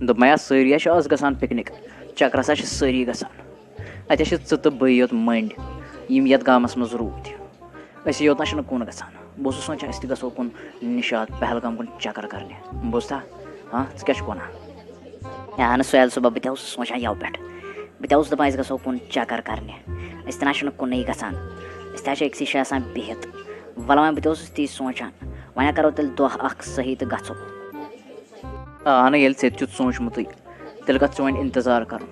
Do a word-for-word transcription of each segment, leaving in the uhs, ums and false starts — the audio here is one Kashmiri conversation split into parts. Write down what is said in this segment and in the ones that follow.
دوٚپمَے، ہا، سٲری ہا چھِ آز گژھان پِکنِک، چکرَس ہا چھِ سٲری گژھان۔ اَتہِ ہا چھِ ژٕ تہٕ بٕے یوت مٔنٛڈۍ، یِم یَتھ گامَس منٛز روٗدۍ۔ أسی یوت نہ چھِنہٕ کُن گژھان۔ بہٕ اوسُس سونٛچان، أسۍ تہِ گژھو کُن نِشاط، پہلگام کُن چکر کرنہِ۔ بوٗزتھا؟ ہاں، ژٕ کیٛاہ چھُکھ وَنان؟ ہے، اہن سُہیل صٲبہ، بہٕ تہِ اوسُس سونٛچان یَوٕ پٮ۪ٹھ۔ بہٕ تہِ اوسُس دَپان، أسۍ گژھو کُن چکر کرنہِ۔ أسۍ تہِ نہ چھِنہٕ کُنُے گژھان۔ أسۍ تہِ ہا چھِ أکسٕے جایہِ آسان بِہِتھ۔ وَلہٕ وۄنۍ، بہٕ تہِ اوسُس تی سونٛچان۔ وۄنۍ ہا کرو تیٚلہِ دۄہ اکھ صحیح تہٕ گژھو۔ آ، اہن ییٚلہِ ژےٚ تہِ چھُتھ سوٗنٛچمُتُے، تیٚلہِ کَتھ چھُ وۄنۍ اِنتظار کَرُن؟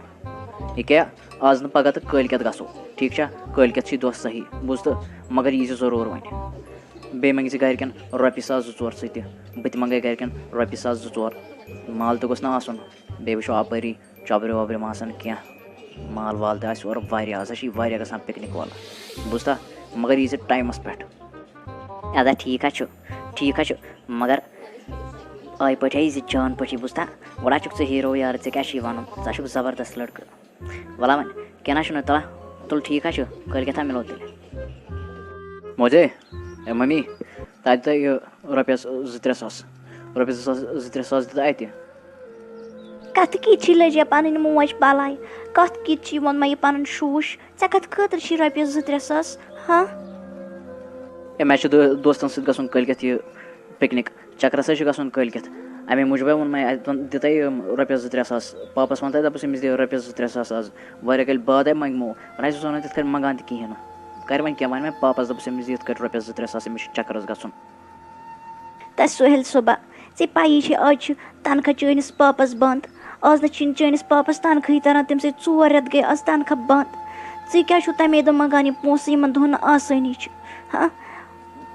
یہِ کیٛاہ، آز نہٕ پَگاہ تہٕ کٲلۍ کٮ۪تھ گژھو، ٹھیٖک چھا؟ کٲلۍ کٮ۪تھ چھُے دۄہ صحیح، بوٗزتھٕ؟ مگر یی زِ ضروٗر وۄنۍ۔ بیٚیہِ منٛگہِ زِ گَرِکٮ۪ن رۄپیہِ ساس زٕ ژور ژٕ تہِ، بہٕ تہِ منٛگَے گَرِکٮ۪ن رۄپیہِ ساس زٕ ژور۔ مال تہِ گوٚژھ نہٕ آسُن، بیٚیہِ وٕچھو اَپٲری چۄبرِ وۄبرِ ما آسَن کینٛہہ۔ مال وال تہِ آسہِ اورٕ واریاہ، آز ہا چھِ یہِ واریاہ گژھان پِکنِک وَلہٕ، بوٗزتھا؟ مگر یی زِ ٹایمَس پٮ۪ٹھ۔ اَدا ٹھیٖک ہا چھُ، ٹھیٖک ہا چھُ، مگر آے پٲٹھۍ ہا یی زِ جان پٲٹھی، بوٗزتھا؟ وَلہٕ ہا چھُکھ ژٕ ہیٖرو یارٕ، ژےٚ کیٛاہ چھُے وَنُن؟ ژٕ ہا چھُکھ زبردست لٔڑکہٕ۔ وَلہٕ ہا وۄنۍ، کینٛہہ نہ چھُنہٕ، تُلہٕ، تُلہٕ ٹھیٖک ہا چھُ، کٲلۍ کٮ۪تھ ہا مِلو تیٚلہِ۔ موجے، اے ممی، تَتہِ تۄہہِ یہِ رۄپیَس زٕ ترٛےٚ ساس، رۄپیَس زٕ ساس، زٕ ترٛےٚ ساس دِتھ اَتہِ۔ کَتھٕ کِتھ چھِ لٔجے پَنٕنۍ موج بَلاے؟ کَتھ کِتھ چھِ یِمَن مےٚ یہِ پَنُن شوٗش؟ ژےٚ کَتھ خٲطرٕ چھی رۄپیَس زٕ ترٛےٚ ساس؟ ہاں؟ ہے، مےٚ چھُ دو-، دوستَن سۭتۍ گژھُن کٲلۍ کٮ۪تھ یہِ پِکنِک، چَکرَس حظ چھُ گژھُن کٲلۍ کٮ۪تھ۔ اَمے موٗجوٗب ووٚن مےٚ، اَتہِ دِتَے یِم رۄپیَس زٕ ترٛےٚ ساس۔ پاپَس وَن تہٕ دَپُس، أمِس دِ رۄپیَس زٕ ترٛےٚ ساس آز۔ واریاہ کٲلۍ بعد آے منٛگمو۔ وۄنۍ حظ اوس وَنان تِتھ کٔنۍ منٛگان تہِ کِہیٖنۍ نہٕ۔ کَرِ وۄنۍ کیٛاہ؟ وۄنۍ مےٚ پاپَس، دَپُس، أمِس دِ یِتھ کٲٹھۍ رۄپیَس زٕ ترٛےٚ ساس، أمِس چھُ چَکرَس گژھُن۔ تہٕ سُہیل صٲبہ، ژےٚ پَیی چھے، آز چھُ تنخواہ چٲنِس پاپَس بنٛد۔ آز نہ چھِنہٕ چٲنِس پاپَس تنخواہٕے تَران، تٔمۍ سٕے ژور رٮ۪تھ گٔے آز تنخواہ بنٛد۔ ژٕ کیٛازِ چھُکھ تَمے دۄہ منٛگان یِم پونٛسہٕ، یِمَن دۄہَن نہٕ آسٲنی چھِ؟ ہاں،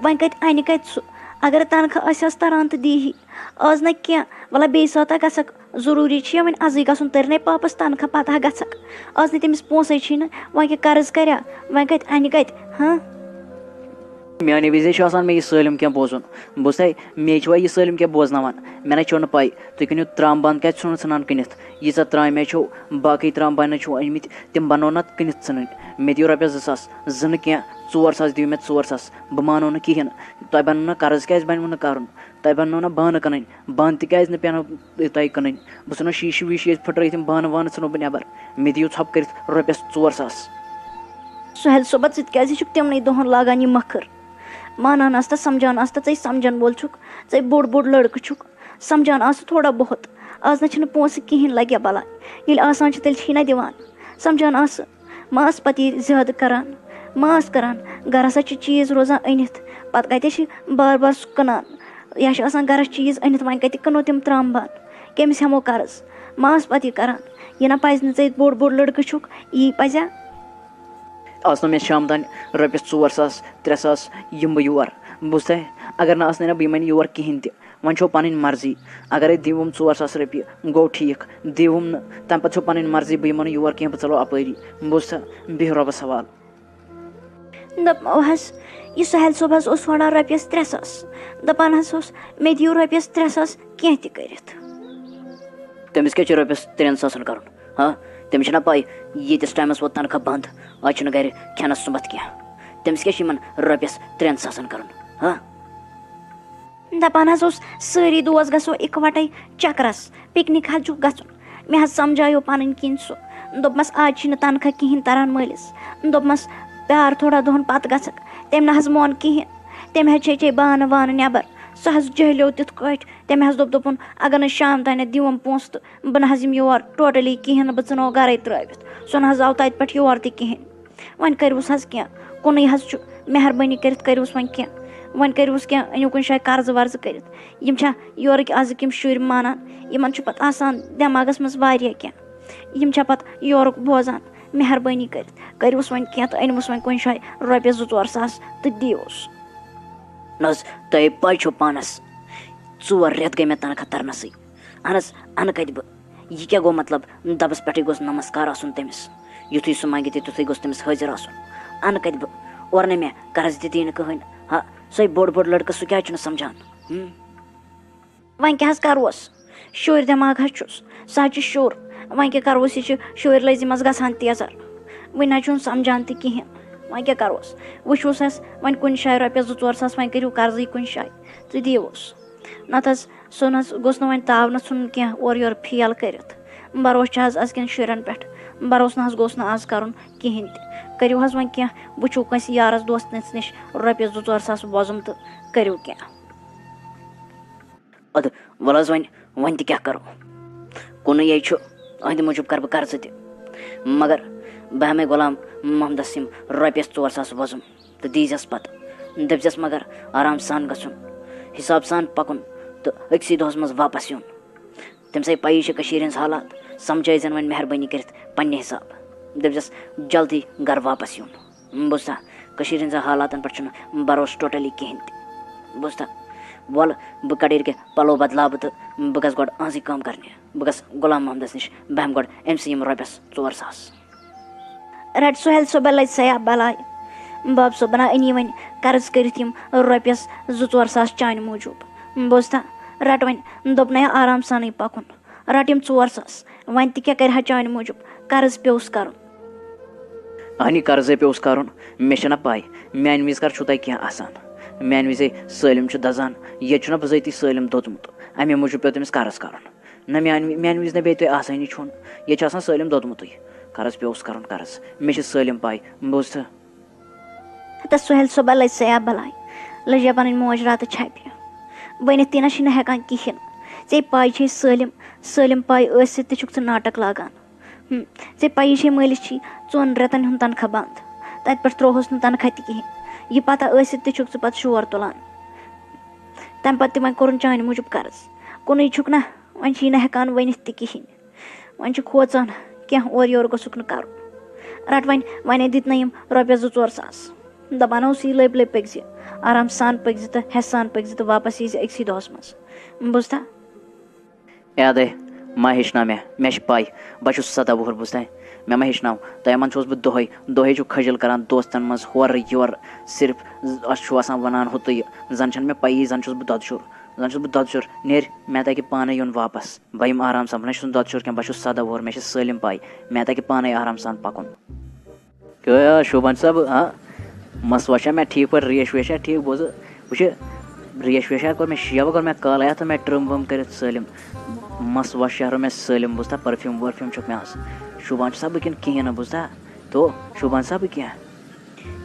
وۄنۍ کَتہِ اَنہِ کَتہِ سُہ؟ اگر تنخواہ آسہِ ہَس تَران تہٕ دیٖہی۔ آز نہ کینٛہہ، وَلہٕ بیٚیہِ ساتہٕ گژھکھ، ضروٗری چھُ یا وۄنۍ اَزٕے گژھُن، تٔرۍ نے پاپَس تنخواہ، پَتہٕ ہا گژھکھ۔ آز نہٕ تٔمِس پونٛسَے چھِی نہٕ، وۄنۍ کیٛاہ قرض کَریا؟ وۄنۍ کَتہِ اَنہِ کَتہِ؟ ہاں؟ میانہِ وِزِ چھُ آسان مےٚ یہِ سٲلِم کینٛہہ بوزُن۔ بوٗزتھا، مے چھُوا یہِ سٲلِم کینٛہہ بوزناوان؟ مےٚ نہ چھو نہٕ پَے، تُہۍ کٕنِو ترٛام بانہٕ کیٛازِ ژھٕنو ژھٕنان کٕنِتھ؟ ییٖژاہ ترٛامہِ چھو، باقٕے ترٛام بانہٕ چھو أنۍمٕتۍ، تِم بنو نہ کٕنِتھ ژھٕنٕنۍ۔ مےٚ دِیِو رۄپیَس زٕ ساس، زٕ نہٕ کینٛہہ، ژور ساس دِیِو مےٚ، ژور ساس۔ بہٕ مانو نہٕ کِہیٖنۍ۔ تۄہہِ بنو نہٕ قرض کیٛازِ بنِوٕ نہٕ کَرُن؟ تۄہہِ بنو نہ بانہٕ کٕنٕنۍ؟ بانہٕ تہِ کیٛازِ نہٕ پیٚنو تۄہہِ کٕنٕنۍ؟ بہٕ ژھٕنو شیٖشہٕ ویٖشہٕ ییٚتہِ پھٕٹرٲیِتھ، یِم بانہٕ وانہٕ ژھٕنو بہٕ نٮ۪بر۔ مےٚ دِیِو ژھۄپہٕ کٔرِتھ رۄپیَس ژور ساس۔ سُہیل صٲبہ، ژٕ تہِ کیٛازِ چھُکھ تِمنٕے دۄہَن لاگان یہِ مَکھٕر؟ مانان آس تہٕ سَمجھان آس تہٕ، ژَے سَمجھَن وول چھُکھ، ژَے بوٚڑ بوٚڑ لٔڑکہٕ چھُکھ، سَمجھان آس تہٕ تھوڑا بہت۔ آز نہ چھِنہٕ پونٛسہٕ کِہیٖنۍ لَگہِ بَلاے، ییٚلہِ آسان چھِ تیٚلہِ چھی نہ دِوان۔ سَمجھان آسہٕ، ما آس پَتہٕ یہِ زیادٕ کَران، ما آس کَران۔ گَرَس ہا چھِ چیٖز روزان أنِتھ، پَتہٕ کَتہِ چھِ بار بار سُہ کٕنان؟ یا چھِ آسان گَرَس چیٖز أنِتھ، وۄنۍ کَتہِ کٕنو تِم ترٛام بانہٕ؟ کٔمِس ہٮ۪مو قرض؟ ما آس پَتہٕ یہِ کَران۔ یہِ نہ پَزِ نہٕ ژےٚ، بوٚڑ بوٚڑ لٔڑکہٕ چھُکھ، یی پَزیٛا؟ آز نہٕ مےٚ شام تام رۄپیَس ژور ساس، ترٛےٚ ساس یِم بہٕ یور، بوٗزتھا؟ اگر نہٕ آسنَے نہ بہٕ یِمَے نہٕ یور کِہیٖنۍ تہِ۔ وۄنۍ چھو پَنٕنۍ مرضی، اگرے دِیوُم ژور ساس رۄپیہِ گوٚو ٹھیٖک، دِیوُم نہٕ، تَمہِ پَتہٕ چھو پَنٕنۍ مرضی، بہٕ یِمو نہٕ یور کینٛہہ، بہٕ ژَلو اَپٲری، بوٗزتھا؟ بیٚہہ رۄبَس حوالہٕ۔ دوٚپمو حظ، یہِ سُہیل صٲب حظ اوس وَنان رۄپیَس ترٛےٚ ساس، دَپان حظ اوس، مےٚ دِیِو رۄپیَس ترٛےٚ ساس کینٛہہ تہِ کٔرِتھ۔ تٔمِس کیٛاہ چھُ رۄپیَس ترٛٮ۪ن ساسَن کَرُن؟ ہا؟ تٔمِس چھَنا پَے، ییٖتِس ٹایمَس ووت تنخواہ بنٛد، آز چھُنہٕ گَرِ کھٮ۪نَس سُمبَتھ کینٛہہ۔ تٔمِس کیٛاہ چھُ یِمَن رۄپیَس ترٛٮ۪ن ساسَن کَرُن؟ ہا؟ دَپان حظ اوس، سٲری دوس گژھو اِکوَٹَے چَکرَس، پِکنِک حظ چھُکھ گژھُن۔ مےٚ حظ سَمجھایو پَنٕنۍ کِنۍ سُہ۔ دوٚپمَس، آز چھِنہٕ تنخواہ کِہیٖنۍ تَران مٲلِس۔ دوٚپمَس، پیار تھوڑا دۄہَن پَتہٕ گژھکھ۔ تٔمۍ نہ حظ مون کِہیٖنۍ۔ تٔمۍ حظ چھے چے بانہٕ وانہٕ نٮ۪بَر۔ سُہ حظ جہلیو تیُتھ کٲٹھۍ۔ تٔمۍ حظ دوٚپ، دوٚپُن، اگر نہٕ شام تام نہٕ دِوَم پونٛسہٕ تہٕ بہٕ نہ حظ یِمہٕ یور ٹوٹلی کِہیٖنۍ نہٕ، بہٕ ژٕنو گَرَے ترٛٲوِتھ۔ سُہ نہ حظ آو تَتہِ پٮ۪ٹھ یور تہِ کِہیٖنۍ۔ وۄنۍ کٔرِوُس حظ کینٛہہ، کُنُے حظ چھُ، مہربٲنی کٔرِتھ کٔرِوُس وۄنۍ کینٛہہ۔ وۄنۍ کٔرِوُس کینٛہہ، أنِو کُنہِ جایہِ قرضہٕ ورضہٕ کٔرِتھ۔ یِم چھا یورٕکۍ آزٕکۍ یِم شُرۍ مانان؟ یِمَن چھُ پَتہٕ آسان دٮ۪ماغَس منٛز واریاہ کینٛہہ۔ یِم چھا پَتہٕ یورُک بوزان؟ مہربٲنی کٔرِتھ کٔرِوُس وۄنۍ کینٛہہ تہٕ أنِوُس وۄنۍ کُنہِ جایہِ رۄپیَس زٕ ژور ساس تہٕ دِیوُس۔ نہ حظ، تۄہے پَے چھو پانَس، ژور رٮ۪تھ گٔے مےٚ تنخواہ ترنَسٕے۔ اہن حظ، اَنہٕ کَتہِ بہٕ؟ یہِ کیٛاہ گوٚو مطلب؟ دَبَس پٮ۪ٹھٕے گوٚژھ نمسکار آسُن تٔمِس۔ یُتھُے سُہ منٛگہِ تہِ، تیُتھُے گوٚژھ تٔمِس حٲضِر آسُن۔ اَنہٕ کَتہِ بہٕ؟ اورٕ نَے مےٚ قرض تہِ دی نہٕ کٕہٕنۍ۔ ہا، سُے بوٚڑ بوٚڑ لٔڑکہٕ، سُہ کیٛازِ چھُنہٕ سَمجھان؟ ہُم؟ وۄنۍ کیٛاہ حظ کَروس؟ شُرۍ دٮ۪ماغ حظ چھُس۔ سُہ حظ چھُ شُر۔ وۄنۍ کیٛاہ کَروس؟ یہِ چھُ شُرۍ لٔزی منٛز گژھان تیزَر۔ وٕنہِ نہ حظ چھُنہٕ سَمجھان تہِ کِہیٖنۍ۔ وۄنۍ کیٛاہ کَروس؟ وٕچھوس حظ وۄنۍ کُنہِ جایہِ رۄپیَس زٕ ژور ساس، وۄنۍ کٔرِو قرضٕے کُنہِ جایہِ تہٕ دِیوس۔ نَتہٕ حظ، سُہ نہٕ حظ گوٚژھ نہٕ وۄنۍ تاونہٕ ژھُن کینٛہہ اورٕ یورٕ فیل کٔرِتھ۔ بَروسہٕ چھِ حظ أزکٮ۪ن شُرٮ۪ن پٮ۪ٹھ، بَروسہٕ نہٕ حظ گوٚژھ نہٕ آز کَرُن کِہیٖنۍ تہِ۔ کٔرِو حظ وۄنۍ کینٛہہ، وٕچھِو کٲنٛسہِ یارَس دوستَس نِش رۄپیَس زٕ ژور ساس وۄزُم تہٕ کٔرِو کینٛہہ۔ اَدٕ وَلہٕ حظ وۄنۍ، وۄنۍ تہِ کیٛاہ کَرو؟ کُنُے یے چھُ، أہٕنٛدِ موٗجوٗب کَرٕ بہٕ قرضہٕ تہِ۔ مگر بہٕ ہٮ۪مَے غلام محمدَس یِم رۄپیَس ژور ساس وۄزُم تہٕ دیٖزٮ۪س پَتہٕ۔ دٔپزٮ۪س مگر آرام سان گژھُن، حِساب سان پَکُن تہٕ أکسٕے دۄہَس منٛز واپَس یُن۔ تٔمِس آیہِ پَیی چھِ کٔشیٖرِ ہِنٛز حالات، سَمجھٲیزٮ۪ن وۄنۍ مہربٲنی کٔرِتھ پنٛنہِ حِساب۔ دٔپزٮ۪س جلدی گَرٕ واپَس یُن۔ بوٗزتھا، کٔشیٖرِ ہٕنٛزن حالاتن پٮ۪ٹھ چھُنہٕ بروسہٕ totally کِہیٖنۍ تہِ۔ بوٗزتھا، وَلہٕ بہٕ کَڑٕ ییٚتہِ کینٛہہ پَلو بدلاو بہٕ تہٕ بہٕ گژھٕ گۄڈٕ أہٕنٛزٕے کٲم کرنہِ۔ بہٕ گژھٕ غلام محمدس نِش، بہٕ ہٮ۪مہٕ گۄڈٕ أمۍ سٕے یِم رۄپیَس ژور ساس۔ رَٹ سُہیل صٲبہ لَجہِ سیا بَلاے۔ باب صٲبنہ أنی وۄنۍ قرض کٔرِتھ یِم رۄپیَس زٕ ژور ساس چانہِ موٗجوٗب۔ بوٗزتھا، رَٹ وۄنۍ، دوٚپنَے آرام سانٕے پَکُن۔ رَٹ یِم ژور ساس۔ وۄنۍ تہِ کیٛاہ کَرِ ہا چانہِ موٗجوٗب؟ قرض پیوٚوُس کَرُن۔ اہنی قرضے پیوٚوُس کَرُن، مےٚ چھَنہ پَے، میٛانہِ وِزِ کَر چھُو تۄہہِ کینٛہہ آسان؟ میٛانہِ وِزے سٲلِم چھُ دَزان، ییٚتہِ چھُنہ بِذٲتی سٲلِم دوٚدمُت، اَمے موٗجوٗب پیوٚو تٔمِس قرض کَرُن۔ نہ میٛانہِ وِ-، میٛانہِ وِزِ نہ بیٚیہِ تۄہہِ آسٲنی چھُنہٕ، ییٚتہِ چھُ آسان سٲلِم دوٚدمُتُے۔ قرض پیوٚوُس کَرُن قرض، مےٚ چھِ سٲلِم پَے، بوٗزتھٕ؟ ہتس سُہیل صٲبہ لٔج سیا بلاے، لٔج یا پنٕنۍ موج راتہٕ چھپہِ۔ ؤنِتھ تہِ نہ چھِ نہٕ ہٮ۪کان کِہیٖنۍ۔ ژےٚ پاے چھے سٲلِم، سٲلِم پاے ٲسِتھ تہِ چھُکھ ژٕ ناٹک لاگان۔ ہم، ژےٚ پَیی چھے مٲلِس چھی ژۄن رٮ۪تن ہُنٛد تنخواہ بنٛد۔ تَتہِ پٮ۪ٹھ ترٛووہُس نہٕ تنخواہ تہِ کِہیٖنۍ۔ یہِ پتہ ٲسِتھ تہِ چھُکھ ژٕ پتہٕ شور تُلان۔ تَمہِ پتہٕ تہِ وۄنۍ کوٚرُن چانہِ موٗجوٗب قرض۔ کُنُے چھُکھ نہ، وۄنۍ چھی نہٕ ہٮ۪کان ؤنِتھ تہِ کِہیٖنۍ۔ وۄنۍ چھُ کھوژان، کینٛہہ اورٕ یورٕ گوٚژھُکھ نہٕ کَرُن۔ رَٹ وۄنۍ، وۄنۍ دِتۍ نہ یِم رۄپیَس زٕ ژور ساس۔ دَپان اوس، یہِ لٔپۍ لٔپۍ پٔکۍ زِ، آرام سان پٔکۍ زِ تہٕ ہٮ۪س سان پٔکۍ زِ تہٕ واپَس یی زِ أکسٕے دۄہَس منٛز۔ بوٗزتھا؟ یادے، ما ہیٚچھناو مےٚ، مےٚ چھِ پَے، بہٕ چھُس سَداہ وُہُر، بوٗزتھا؟ مےٚ ما ہیٚچھناو؟ تۄہہِ یِمَن چھُس بہٕ دۄہَے، دۄہَے چھُو خٔجِل کَران دوستَن منٛز ہورٕ یورٕ، صرف ز-، اَسہِ چھُو آسان وَنان ہُہ تہٕ یہِ، زَن چھَنہٕ مےٚ پَیی، زَن چھُس بہٕ دۄدٕ شُر، زَن چھُس بہٕ دۄدٕ شُر، نیرِ، مےٚ تَگہِ پانَے یُن واپَس۔ بہٕ یِمہٕ آرام سان، بہٕ نہ چھُس نہٕ دۄدٕ شُر کینٛہہ، بہٕ چھُس سَداہ وُہُر، مےٚ چھِ سٲلِم پَے، مےٚ تَگہِ پانَے آرام سان پَکُن۔ کیٛاہ یار شوبان صٲب، ہاں؟ مَس وَشا مےٚ ٹھیٖک پٲٹھۍ، ریش ویشا ٹھیٖک؟ بوزٕ، وٕچھِ، ریش ویشا کوٚر مےٚ شیو، کوٚر مےٚ کالَے اَتھ، مےٚ ٹرٛم وٕم کٔرِتھ سٲلِم۔ مَس وَش شہرو مےٚ سٲلِم، بوٗزتھا، پٔرفیوٗم ؤرفیوٗم چھُکھ مےٚ آز۔ شوبان چھُ سا بہٕ کِنہٕ کِہیٖنۍ نہٕ، بوٗزتھا؟ تو شوبان سا بہٕ کینٛہہ۔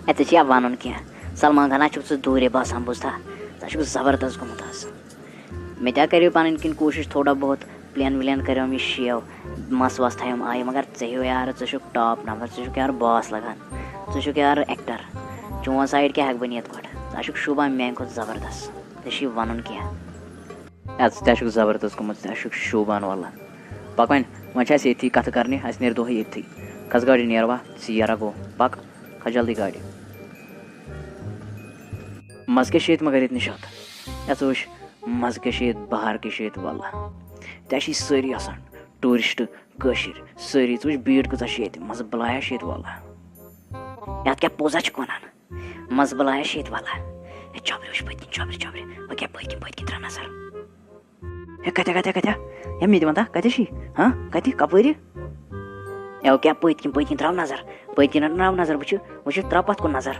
اے، ژےٚ چھِ یا وَنُن کینٛہہ؟ سلمان خانہ چھُکھ ژٕ دوٗرے باسان، بوٗزتھا؟ ژٕ چھُکھ زبردست گوٚمُت آز۔ مےٚ تہِ ہا کَریو پَنٕنۍ کِنۍ کوٗشِش تھوڑا بہت، پٕلین وٕلین کَریوم یہِ شیو، مَس وَس تھایوم آیہِ، مگر ژےٚ ہیوٗ یارٕ، ژٕ چھُکھ ٹاپ نمبر، ژٕ چھُکھ یارٕ باس لَگان، ژٕ چھُکھ یارٕ ایکٹر۔ چون سایڈ کیٛاہ ہٮ۪کہٕ بہٕ نِتھ گۄڈٕ؟ ژٕ ہا چھُکھ شوٗبان میٛانہِ کھۄتہٕ زبردست، ژےٚ چھُے وَنُن کینٛہہ۔ ہے، ژٕ تہِ ہا چھُکھ زبردست گوٚمُت، ژٕ تہِ ہا چھُکھ شوٗبان واللہ۔ پَک وۄنۍ، وۄنۍ چھِ اَسہِ ییٚتھی کَتھٕ کَرنہِ، اَسہِ نیرِ دۄہَے ییٚتھی۔ کھَس گاڑِ، نیر وا، ژٕ یَرا گوٚو، پَک، کھَس جلدی گاڑِ۔ مَزٕ کیٛاہ چھِ ییٚتہِ مگر ییٚتہِ نِشاط؟ یَتھ وٕچھ، مَزٕ کیٛاہ چھِ ییٚتہِ، بہار کیٛاہ چھِ ییٚتہِ، واللہ۔ تہِ چھِ سٲری آسان ٹوٗرِسٹ کٲشِرۍ، سٲری۔ ژٕ وٕچھ بیٖڑ کۭژاہ چھِ ییٚتہِ، مَزٕ بَلایا چھِ ییٚتہِ، واللہ۔ یَتھ کیٛاہ پوٚز ہا چھِ وَنان؟ مَزٕ بَلایا چھِ ییٚتہِ، واللہ۔ ہے، چوبرِ وٕچھ پٔتۍ کِنۍ، چوبرِ، چوبرِ۔ ہُہ کیٛاہ پٔتۍ کِنۍ، پٔتۍ کِنۍ ترٛاو نظر۔ ہے، کَتہِ، کَتہِ، کَتہِ؟ ہے، مےٚ تہِ وَن تہ، کَتہِ چھِ؟ ہاں، کَتہِ؟ کَپٲرِ؟ ہے، ہُہ کیٛاہ پٔتۍ کِنۍ، پٔتۍ کِنۍ ترٛاو نظر۔ پٔتۍ کِنۍ ترٛاو نظر، وٕچھِ، وٕچھِ، ترٛاو پَتھ کُن نظر۔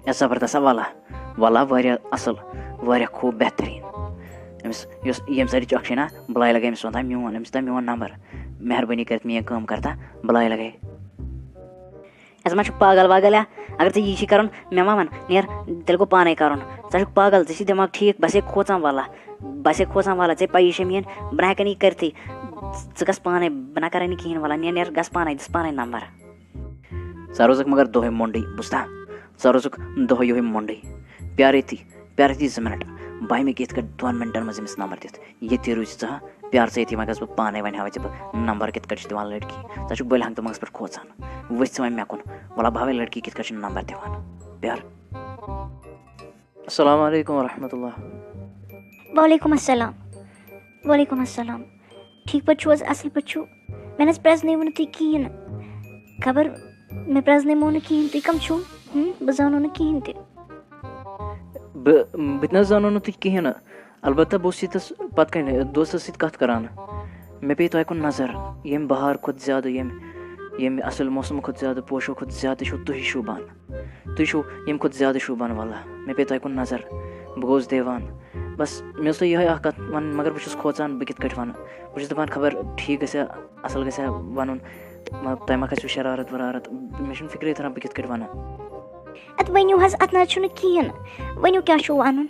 ہے، زبردست ہا، واللہ۔ واللہ، واریاہ اَصٕل، واریاہ خوٗب، بہتریٖن۔ أمِس یۄس ییٚمہِ سایڈٕچ اَکھ چھےٚ نا، بَلاے لَگے أمِس وَن تہ میون، أمِس تہ میون نمبر۔ مہربٲنی کٔرِتھ میٛٲنۍ کٲم کر تہ، بَلاے لَگے۔ ہے، ژٕ ما چھُکھ پاگل واگل یا؟ اگر ژےٚ یی چھی کرُن، مےٚ ما وَن، نیر، تیٚلہِ گوٚو پانے کرُن۔ ژٕ چھُکھ پاگل، ژےٚ چھی دٮ۪ماغ ٹھیٖک، بہٕ سے کھوژان واللہ، بہٕ سے کھوژان واللہ، ژےٚ پَیی چھےٚ میٲنۍ، بہٕ نہ ہٮ۪کَے نہٕ یہِ کٔرتھٕے۔ ژٕ گژھ پانے، بہٕ نہ کرے نہٕ کِہیٖنۍ واللہ، نیر، نیر، گژھ پانے، دِس پانے نمبر۔ ژٕ روزکھ مگر دۄہے مۄنڈٕے، بوٗزتھا؟ ژٕ روزکھ دۄہے یِہوٚے مۄنڈٕے۔ پیار ییٚتی، پیار ییٚتی زٕ منٹ، بہٕ یِمہٕ ییٚتہِ یِتھ کٲٹھۍ دۄن منٹن منٛز أمِس نمبر دِتھ۔ ییٚتی روٗزِ ژٕ ہا، پیار ژٕ ییٚتی، وۄنۍ گژھٕ بہٕ پانے، وۄنۍ ہاوے ژےٚ بہٕ نمبر کِتھ کٲٹھۍ چھِ دِوان لڑکی۔ ژٕ چھُکھ بٔلۍ ہنٛگ تہٕ منٛگس پٮ۪ٹھ کھوژان۔ ؤتھۍ ژٕ وۄنۍ مےٚ کُن، وَلہ بہٕ ہاوے لڑکی کِتھ کٲٹھۍ چھِ نمبر دِوان۔ پیار۔ السلام علیکم ورحمۃ اللہ۔ وعلیکم السلام۔ وعلیکم السلام۔ ٹھیٖک پٲٹھۍ چھِو حظ؟ اَصٕل پٲٹھۍ چھِو؟ مےٚ نہ حظ پرٛزنٲیوٕ نہٕ تُہۍ کِہیٖنۍ نہٕ۔ خبر مےٚ پرٛزنٲیمو نہٕ کِہیٖنۍ، تُہۍ کَم چھِو؟ ہُم، بہٕ زانو نہٕ کِہیٖنۍ تہِ۔ بہٕ، بہٕ تہِ نہ حظ زانو نہٕ تُہۍ کِہیٖنۍ نہٕ۔ البتہ بہٕ اوسُس ییٚتَس پَتہٕ کَنہِ دوستَس سۭتۍ کَتھ کَران۔ مےٚ پیٚیہِ تۄہہِ کُن نظر، ییٚمہِ بہار کھۄتہٕ زیادٕ، ییٚمہِ، ییٚمہِ اَصٕل موسمہٕ کھۄتہٕ زیادٕ، پوشو کھۄتہٕ زیادٕ چھِو تُہی شوٗبان۔ تُہۍ چھِو ییٚمہِ کھۄتہٕ زیادٕ شوٗبان، واللہ۔ مےٚ پیٚیہِ تۄہہِ کُن نظر۔ بہٕ گوٚوُس دیوان۔ بس، مےٚ ٲس تۄہہِ یِہوٚے اَکھ کَتھ وَنٕنۍ، مگر بہٕ چھُس کھوژان بہٕ کِتھ کٲٹھۍ وَنہٕ۔ بہٕ چھُس دَپان خبر ٹھیٖک گژھِ ہا، اَصٕل گژھِ ہا وَنُن، مگر تۄہہِ ما کھَسِوٕ شرارت ورارت؟ مےٚ چھُنہٕ فِکرے تَران بہٕ کِتھ کٲٹھۍ وَنہٕ۔ اَدٕ ؤنِو حظ، اَتھ نہ حظ چھُنہٕ کِہیٖنۍ۔ ؤنِو کیٛاہ چھُو وَنُن؟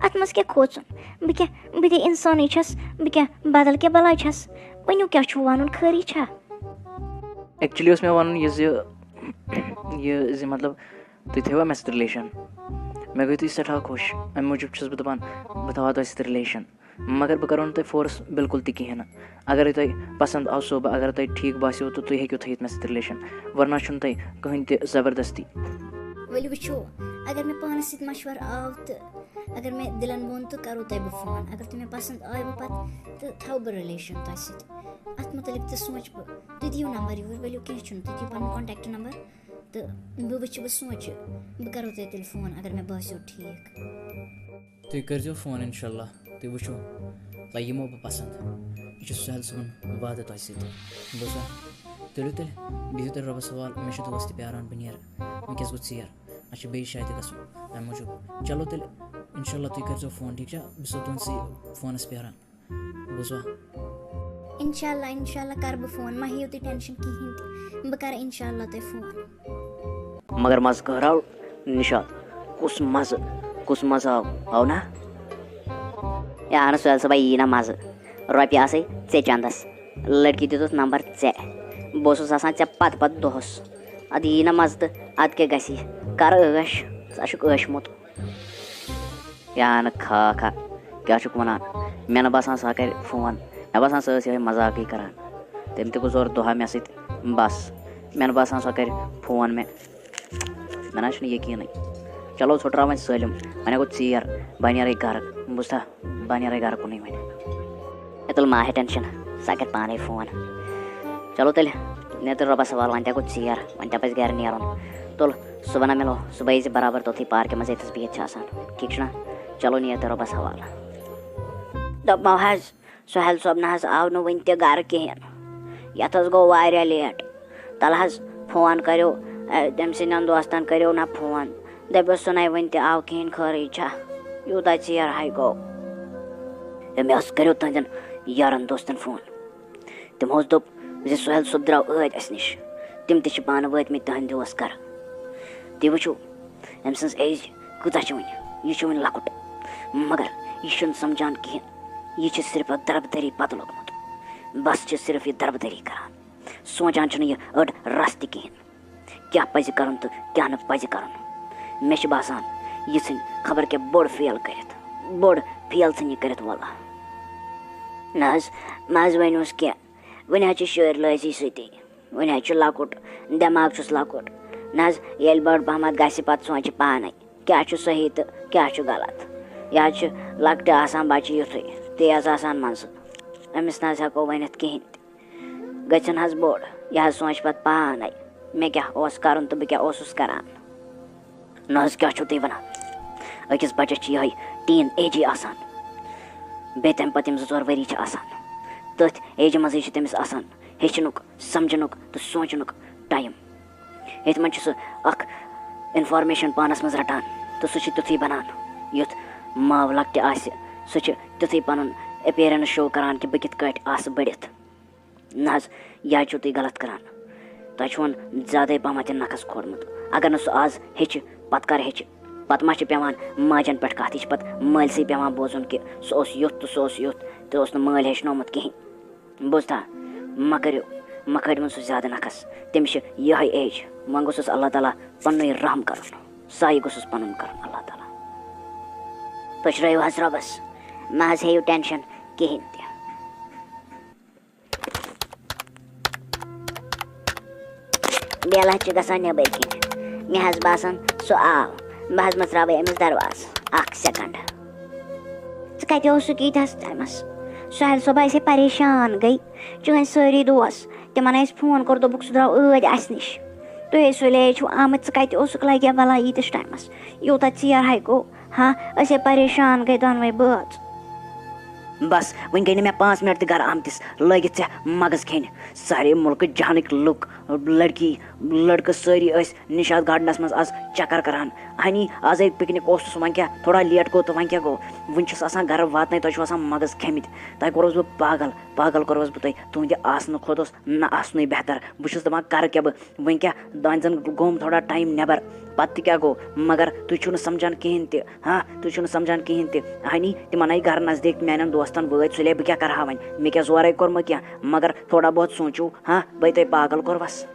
اَتھ منٛز کیٛاہ کھوژُن؟ بہٕ کیٛاہ، بہٕ تہِ اِنسانٕے چھَس، بہٕ کیٛاہ بدل کیٛاہ بَلاے چھَس؟ ؤنِو کیٛاہ چھُو وَنُن، خٲرٕے چھا؟ Actually اوس مےٚ وَنُن یہِ زِ، یہِ زِ مطلب تُہۍ تھٲیوا مےٚ سۭتۍ relation؟ مےٚ گٔیو تُہۍ سٮ۪ٹھاہ خۄش، اَمہِ موٗجوٗب چھُس بہٕ دَپان بہٕ تھاوہا تۄہہِ سۭتۍ relation۔ مگر بہٕ کَرو نہٕ تۄہہِ force بِلکُل تہِ کِہیٖنۍ نہٕ۔ اگرے تۄہہِ پَسنٛد آو سُہ، بہٕ، اگرے تۄہہِ ٹھیٖک باسیو تہٕ تُہۍ ہیٚکِو تھٲیِتھ مےٚ سۭتۍ relation، ورنہ چھُنہٕ تۄہہِ کٕہٕنۍ تہِ زبردستی۔ ؤلِو وٕچھو، اگر مےٚ پانَس سۭتۍ مشورٕ آو تہٕ اگر مےٚ دِلَن ووٚن تہٕ کَرو تۄہہِ بہٕ فون۔ اگر تُہۍ مےٚ پَسنٛد آیوٕ پَتہٕ تہٕ تھاوٕ بہٕ relation تۄہہِ سۭتۍ۔ اَتھ مُتعلِق تہِ سونٛچہٕ بہٕ۔ تُہۍ دِیِو number یوٗرۍ، ؤلِو کینٛہہ چھُنہٕ، تُہۍ دِیِو پَنُن contact number۔ تہٕ بہٕ وٕچھِ، بہٕ سونٛچہِ، بہٕ کَرو تۄہہِ تیٚلہِ فون اگر مےٚ باسیو ٹھیٖک۔ تُہۍ کٔرۍزیو فون اِنشاءاللہ، تُہۍ وٕچھِو، تۄہہِ یِمو بہٕ پَسنٛد۔ یہِ چھُ سہیل صٲبُن وعدٕ تۄہہِ سۭتۍ۔ بوٗزوا؟ تُلِو تیٚلہِ، بِہِو تیٚلہِ رۄبَس حوال، مےٚ چھِ دوس تہِ پیٛاران، بہٕ نیرٕ، وٕنکٮ۪س گوٚو ژیر، اَسہِ چھُ بیٚیہِ جایہِ تہِ گژھُن، اَمہِ موٗجوٗب۔ چلو تیٚلہِ، اِنشاءاللہ تُہۍ کٔرۍزیو فون، ٹھیٖک چھا؟ بہٕ چھُسو تُہٕنٛدسٕے فونَس پیٛاران۔ بوٗزوا؟ اِنشاءاللہ، اِنشاءاللہ کَرٕ بہٕ فون، مہ ہیٚیِو تُہۍ tension کِہیٖنۍ تہِ، بہٕ کَرٕ اِنشاءاللہ تۄہہِ فون۔ مگر مَزٕ کٔر آو نِشاط، کُس مَزٕ، کُس مَزٕ آو، آو نا؟ ہے اَہن سہیل صٲبا، یی نا مَزٕ، رۄپیہِ آسَے ژےٚ چَندَس، لٔڑکی دیُتُتھ number ژےٚ، بہٕ اوسُس آسان ژےٚ پَتہٕ پَتہٕ دۄہَس، اَدٕ یی نا مَزٕ تہٕ اَدٕ کیٛاہ گژھِ، کَر عٲش، ژٕ ہا چھُکھ عٲشمُت۔ یا نہٕ کھا کھا، کیٛاہ چھُکھ وَنان؟ مےٚ نہٕ باسان سۄ کَرِ فون۔ مےٚ باسان سۄ ٲس یِہوٚے مذاقٕے کَران۔ تٔمۍ تہِ گُزور دۄہا مےٚ سۭتۍ۔ بَس، مےٚ نہٕ باسان سۄ کَرِ فون مےٚ۔ مےٚ نہ حظ چھُنہٕ یقیٖنٕے۔ چلو، ژھٕٹراو وۄنۍ سٲلِم۔ وۄنۍ گوٚو ژیر، بہٕ نیرَے گَرٕ۔ بوٗزتھا؟ بہٕ نیرَے گَرٕ کُنُے وۄنۍ۔ مےٚ تُل ماہہِ tension، سۄ کَرِ پانَے فون۔ چلو تیٚلہِ، نیر تیٚلہِ رۄبَس حوالہٕ، وۄنۍ تہِ گوٚو ژیر، وۄنۍ تہِ پَزِ گَرِ نیرُن۔ تُل، صُبحن مِلو، صُبحٲے ییٖزِ برابر توٚتھُے پارکہِ منٛز ییٚتَس بِہِتھ چھِ آسان۔ ٹھیٖک چھُنہ؟ چلو نیر تیٚلہِ رۄبَس حوالہٕ۔ دوٚپمو حظ، سہیل صٲب نہ حظ آو نہٕ وٕنہِ تہِ گَرٕ کِہیٖنۍ۔ یَتھ حظ گوٚو واریاہ late۔ تَلہٕ حظ فون کٔرِو، اے، تٔمۍ سٕنٛدٮ۪ن دوستَن کٔرِو نہ فون۔ دٔپِو سُہ نَے وٕنہِ تہِ آو کِہیٖنۍ، خٲرٕے چھا؟ یوٗتاہ ژیر ہَے گوٚو۔ ہے، مےٚ حظ کٔرِو تُہٕنٛدٮ۪ن یارَن دوستَن فون۔ تِمو حظ دوٚپ زِ سہیل صٲب درٛاو ٲدۍ اَسہِ نِش۔ تِم تہِ چھِ پانہٕ وٲتۍ مٕتۍ تُہٕنٛدِ اوس گَرٕ۔ تُہۍ وٕچھِو، أمۍ سٕنٛز ایج کۭژاہ چھِ وٕنہِ؟ یہِ چھُ وٕنہِ لۄکُٹ۔ مگر یہِ چھُنہٕ سَمجھان کِہیٖنۍ۔ یہِ چھِ صرف اَتھ دربدٔری پَتہٕ لوٚگمُت۔ بَس چھِ صرف یہِ دربدٔری کَران۔ سونٛچان چھُنہٕ یہِ أڑ رَژھ تہِ کِہیٖنۍ۔ کیٛاہ پَزِ کَرُن تہٕ کیٛاہ نہٕ پَزِ کَرُن۔ مےٚ چھِ باسان، یہِ ژھٕنہِ خبر کیٛاہ بوٚڑ fail کٔرِتھ، بوٚڑ fail ژھٕنہِ یہِ کٔرِتھ، واللہ۔ نہ حظ، مہ حظ ؤنِوس کینٛہہ، وٕنہِ حظ چھِ شٲعر لٲزی سۭتی، وٕنہِ حظ چھُ لۄکُٹ، دٮ۪ماغ چھُس لۄکُٹ۔ نہ حظ، ییٚلہِ بٔڑ پَہمَتھ گژھِ، پَتہٕ سونٛچہِ پانَے، کیٛاہ چھُ صحیح تہٕ کیٛاہ چھُ غلط۔ یہِ حظ چھُ لۄکٹہِ آسان بَچہِ یُتھُے، تیز آسان منٛزٕ، أمِس نہ حظ ہٮ۪کو ؤنِتھ کِہیٖنۍ تہِ۔ گٔژھِن حظ بوٚڑ، یہِ حظ سونٛچہِ پَتہٕ پانَے، مےٚ کیٛاہ اوس کَرُن تہٕ بہٕ کیٛاہ اوسُس کَران۔ نہ حظ، کیٛاہ چھِو تُہۍ وَنان؟ أکِس بَچَس چھِ یِہوٚے teen age آسان، بیٚیہِ تَمہِ پَتہٕ یِم زٕ ژور ؤری چھِ آسان، تٔتھۍ ایجہِ منٛزٕے چھِ تٔمِس آسان ہیٚچھنُک، سَمجھنُک تہٕ سونٛچنُک time۔ ییٚتہِ منٛز چھُ سُہ اَکھ information پانَس منٛز رَٹان تہٕ سُہ چھُ تیُتھُے بَنان، یُتھ ماو لۄکٹہِ آسہِ، سُہ چھُ تیُتھُے پَنُن appearance show کَران کہِ بہٕ کِتھ کٲٹھۍ آسہٕ بٔڑِتھ۔ نہ حظ، یہِ حظ چھِو تُہۍ غلط کران۔ تۄہہِ چھُون زیادَے پہمتھ یہِ نَکھَس کھولمُت۔ اگر نہٕ سُہ آز ہیٚچھِ، پَتہٕ کر ہیٚچھِ؟ پَتہٕ ما چھِ پٮ۪وان ماجَن پٮ۪ٹھ کَتھ؟ یہِ چھِ پَتہٕ مٲلۍ سٕے پٮ۪وان بوزُن کہِ سُہ اوس یُتھ تہٕ سُہ اوس یُتھ، تہٕ اوس نہٕ مٲلۍ ہیٚچھنومُت کِہیٖنۍ۔ بوٗزتھا؟ مہ کٔرِو، مہ کٔرِوُن سُہ زیادٕ نَکھَس۔ تٔمِس چھِ یِہوٚے age۔ وۄنۍ گوٚژھُس اللہ تعالیٰ پنٛنُے رحم کَرُن۔ سایہِ گوٚژھُس پَنُن کَرُن اللہ تعالیٰ۔ پٔشرٲیِو حظ رۄبَس۔ مہ حظ ہیٚیِو tension کِہیٖنۍ تہِ۔ بیلہٕ حظ چھِ گژھان نیٚبٕرۍ کِنۍ۔ مےٚ حظ باسان، سُہ آو۔ بہٕ حظ مٕژراوَے أمِس دروازٕ۔ اَکھ second۔ ژٕ کَتہِ اوسُکھ ییٖتِہَس ٹایمَس؟ سُہیل صٲب آسہِ ہے پریشان گٔے۔ چٲنۍ سٲری دوس، تِمَن ٲسۍ فون کوٚر، دوٚپُکھ، سُہ درٛاو ٲدۍ اَسہِ نِش۔ تُہۍ ٲسِو لیٹ چھِو آمٕتۍ، ژٕ کَتہِ اوسُکھ لَگیا بَلاے ییٖتِس ٹایمَس؟ یوٗتاہ ژیر ہَے گوٚو۔ ہا، أسۍ ہے پریشان گٔے دۄنوَے بٲژ۔ بس، وۄنۍ گٔے نہٕ مےٚ پانٛژھ منٹ تہِ گرٕ آمتِس لٲگِتھ ژےٚ مغز کھیٚنہِ۔ سارے مُلکہٕ جہانٕکۍ لُکھ، لڑکی، لڑکہٕ سٲری ٲسۍ نِشاط گارڈنس منٛز آز چکر کران۔ ہنی، آزے پکنک اوسُس، وۄنۍ کیٛاہ، تھوڑا لیٹ گوٚو تہٕ وۄنۍ کیٛاہ گوٚو؟ وُنہِ چھُس آسان گرٕ واتنَے، تۄہہِ چھُو آسان مغز کھیٚمٕتۍ۔ تۄہہِ کوٚروس بہٕ پاگل، پاگل کوٚروس بہٕ تۄہہِ۔ تُہنٛدِ آسنہٕ کھۄتہٕ اوس نہ آسنُے بہتر۔ بہٕ چھُس دپان، کرٕ کیٛاہ بہٕ؟ وۄنۍ کیٛاہ، وۄنۍ زن گوٚم تھوڑا ٹایم نٮ۪بر، پتہٕ تہِ کیٛاہ گوٚو؟ مگر تُہۍ چھِو نہٕ سمجھان کِہیٖنۍ تہِ۔ ہاں، تُہۍ چھِو نہٕ سمجھان کِہیٖنۍ تہِ۔ ہنی، تِمن آیہِ گرٕ نزدیٖک میانٮ۪ن دوستن وٲتۍ، سُلے بہٕ کیٛاہ کرٕ ہا وۄنۍ؟ مےٚ کیٛاہ زورے کوٚرمُت کینٛہہ؟ مگر تھوڑا بہت سوٗنٛچِو، ہاں، بہٕ تۄہہِ پاگل کوٚروس۔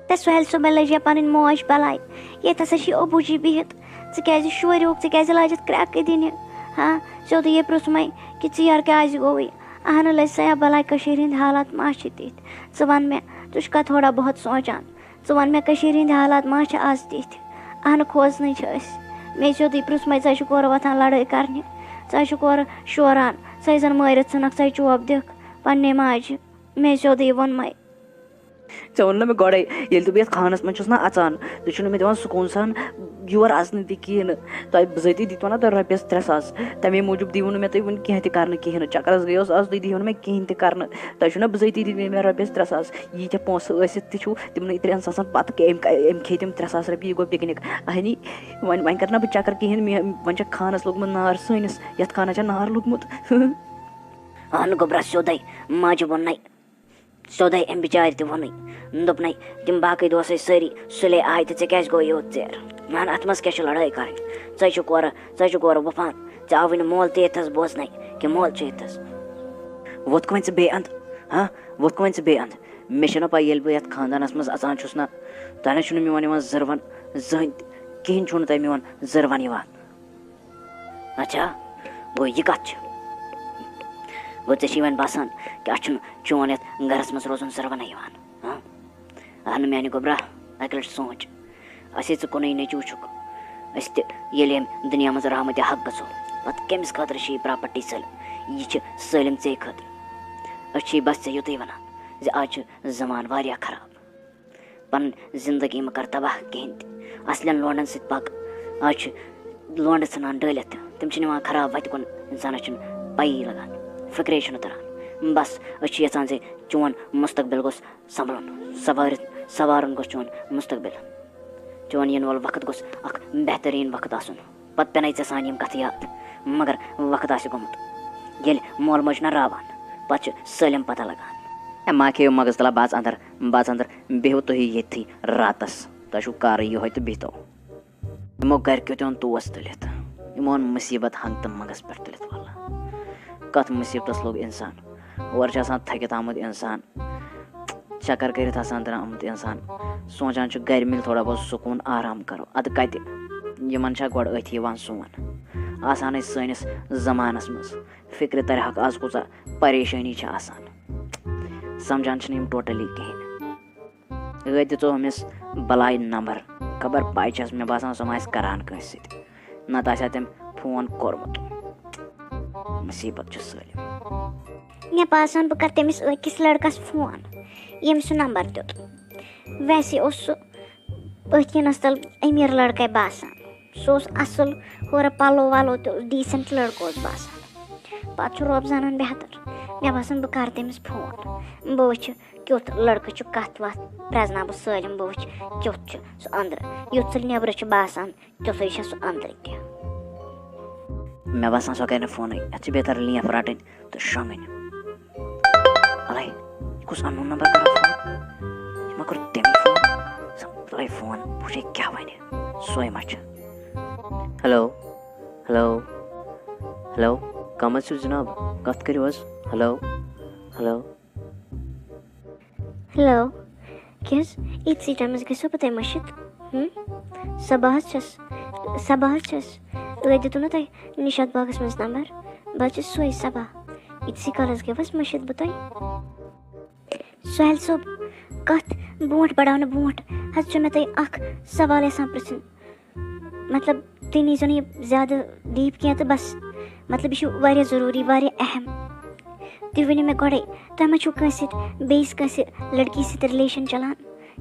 تہٕ سُہیل صٲبن لٔج یا پنٕنۍ موج بلاے، ییٚتہِ ہسا چھِ ابوٗ جی بِہِتھ، ژٕ کیٛازِ شوریوکھ، ژٕ کیٛازِ لاجتھ کرٛٮ۪کہٕ دِنہِ؟ ہاں، سیوٚدُے یہِ پرٛژھمَے کہِ ژیر کیٛازِ گوٚوُے؟ اہنُو لٔج سا یا بلاے، کٔشیٖرِ ہِنٛدۍ حالات ما چھِ تِتھۍ؟ ژٕ وَن مےٚ، ژٕ چھُکھا تھوڑا بہت سونٛچان؟ ژٕ وَن مےٚ، کٔشیٖرِ ہِنٛدۍ حالات ما چھِ آز تِتھۍ؟ اہنہٕ کھوژنٕے چھِ أسۍ۔ مےٚ سیوٚدُے پرٛژھمَے، ژٕ ہا چھُکھ اورٕ وۄتھان لڑٲے کرنہِ، ژٕ ہا چھُکھ اورٕ شوران، ژٕ ہَے زَن مٲرِتھ ژھٕنَکھ، ژٕ ہَے چوب دِکھ پنٛنہِ ماجہِ۔ مےٚ سیوٚدُے ووٚنمَے۔ ژےٚ ووٚن نہ مےٚ گۄڈَے، ییٚلہِ تُہۍ بہٕ یَتھ خانَس منٛز چھُس نہ اَژان، تُہۍ چھُو نہٕ مےٚ دِوان سکوٗن سان یور اَژنہٕ تہِ کِہیٖنۍ نہٕ۔ تۄہہِ بِذٲتی دِتوٕ نہ تۄہہِ رۄپیَس ترٛےٚ ساس، تَمے موٗجوٗب دیٖوٕ نہٕ مےٚ تُہۍ وٕنہِ کینٛہہ تہِ کَرنہٕ کِہیٖنۍ نہٕ۔ چَکرَس گٔیوس آز، تُہۍ دیٖوٕ نہٕ مےٚ کِہیٖنۍ تہِ کَرنہٕ۔ تۄہہِ چھُو نہ بِذٲتی دِتۍ مےٚ رۄپیَس ترٛےٚ ساس، ییٖتیٛاہ پونٛسہٕ ٲسِتھ تہِ چھُو تِمنٕے ترٛٮ۪ن ساسَن پَتہٕ کہِ أمۍ کا-، أمۍ کھیٚیہِ تِم ترٛےٚ ساس رۄپیہِ، یہِ گوٚو پِکنِک۔ اَہنی، وۄنۍ، وۄنۍ کَرٕ نہ بہٕ چَکر کِہیٖنۍ، مےٚ، وۄنۍ چھےٚ خانَس لوٚگمُت نار سٲنِس، یَتھ خانَس چھےٚ نار لوٚگمُت۔ اہن گوٚبرا، سیوٚدے ماجہِ ووٚننَے، سیوٚدے أمۍ بِچارِ تہِ ووٚنُے۔ دوٚپنَے، تِم باقٕے دوسے سٲری سُلے آے تہٕ ژےٚ کیٛازِ گوٚو یوٗت ژیر؟ وَن، اَتھ منٛز کیٛاہ چھِ لڑٲے کَرٕنۍ؟ ژٕ چھُکھ اورٕ، ژٕ چھُکھ اورٕ وۄپھان، ژےٚ آوٕے نہٕ مول تہِ ییٚتھَس بوزنَے کہِ مول چھُ ییٚتھَس۔ ووٚتھ وۄنۍ ژٕ بیٚیہِ اَنٛد، ہا؟ ووٚتھ وۄنۍ ژٕ بیٚیہِ اَنٛد۔ مےٚ چھَنہ پَے، ییٚلہِ بہٕ یَتھ خاندانَس منٛز اَژان چھُس نہ، تۄہہِ نہ چھُو نہٕ میون یِوان زٕروَن زٕہٕنۍ تہِ، کِہیٖنۍ چھُو نہٕ تۄہہِ میون زٕروَن یِوان۔ اچھا، گوٚو یہِ کَتھ چھِ؟ گوٚو ژےٚ چھِ وۄنۍ باسان کہِ اَسہِ چھُنہٕ چون یَتھ گَرَس منٛز روزُن زٕروَنٕے یِوان، ہاں؟ اہنہٕ میٛانہِ گوٚبرا، اَکہِ لَٹہِ سونٛچ، اَسے ژٕ کُنُے نیٚچوٗ چھُکھ، أسۍ تہِ ییٚلہِ ییٚمہِ دُنیا منٛز رحمتِ حق گژھو، پَتہٕ کٔمِس خٲطرٕ چھِ یہِ پراپرٹی سٲلِم؟ یہِ چھِ سٲلِم ژے خٲطرٕ۔ أسۍ چھِ بَس ژےٚ یُتُے وَنان زِ آز چھُ زمانہٕ واریاہ خراب۔ پنٕنۍ زندگی مہ کر تباہ کِہیٖنۍ تہِ۔ اصلٮ۪ن لونڈن سۭتۍ پک۔ آز چھِ لونڈٕ ژھٕنان ڈٲلِتھ۔ تِم چھِ نِوان خراب وتہِ کُن۔ انسانس چھُنہٕ پَیی لگان۔ فکرے چھُنہٕ تران۔ بس، أسۍ چھِ یژھان زِ چون مستقبل گوٚژھ سنبھلُن۔ سنوارِتھ، سنوارُن گوٚژھ چون مستقبل۔ چون یِنہٕ وول وقت گوٚژھ اکھ بہتریٖن وقت آسُن۔ پتہٕ پٮ۪نَے ژےٚ سانہِ یِم کتھٕ یاد۔ مگر وقت آسہِ گوٚمُت۔ ییٚلہِ مول موج نہ راوان، پتہٕ چھُ سٲلِم پتہ لگان۔ اے ما کھیٚیِو مغز تلا، بہٕ اژٕ اندر، بہٕ اژٕ اندر، بِہِو تُہی ییٚتھی راتس۔ تۄہہِ چھُو کارٕے یِہوٚے تہٕ بِہتو۔ یِمو گرِکیو تہِ اوٚن توس تُلِتھ۔ یِمو اوٚن مُصیٖبت ہنٛگ تہٕ منٛگس پٮ۪ٹھ تُلِتھ، واللہ۔ کتھ مُصیٖبتس لوٚگ انسان؟ اورٕ چھُ آسان تھٔکِتھ آمُت انسان۔ چکر کٔرِتھ آسان درٛامُت انسان۔ سونٛچان چھُ گرِ مِلہِ تھوڑا بہت سکوٗن، آرام کرو۔ ادٕ کتہِ؟ یِمن چھا گۄڈٕ أتھۍ یِوان سون؟ آسانٕے سٲنِس زمانس منٛز۔ فکرِ ترِ ہاکھ آز کۭژاہ پریشٲنی چھِ آسان۔ سمجھان چھِنہٕ یِم totally کِہیٖنۍ۔ أتۍ دِژو أمِس بلاے نمبر۔ خبر پاے چھس، مےٚ باسان سۄ ما آسہِ کران کٲنٛسہِ سۭتۍ۔ نتہٕ آسہِ ہا تٔمۍ فون کوٚرمُت۔ مُصیٖبت چھُ سٲلِم۔ مےٚ باسان بہٕ کرٕ تٔمِس أکِس لڑکس فون، ییٚمۍ سُہ نمبر دیُت۔ ویسے اوس سُہ أتھۍ یِنس تل أمیٖر لڑکے باسان۔ سُہ اوس اصل، ہورٕ پلو ولو تہِ اوس decent لڑکہٕ اوس باسان۔ پتہٕ چھُ رۄب زانان بہتر۔ مےٚ باسان بہٕ کرٕ تٔمِس فون، بہٕ وٕچھٕ کیُتھ لڑکہٕ چھُ، کتھ وتھ پرزناو بہٕ سٲلِم، بہٕ وٕچھٕ کیُتھ چھُ سُہ أنٛدرٕ۔ یُتھ سُہ نیٚبرٕ چھُ باسان، تیُتھُے چھےٚ سُہ أنٛدرٕ تہِ۔ مےٚ باسان سۄ کرِ نہٕ فونٕے، اتھ چھِ بہتر لینٛف رٹٕنۍ تہٕ شۄنٛگٕنۍ۔ الے، یہِ کُس unknown number کران فون؟ یہِ ما کوٚر تٔمی فون؟ سا، تُلے فون، بہٕ وٕچھے کیٛاہ وَنہِ۔ سۄے ما چھِ؟ ہیلو، ہیلو، ہیلو، کم حظ چھِو جناب؟ کتھ کٔرِو حظ۔ Hello, hello. ہیلو، کیٛاہ حظ؟ ییٖتسٕے ٹایمَس گژھو بہٕ تۄہہِ مٔشِتھ؟ ہُم؟ صبا حظ چھَس، صبا حظ چھَس۔ أتۍ دیُتوُ نہ تۄہہِ نِشاط باغَس منٛز نمبر؟ بہٕ حظ چھَس سۄے صبا۔ ییٖتسٕے کالَس گٔیوٕ حظ مٔشِتھ بہٕ تۄہہِ؟ سُہیل صٲب، کَتھ برونٛٹھ بڑاونہٕ برونٛٹھ حظ چھُ مےٚ تۄہہِ اَکھ سوال یَژھان پرٛژھُن۔ مطلب، تُہۍ نیٖزیو نہٕ یہِ زیادٕ deep کینٛہہ تہٕ بس۔ مطلب، یہِ چھُ واریاہ ضروٗری، واریاہ اہم۔ تُہۍ ؤنِو مےٚ گۄڈَے، تۄہہِ ما چھُو کٲنٛسہِ سۭتۍ، بیٚیِس کٲنٛسہِ لڑکی سۭتۍ relation چلان؟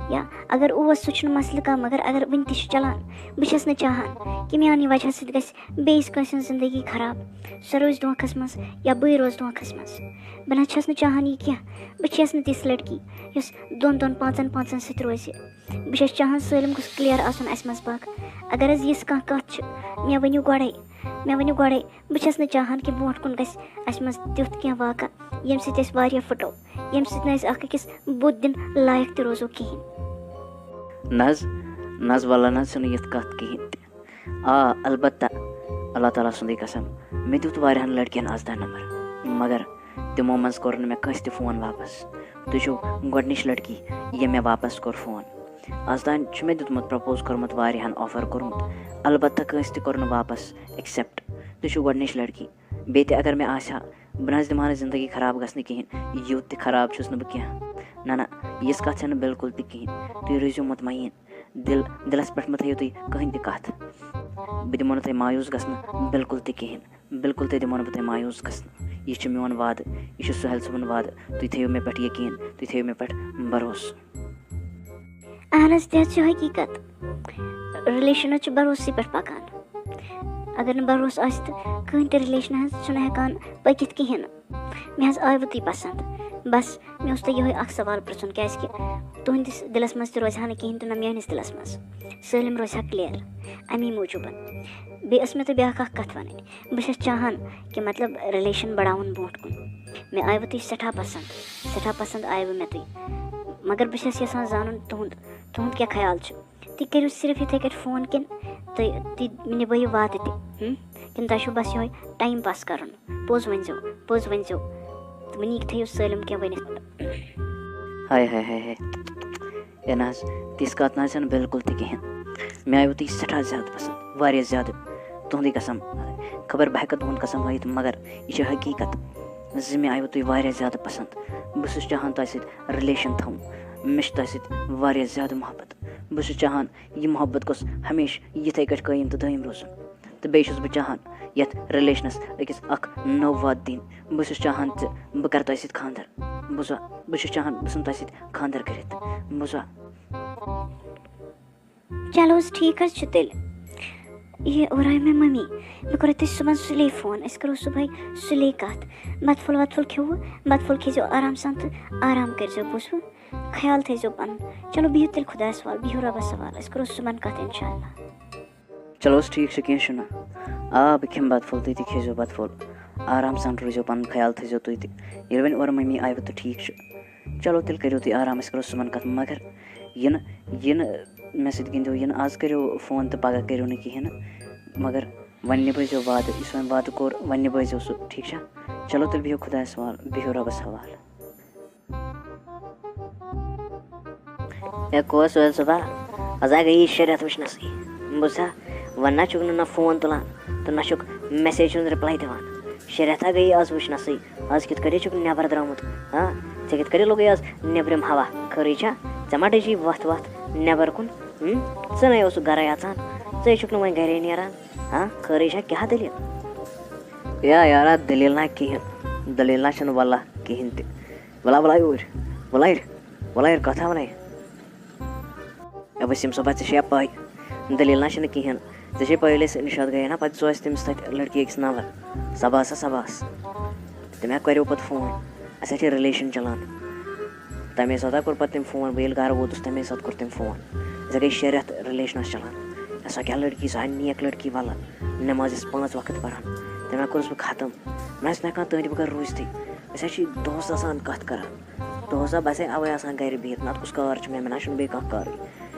یا اگر اوس، سُہ چھُنہٕ مسلہٕ کانٛہہ، مگر اگر وٕنہِ تہِ چھُ چلان، بہٕ چھَس نہٕ چاہان کہِ میٛانہِ وجہ سۭتۍ گژھِ بیٚیِس کٲنٛسہِ ہٕنٛز زندگی خراب، سۄ روزِ دھوکھَس منٛز یا بٕے روزٕ دھوکھَس منٛز۔ بہٕ نہ چھَس نہٕ چاہان یہِ کینٛہہ۔ بہٕ چھَس نہٕ تِژھ لڑکی یۄس دۄن دۄن پانٛژَن پانٛژَن سۭتۍ روزِ۔ بہٕ چھَس چاہان سٲلِم گوٚژھ clear آسُن اَسہِ منٛز باقٕے۔ اگر حظ یِژھ کانٛہہ کَتھ چھِ، مےٚ ؤنِو گۄڈَے، مےٚ ؤنِو گۄڈَے۔ بہٕ چھَس نہٕ چاہان کہِ برونٛٹھ کُن گژھِ اَسہِ منٛز تیُتھ کینٛہہ واقعہ، ییٚمہِ سۭتۍ أسۍ واریاہ پھٕٹو، ییٚمہِ سۭتۍ نہٕ أسۍ اَکھ أکِس بُتھ دِنہٕ لایق تہِ روزو کِہیٖنۍ۔ نہ حظ، نہ حظ، وَلہٕ نہ حظ چھُنہٕ یِتھ کَتھ کِہیٖنۍ تہِ۔ آ، البتہ، اللہ تعالیٰ سُنٛدٕے قسم، مےٚ دیُت واریاہَن لڑکِیَن آز تام نمبر، مگر تِمو منٛز کوٚر نہٕ مےٚ کٲنٛسہِ تہِ فون واپس۔ تُہۍ چھِو گۄڈٕنِچ لڑکی، ییٚمۍ مےٚ واپس کوٚر فون۔ آز تام چھُ مےٚ دیُتمُت، propose کوٚرمُت واریاہَن، offer کوٚرمُت، البتہ کٲنٛسہِ تہِ کوٚر نہٕ واپس accept۔ تُہۍ چھِو گۄڈٕنِچ لڑکی۔ بیٚیہِ تہِ اگر مےٚ آسہِ ہا، بہٕ نہ حظ دِمہٕ ہا نہٕ زندگی خراب گژھنہٕ کِہیٖنۍ۔ یوٗت تہِ خراب چھُس نہٕ بہٕ کینٛہہ۔ نہ، نہ، یِژھ کَتھ چھَنہٕ بِلکُل تہِ کِہیٖنۍ۔ تُہۍ روٗزِو مطمئن۔ دِل، دِلَس پٮ۪ٹھ مہٕ تھٲیِو تُہۍ کٕہٕنۍ تہِ کَتھ۔ بہٕ دِمو نہٕ تۄہہِ مایوٗس گژھنہٕ بِلکُل تہِ کِہیٖنۍ۔ بِلکُل تہِ دِمو نہٕ بہٕ تۄہہِ مایوٗس گژھنہٕ۔ یہِ چھُ میون وعدٕ، یہِ چھُ سُہیل صٲبُن وعدٕ۔ تُہۍ تھٲیِو مےٚ پٮ۪ٹھ یقیٖن، تُہۍ تھٲیِو مےٚ پٮ۪ٹھ بھروسہٕ۔ اہن حظ، تہِ حظ چھِ حقیٖقت۔ Relation حظ چھُ بھروسٕے پٮ۪ٹھ پَکان۔ اگر نہٕ بھروسہٕ آسہِ، تہٕ کٕہٕنۍ تہِ relation حظ چھُنہٕ ہٮ۪کان پٔکِتھ کِہیٖنۍ نہٕ۔ مےٚ حظ آیوٕ تُہۍ پَسنٛد۔ بَس، مےٚ اوس تۄہہِ یِہوٚے اَکھ سوال پرٛژھُن، کیٛازِکہِ تُہٕنٛدِس دِلَس منٛز تہِ روزِ ہا نہٕ کِہیٖنۍ تہٕ نہ میٛٲنِس دِلَس منٛز۔ سٲلِم روزِ ہا clear۔ اَمی موٗجوٗبَن۔ بیٚیہِ ٲس مےٚ تۄہہِ بیٛاکھ اَکھ کَتھ وَنٕنۍ۔ بہٕ چھَس چاہان کہِ، مطلب، relation بَڑاوُن برونٛٹھ کُن۔ مےٚ آیوٕ تُہۍ سٮ۪ٹھاہ پَسنٛد، سٮ۪ٹھاہ پَسنٛد آیوٕ مےٚ تُہۍ۔ مگر بہٕ چھَس یَژھان زانُن تُہُنٛد، تُہُنٛد کیٛاہ خیال چھُ؟ تُہۍ کٔرِو صرف یِتھَے کٲٹھۍ فون کِنہٕ تُہۍ، تُہۍ نِبٲیِو وعدٕ تہِ؟ ہُم؟ کِنہٕ تۄہہِ چھُو بَس یِہوٚے time pass کَرُن؟ پوٚز ؤنۍزیو، پوٚز ؤنۍزیو۔ تہٕ وٕنی تھٲیِو سٲلِم کینٛہہ ؤنِتھ۔ ہاے، ہاے، ہاے، ہاے۔ ہے نہ حظ، تِژھ کَتھ نہ حظ چھَنہٕ بِلکُل تہِ کِہیٖنۍ۔ مےٚ آیوٕ تُہۍ سٮ۪ٹھاہ زیادٕ پَسنٛد، واریاہ زیادٕ۔ تُہُنٛدُے قسم، خبر بہٕ ہٮ۪کہٕ تُہُنٛد قسم ہٲیِتھ، مگر یہِ چھِ حقیٖقت زِ مےٚ آیوٕ تُہۍ واریاہ زیادٕ پَسنٛد۔ بہٕ چھُس چاہان تۄہہِ سۭتۍ relation تھاوُن۔ مےٚ چھِ تۄہہِ سۭتۍ واریاہ زیادٕ محبت۔ بہٕ چھُس چاہان یہِ محبت گوٚژھ ہمیشہِ یِتھَے کٲٹھۍ قٲیِم تہٕ دٲیِم روزُن۔ تہٕ بیٚیہِ چھُس بہٕ چاہان یَتھ relationس أکِس اَکھ نٔو وَتھ دِنۍ۔ بہٕ چھُس چاہان زِ بہٕ کَرٕ تۄہہِ سۭتۍ خانٛدر۔ بوٗزوا؟ بہٕ چھُس چاہان بہٕ ژھٕنہٕ تۄہہِ سۭتۍ خانٛدر کٔرِتھ۔ بوٗزوا؟ چلو حظ، ٹھیٖک حظ چھُ تیٚلہِ۔ یہِ، اورٕ آیہِ مےٚ مٔمی۔ مےٚ کوٚر تۄہہِ صُبحن سُلے فون، أسۍ کَرو صُبحٲے سُلے کَتھ۔ بَتہٕ پھوٚل وَتہٕ پھوٚل کھیوٚوٕ، بَتہٕ پھوٚل کھیٚزیو آرام سان تہٕ آرام کٔرۍزیو، بوٗزوٕ؟ خیال تھٲیزیو پَنُن۔ چلو، بِہِو تیٚلہِ خۄدایَس حوال، بِہِو رۄبَس حوال، أسۍ کَرو صُبحن کَتھ اِنشاء اللہ۔ چلو حظ، ٹھیٖک چھُ، کینٛہہ چھُنہٕ۔ آ، بہٕ کھٮ۪مہٕ بَتہٕ پھوٚل، تُہۍ تہِ کھیٚزیو بَتہٕ پھوٚل۔ آرام سان روٗزیو، پَنُن خیال تھٲیزیو تُہۍ تہِ۔ ییٚلہِ وۄنۍ اورٕ مٔمی آیہِ تہٕ ٹھیٖک چھُ۔ چلو، تیٚلہِ کٔرِو تُہۍ آرام، أسۍ کَرو صُبحن کَتھ۔ مگر یِنہٕ، یِنہٕ مےٚ سۭتۍ گِنٛدیو، یِنہٕ آز کٔرِو فون تہٕ پَگاہ کٔرِو نہٕ کِہیٖنۍ نہٕ۔ مگر وۄنۍ نِبٲیزیو وعدٕ، یُس وۄنۍ وعدٕ کوٚر، وۄنۍ نِبٲیزیو سُہ، ٹھیٖک چھا؟ چلو، تیٚلہِ بِہِو خۄدایَس حوال، بِہِو رۄبَس حوال۔ ہے کوس وٲلۍ صٲبا، آز ہا گٔیی شےٚ رٮ۪تھ وٕچھنَسٕے۔ بوٗزتھا، وۄنۍ نہ چھُکھ نہٕ نہ فون تُلان تہٕ نہ چھُکھ message ہُنٛد reply دِوان۔ شےٚ رٮ۪تھ ہا گٔیی آز وٕچھنَسٕے۔ آز کِتھ کٔٹھۍ چھُکھ نٮ۪بر درٛامُت؟ ہاں، ژےٚ کِتھ کٔٹھۍ لوٚگُے آز نیٚبرِم ہوا؟ خٲرٕے چھا؟ ژےٚ ما ڈٔجی وَتھ وَتھ نٮ۪بر کُن؟ ہُم؟ ژٕ نے اوسُکھ گَرَے اَژان، ژٕ ہے چھُکھ نہٕ وۄنۍ گَرے نیران۔ ہاں، خٲرٕے چھا؟ کیٛاہ دٔلیٖل؟ یا یارا، دٔلیٖل نہ کِہیٖنۍ، دٔلیٖل نہ چھَنہٕ واللہ کِہیٖنۍ تہِ۔ وَلا، وَلا یوٗرۍ، وَلا یوٗرۍ، وَلا یوٗرۍ، کَتھ ہا وَنَے؟ اے وسیٖم صٲبا، ژےٚ چھےٚ پَے، دٔلیٖل نہ چھَنہٕ کِہیٖنۍ۔ ژےٚ چھےٚ پَے، ییٚلہِ أسۍ نِشاط گٔیے نا، پَتہٕ دِژو اَسہِ تٔمِس تَتہِ لٔڑکی أکِس نمبر، صباحس ہا صباحس۔ تٔمۍ ہا کَریو پَتہٕ فون، اَسہِ ہا چھِ relation چَلان۔ تَمے ساتہٕ ہا کوٚر پَتہٕ تٔمۍ فون، بہٕ ییٚلہِ گَرٕ ووتُس، تَمے ساتہٕ کوٚر تٔمۍ فون۔ أسۍ ہا گٔے شےٚ رٮ۪تھ relationس چَلان۔ سۄ کیٛاہ لٔڑکی، سۄ ہا نیک لٔڑکی وَلہٕ، نٮ۪ماز ٲس پانٛژھ وقت پَران۔ تٔمۍ ہا کوٚرُس بہٕ ختم۔ نہ ٲسۍ نہٕ ہٮ۪کان تُہٕنٛدِ بغٲر روٗزتھٕے۔ أسۍ حظ چھِ دۄہَس آسان کَتھ کَران۔ دۄہَس ہا بَسے اَوَے آسان گَرِ بِہِتھ، نَتہٕ کُس کار چھُ مےٚ، مےٚ نہ چھُنہٕ بیٚیہِ کانٛہہ کارٕے۔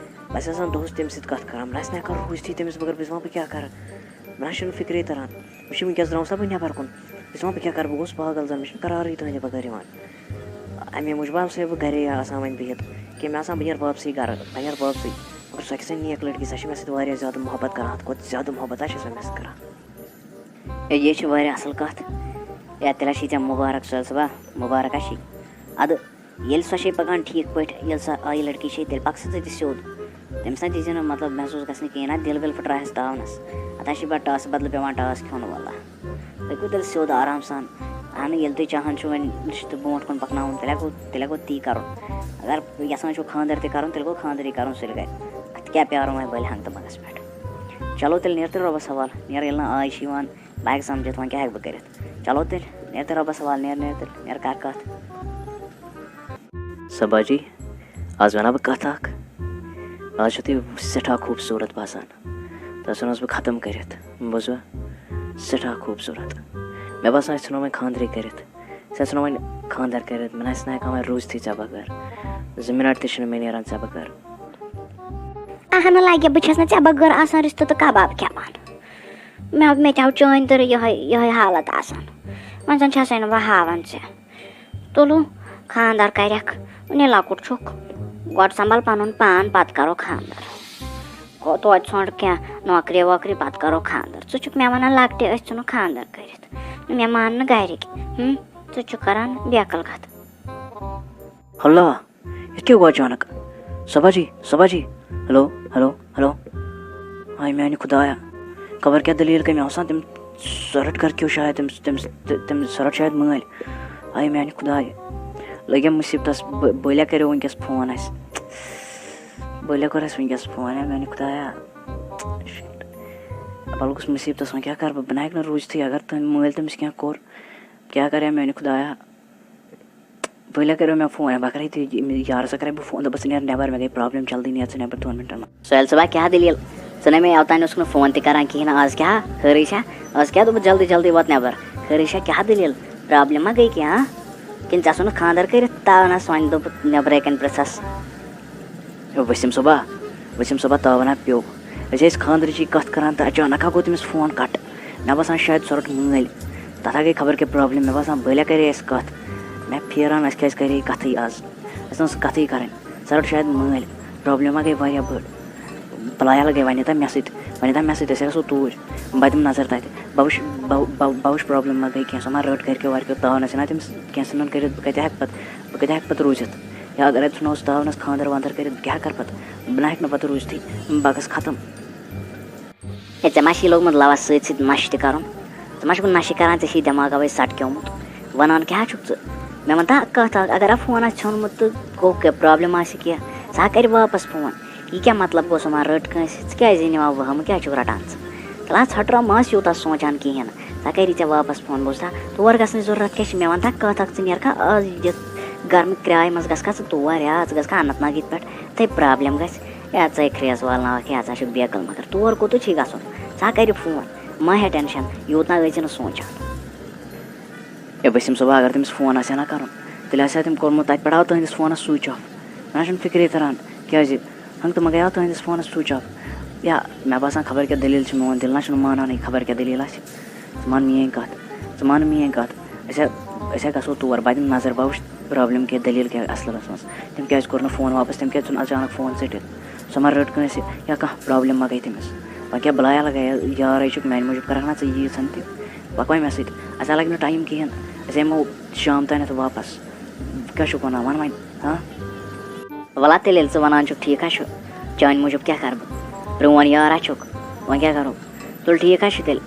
بَس آسان دۄہَس تٔمِس سۭتۍ کَتھ کَران، بہٕ نہ ٲسۍ نہٕ ہٮ۪کان روٗزتھٕے تٔمِس بغٲر، بہٕ چھُس دَپان بہٕ کیٛاہ کَرٕ، مےٚ نہ چھُنہٕ فِکرے تَران۔ وۄنۍ چھِ وٕنکٮ۪س درٛاوُس نا بہٕ نٮ۪بَر کُن، بہٕ چھُس دَپان بہٕ کیٛاہ کَرٕ، بہٕ گوٚوُس پاگَل زَن، مےٚ چھُنہٕ قرارٕے تُہٕنٛدِ بغٲر یِوان۔ اَمے موٗجوٗب آسہٕ ہا بہٕ گَرے آسان وۄنۍ بِہِتھ، کہِ مےٚ آسان بہٕ نیرٕ واپسٕے گَرٕ، بہٕ نیرٕ واپسٕے۔ مگر سۄ کیٛاہ سا نیک لٔڑکی، سۄ چھِ مےٚ سۭتۍ واریاہ زیادٕ محبت کَران، حد کھۄتہٕ زیادٕ محبت حظ چھِ سۄ مےٚ سۭتۍ کَران۔ ہے، یہِ چھِ واریاہ اَصٕل کَتھ۔ ہے، تیٚلہِ حظ چھِ ژےٚ مُبارک، سُہیل صٲبا، مُبارک حظ چھِ۔ اَدٕ ییٚلہِ سۄ چھے پَکان ٹھیٖک پٲٹھۍ، ییٚلہِ سۄ آیہِ لٔڑکی چھے، تیٚلہِ پَک سا ژٕ تہِ سیوٚد۔ تٔمِس نہ دیٖزِ نہٕ، مطلب، محسوٗس گژھنہٕ کِہیٖنۍ، نہ دِل وِل پھٕٹراوٮ۪س تاونَس۔ اَتھ حظ چھِ پَتہٕ ٹاسہٕ بدلہٕ پٮ۪وان ٹاس کھیوٚن، واللہ۔ تُہۍ گوٚو تیٚلہِ سیوٚد آرام سان۔ اہنُو، ییٚلہِ تُہۍ چاہان چھِو وۄنۍ رِشتہٕ برونٛٹھ کُن پَکناوُن، تیٚلہِ ہا گوٚو، تیٚلہِ ہا گوٚو تی کَرُن۔ اگر یَژھان چھِو خانٛدر تہِ کَرُن، تیٚلہِ گوٚو خانٛدرٕے کَرُن سُلہِ گَرِ۔ اَتھ کیٛاہ پیٛارو وۄنۍ بٔلۍ ہنٛگتہٕ منٛگَس پٮ۪ٹھ؟ چلو تیٚلہِ نیر تیٚلہِ رۄبَس حوالہٕ، نیر ییٚلہِ نہٕ آے چھِ یِوان، بہٕ ہٮ۪کہٕ سَمجھِتھ وۄنۍ کیٛاہ ہٮ۪کہٕ بہٕ کٔرِتھ۔ چلو تیٚلہِ نیر تیٚلہِ رۄبَس حوالہٕ، نیر، نیر تیٚلہِ، نیر کَر کَتھ۔ صبا جی، آز وَنہ بہٕ کَتھ اَکھ۔ آز چھُو تُہۍ سٮ۪ٹھاہ خوٗبصوٗرت باسان۔ تۄہہِ ژھٕنوس بہٕ ختم کٔرِتھ، بوٗزوا؟ سٮ۪ٹھاہ خوٗبصوٗرت۔ مےٚ باسان، أسۍ ژھٕنو وۄنۍ خانٛدرٕے کٔرِتھ۔ أسۍ ژھٕنو وۄنۍ خانٛدر کٔرِتھ، مےٚ نہ آسہِ نہ ہٮ۪کان وۄنۍ روٗزتھٕے ژےٚ بغٲر۔ زٕ مِنٹ تہِ چھِنہٕ مےٚ نیران ژےٚ بغٲر۔ اہنہٕ لگہِ، بہٕ چھَس نہٕ ژےٚ بغٲر آسان رِستہٕ تہٕ کباب کھٮ۪وان۔ مےٚ، مےٚ تہِ آو چٲنۍ تہٕ یِہوٚے، یِہوٚے حالت آسان۔ وۄنۍ زَن چھَسَے نہٕ بہٕ ہاوان ژےٚ۔ تُلُو، خانٛدر کَرٮ۪کھ، وٕنہِ لۄکُٹ چھُکھ۔ گۄڈٕ سنٛبھال پَنُن پان، پَتہٕ کَرو خانٛدر۔ گوٚو توتہِ ژھانٛڈ کینٛہہ نوکری ووکری، پَتہٕ کَرو خانٛدر۔ ژٕ چھُکھ مےٚ وَنان لۄکٹہِ أسۍ ژھٕنو خانٛدر کٔرِتھ۔ مےٚ مان نہٕ گَرِکۍ۔ ہُم، ژٕ چھُکھ کَران بیقٕل کَتھٕ۔ اللہ، یہِ کیٛاہ گوٚو اچانک؟ صبا جی، صبا جی، ہیلو، ہیلو، ہیلو۔ ہاے میانہِ خدایا، خبر کیٛاہ دٔلیٖل گٔے۔ مےٚ باسان تٔمۍ سۄ رٔٹ گرِکیو شاید، تٔمۍ، تٔمۍ، تٔمۍ سۄ رٔٹ شاید مٲلۍ۔ ہاے میانہِ خدایا، لٔگۍ مُصیبتس۔ بٔ-، بٔلۍ کریو وٕنکیٚس فون اَسہِ۔ بٔلۍ کوٚر اَسہِ وٕنکیٚس فون، ہاے میانہِ خدایا۔ Shit۔ بہٕ لوٚگُس مُصیبتس، وۄنۍ کیٛاہ کرٕ بہٕ؟ بہٕ نہ ہیٚکہٕ نہٕ روٗزتھٕے، اگر تٔمۍ مٲلۍ تٔمِس کینٛہہ کوٚر، کیٛاہ کرِ ہا میانہِ خدایا؟ بٔلۍ کریو مےٚ فون، بہٕ کرے تہِ ییٚمِس یارس سۭتۍ کرے بہٕ فون، دوٚپُس، "ژٕ نیر نٮ۪بر، مےٚ گٔے problem، جلدی نیر ژٕ نٮ۪بر دۄن مِنٹن منٛز۔" سہیل صٲبا، کیٛاہ دٔلیٖل؟ ژٕ نے مےٚ اوتانۍ اوسُکھ نہٕ فون تہِ کران کِہیٖنۍ، آز کیٛاہ خٲرٕے چھا؟ آز کیٛاہ دوٚپُس، جلدی جلدی ووت نٮ۪بر، خٲرٕے چھا؟ کیٛاہ دٔلیٖل؟ Problem ما گٔے کینٛہہ، ہاں؟ کِنہٕ ژےٚ ژھُنُتھ خانٛدر کٔرِتھ؟ تاونس وۄنۍ دوٚپُکھ نٮ۪برَے کَنۍ پرٛژھس۔ ہے وسیٖم صٲبا، وسیٖم صٲبا، تاونا پیوٚو۔ أسۍ ٲسۍ خانٛدرٕچی کتھ کران تہٕ اچانک ہا گوٚو تٔمِس فون cut۔ مےٚ باسان شاید سۄ رٔٹ مٲلۍ۔ تتھ ہا گٔے خبر کیٛاہ problem۔ مےٚ باسان بٔلۍ کرے اَسہِ کتھ۔ مےٚ پھیران اَسہِ کیٛازِ کرے یہِ کتھٕے آز۔ اَسہِ ٲس نہٕ کتھٕے کرٕنۍ۔ سۄ رٔٹ شاید مٲلۍ۔ Problem ہا گٔے واریاہ بٔڑ۔ بلایا لگے وۄنۍ ییٖتاہ مےٚ سۭتۍ، وۄنۍ ییٖتاہ مےٚ سۭتۍ، أسۍ ہا گژھو توٗرۍ۔ بہٕ دِمہٕ نظر تتہِ۔ بہٕ وٕچھ، بہٕ، بہٕ، بہٕ وٕچھ problem ما گٔے کینٛہہ۔ سۄ ما رٔٹ گرِکیو ورکیو تاونس، یہِ نا تٔمِس کینٛہہ ژھٕنُن کٔرِتھ، بہٕ کتہِ ہٮ۪کہٕ پتہٕ، بہٕ کتہِ ہٮ۪کہٕ پتہٕ روٗزِتھ؟ یا اگر اتہِ ژھٕنوس تاونس خانٛدر وانٛدر کٔرِتھ، بہٕ کیٛاہ کرٕ پتہٕ؟ بہٕ نہ ہیٚکہٕ نہٕ پتہٕ روٗزتھٕے، بہٕ گژھٕ ختم۔ ہے، ژےٚ ما چھی لوٚگمُت لوَس سۭتۍ سۭتۍ نشہِ تہِ کرُن؟ ژٕ ما چھُکھ نشہِ کران، ژےٚ چھی دٮ۪ماغ اوے سٹکیومُت؟ ونان کیٛاہ چھُکھ ژٕ؟ مےٚ وَن تہ کتھ اکھ، اگر اَتھ فون آسہِ ژھیوٚنمُت تہٕ گوٚو کیٛاہ، problem آسہِ کیٛاہ؟ سُہ ہا کرِ واپس فون۔ یہِ کیٛاہ مطلب گوٚو، سُہ ما رٔٹ کٲنٛسہِ؟ ژٕ کیٛازِ یہِ نِوان وہمہٕ، کیٛازِ چھُکھ رٹان ژٕ؟ تَلہٕ ہا ژھۄٹراو، مہ ٲس یوٗتاہ سونٛچان کِہیٖنۍ نہٕ۔ ژٕ ہا کَری ژےٚ واپس فون، بوٗزتھا؟ تور گژھنٕچ ضروٗرت کیٛاہ چھِ؟ مےٚ وَن تہ کَتھ اَکھ، ژٕ نیرکھا آز یَتھ گرمہٕ کرٛایہِ منٛز، گژھکھا ژٕ تور؟ یا ژٕ گژھکھا اننت ناگ ییٚتہِ پٮ۪ٹھ؟ تَے problem گژھِ۔ یا ژَے کھرٛیس والناوَکھ، یا ژٕ ہا چھُکھ بیقٕل۔ مگر تور کوٚتُے چھُے گژھُن؟ ژٕ ہا کَرِ فون، مہ ہےٚ tension، یوٗت نہ ٲسۍ زِ نہٕ سونٛچان۔ ہے وسیٖم صٲبا، اگر تٔمِس فون آسہِ ہا نہ کَرُن، تیٚلہِ آسہِ ہا تٔمۍ کوٚرمُت، تَتہِ پٮ۪ٹھ آو تُہٕنٛدِس فونَس switch off۔ مےٚ نہ چھُنہٕ فِکرے تَران، کیٛازِ؟ ہنٛگتہٕ منٛگَے آو تُہٕنٛدِس فونَس switch off۔ یا مےٚ باسان، خبر کیٛاہ دٔلیٖل چھِ، میون دِل نہ چھُنہٕ مانانٕے، خبر کیٛاہ دٔلیٖل آسہِ۔ ژٕ مان میٛٲنۍ کَتھ، ژٕ مان میٛٲنۍ کَتھ۔ أسۍ ہا، أسۍ ہا گژھو تور، بہٕ دِمہٕ نظر، بہٕ وٕچھٕ problem کیٛاہ، دٔلیٖل کیٛاہ اَصلَس منٛز۔ تٔمۍ کیٛازِ کوٚر نہٕ فون واپَس، تٔمۍ کیٛازِ ژھُن اچانک فون ژٔٹِتھ؟ سۄ ما رٔٹ کٲنٛسہِ، یا کانٛہہ problem ما گٔے تٔمِس؟ وۄنۍ کیٛاہ بلایا لگے، یارے چھُکھ، میانہِ موٗجوٗب کرکھ نا ژٕ ییٖژ ہن تہِ؟ پکھ وۄنۍ مےٚ سۭتۍ، اسہِ ہا لگہِ نہٕ time کِہیٖنۍ، أسۍ یِمو شام تانٮ۪تھ واپس۔ کیٛاہ چھُکھ ونان، وَن وۄنۍ، ہاں؟ وَلہ تیٚلہِ ییٚلہِ ژٕ وَنان چھُکھ، ٹھیٖک ہا چھُ، چانہِ موٗجوٗب کیٛاہ کَرٕ بہٕ؟ پرٛون یار ہا چھُکھ، وۄنۍ کیٛاہ کَرو؟ تُل ٹھیٖک ہا چھُ تیٚلہِ،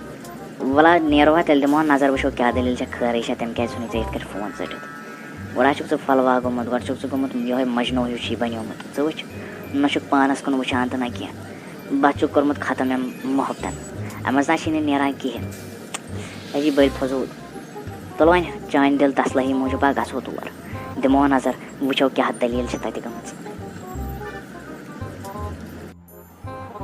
وَلہ نیرو ہا تیٚلہِ، دِمو ہا نظر، وٕچھو کیٛاہ دٔلیٖل چھےٚ، خٲرٕے چھےٚ، تٔمۍ کیٛازِ ژھُن یہِ ژےٚ یِتھ کٔٹھۍ فون ژٔٹِتھ؟ گۄڈٕ ہا چھُکھ ژٕ پھۄلہٕ واگومُت، گۄڈٕ چھُکھ ژٕ گوٚمُت یِہوٚے مجنوٗ ہیوٗ چھُے بنیومُت، ژٕ وٕچھ، نہ چھُکھ پانَس کُن وٕچھان تہٕ نہ کینٛہہ، بَس چھُکھ کوٚرمُت ختم أمۍ محبتَن، اَمہِ منٛز نہ چھِی نہٕ نیران کِہیٖنۍ۔ أجی بٔلۍ فضوٗل۔ تُل وۄنۍ چانہِ دِل تسلٲہی موٗجوٗب ہا گژھو تور۔ دِمو نظر، وٕچھو کیٛاہ دٔلیٖل چھِ تَتہِ گٔمٕژ۔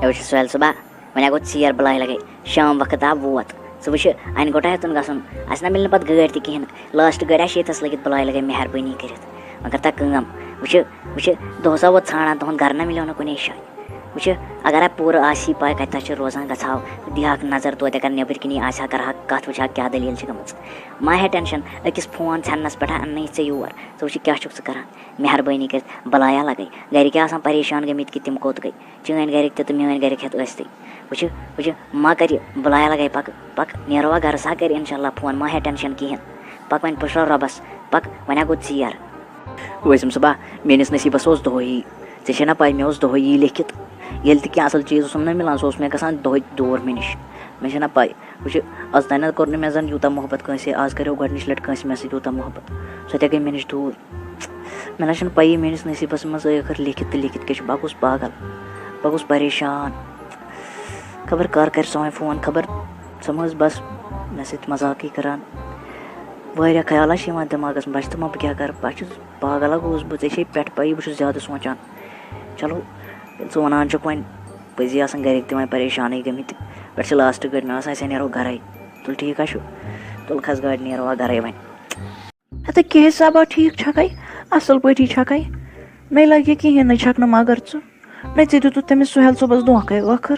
ہے وٕچھ سُہیل صٲبا، وۄنۍ ہا گوٚو ژیر، بَلاے لَگے، شام وقت آو ووت۔ ژٕ وٕچھِ، اَنہِ گوٚٹا ہیوٚتُن گژھُن، اَسہِ نہ مِلہِ نہٕ پَتہٕ گٲڑۍ تہِ کِہیٖنۍ۔ Last گٲڑۍ آسہِ ییٚتھَس لٔگِتھ، بَلاے لَگے، مہربٲنی کٔرِتھ وۄنۍ کَر تہٕ کٲم۔ وٕچھِ، وٕچھِ، دۄہَس آو وۄنۍ ژھانٛڈان تُہُنٛد گَرٕ، نہ مِلیو نہٕ کُنے جایہِ۔ وٕچھِ، اگر ہا پوٗرٕ آسہِ ہی پَے کَتہِ تھَس چھِ روزان، گژھٕ ہاو، دِہاکھ نظر توتہِ، اگر نیٚبٕرۍ کِنی آسہِ ہا، کَرٕ ہا کَتھ، وٕچھِ ہا کیٛاہ دٔلیٖل چھِ گٔمٕژ۔ مہ ہےٚ tension، أکِس فون ژھٮ۪ننَس پٮ۪ٹھ ہا اَننَے ژےٚ یور۔ ژٕ وٕچھِ کیٛاہ چھُکھ ژٕ کَران، مہربٲنی کٔرِتھ بَلایا لَگَے۔ گَرِکۍ آسان پریشان گٔمٕتۍ کہِ تِم کوٚت گٔے۔ چٲنۍ گَرِکۍ تہِ تہٕ میٲنۍ گَرِکۍ ہٮ۪تھ ٲسۍ تھٕے۔ وٕچھِ، وٕچھِ، ما کَرِ بَلایا لَگَے، پَکھ، پَکھ، نیرو وۄنۍ گَرٕ، سۄ کَرِ اِنشاء اللہ فون، ما ہےٚ tension کِہیٖنۍ۔ پَکھ وۄنۍ پُشراو رۄبَس، پَکھ، وۄنۍ ہا گوٚو ژیر۔ وسیٖم صٲبا، میٲنِس نصیٖبَس اوس دۄہَے یی۔ ژےٚ چھے نہ پَے، مےٚ اوس دۄہَے یی لیکھِتھ۔ ییٚلہِ تہِ کینٛہہ اَصٕل چیٖز اوسُم نہ مِلان، سُہ اوس مےٚ گژھان دۄہَے دوٗر مےٚ نِش۔ مےٚ چھے نہ پَے، وٕچھ، از تام نہ کوٚر نہٕ مےٚ زن یوٗتاہ محبت کٲنٛسہِ، از کریو گۄڈٕنِچ لٹہِ کٲنٛسہِ مےٚ سۭتۍ یوٗتاہ محبت۔ سۄ تہِ گٔے مےٚ نِش دوٗر۔ مےٚ نہ چھُنہٕ پَیی میٲنِس نصیٖبس منٛز ٲے ٲخٕر لیکھِتھ تہٕ لیکھِتھ کیٛاہ چھُ۔ بہٕ گوٚوُس پاگل، بہٕ گوٚوُس پریشان۔ خبر کر کرِ سۄ وۄنۍ فون، خبر سۄ ما ٲس بس مےٚ سۭتۍ مذاقٕے کران۔ واریاہ خیالہ چھِ یِوان دٮ۪ماغس منٛز، بہٕ چھُس دپان بہٕ کیٛاہ کرٕ، بہٕ چھُس پاگل ہا گوٚوُس بہٕ، ژےٚ چھے پٮ۪ٹھ پَیی بہٕ چھُس زیادٕ سونٛچان۔ چلو، ییٚلہِ ژٕ وَنان چھُکھ وۄنۍ، پٔزی آسان گَرِکۍ تہِ وۄنۍ پریشانٕے گٔمٕتۍ۔ پٮ۪ٹھٕ چھِ لاسٹ گٲڑۍ مےٚ باسان، أسۍ ہے نیرو گَرَے۔ تُل ٹھیٖک ہا چھُ، تُل کھَس گاڑِ، نیرو آ گَرَے وۄنۍ۔ ہَتہٕ کیٛاہ حِسابا، ٹھیٖک چھَکھَے؟ اَصٕل پٲٹھی چھَکھَے؟ مےٚ لَگہِ کِہیٖنۍ نہٕ چھَکھ نہٕ مگر ژٕ۔ نَے ژےٚ دیُتُتھ تٔمِس سُہیل صٲبَس دھوکَے ٲخٕر۔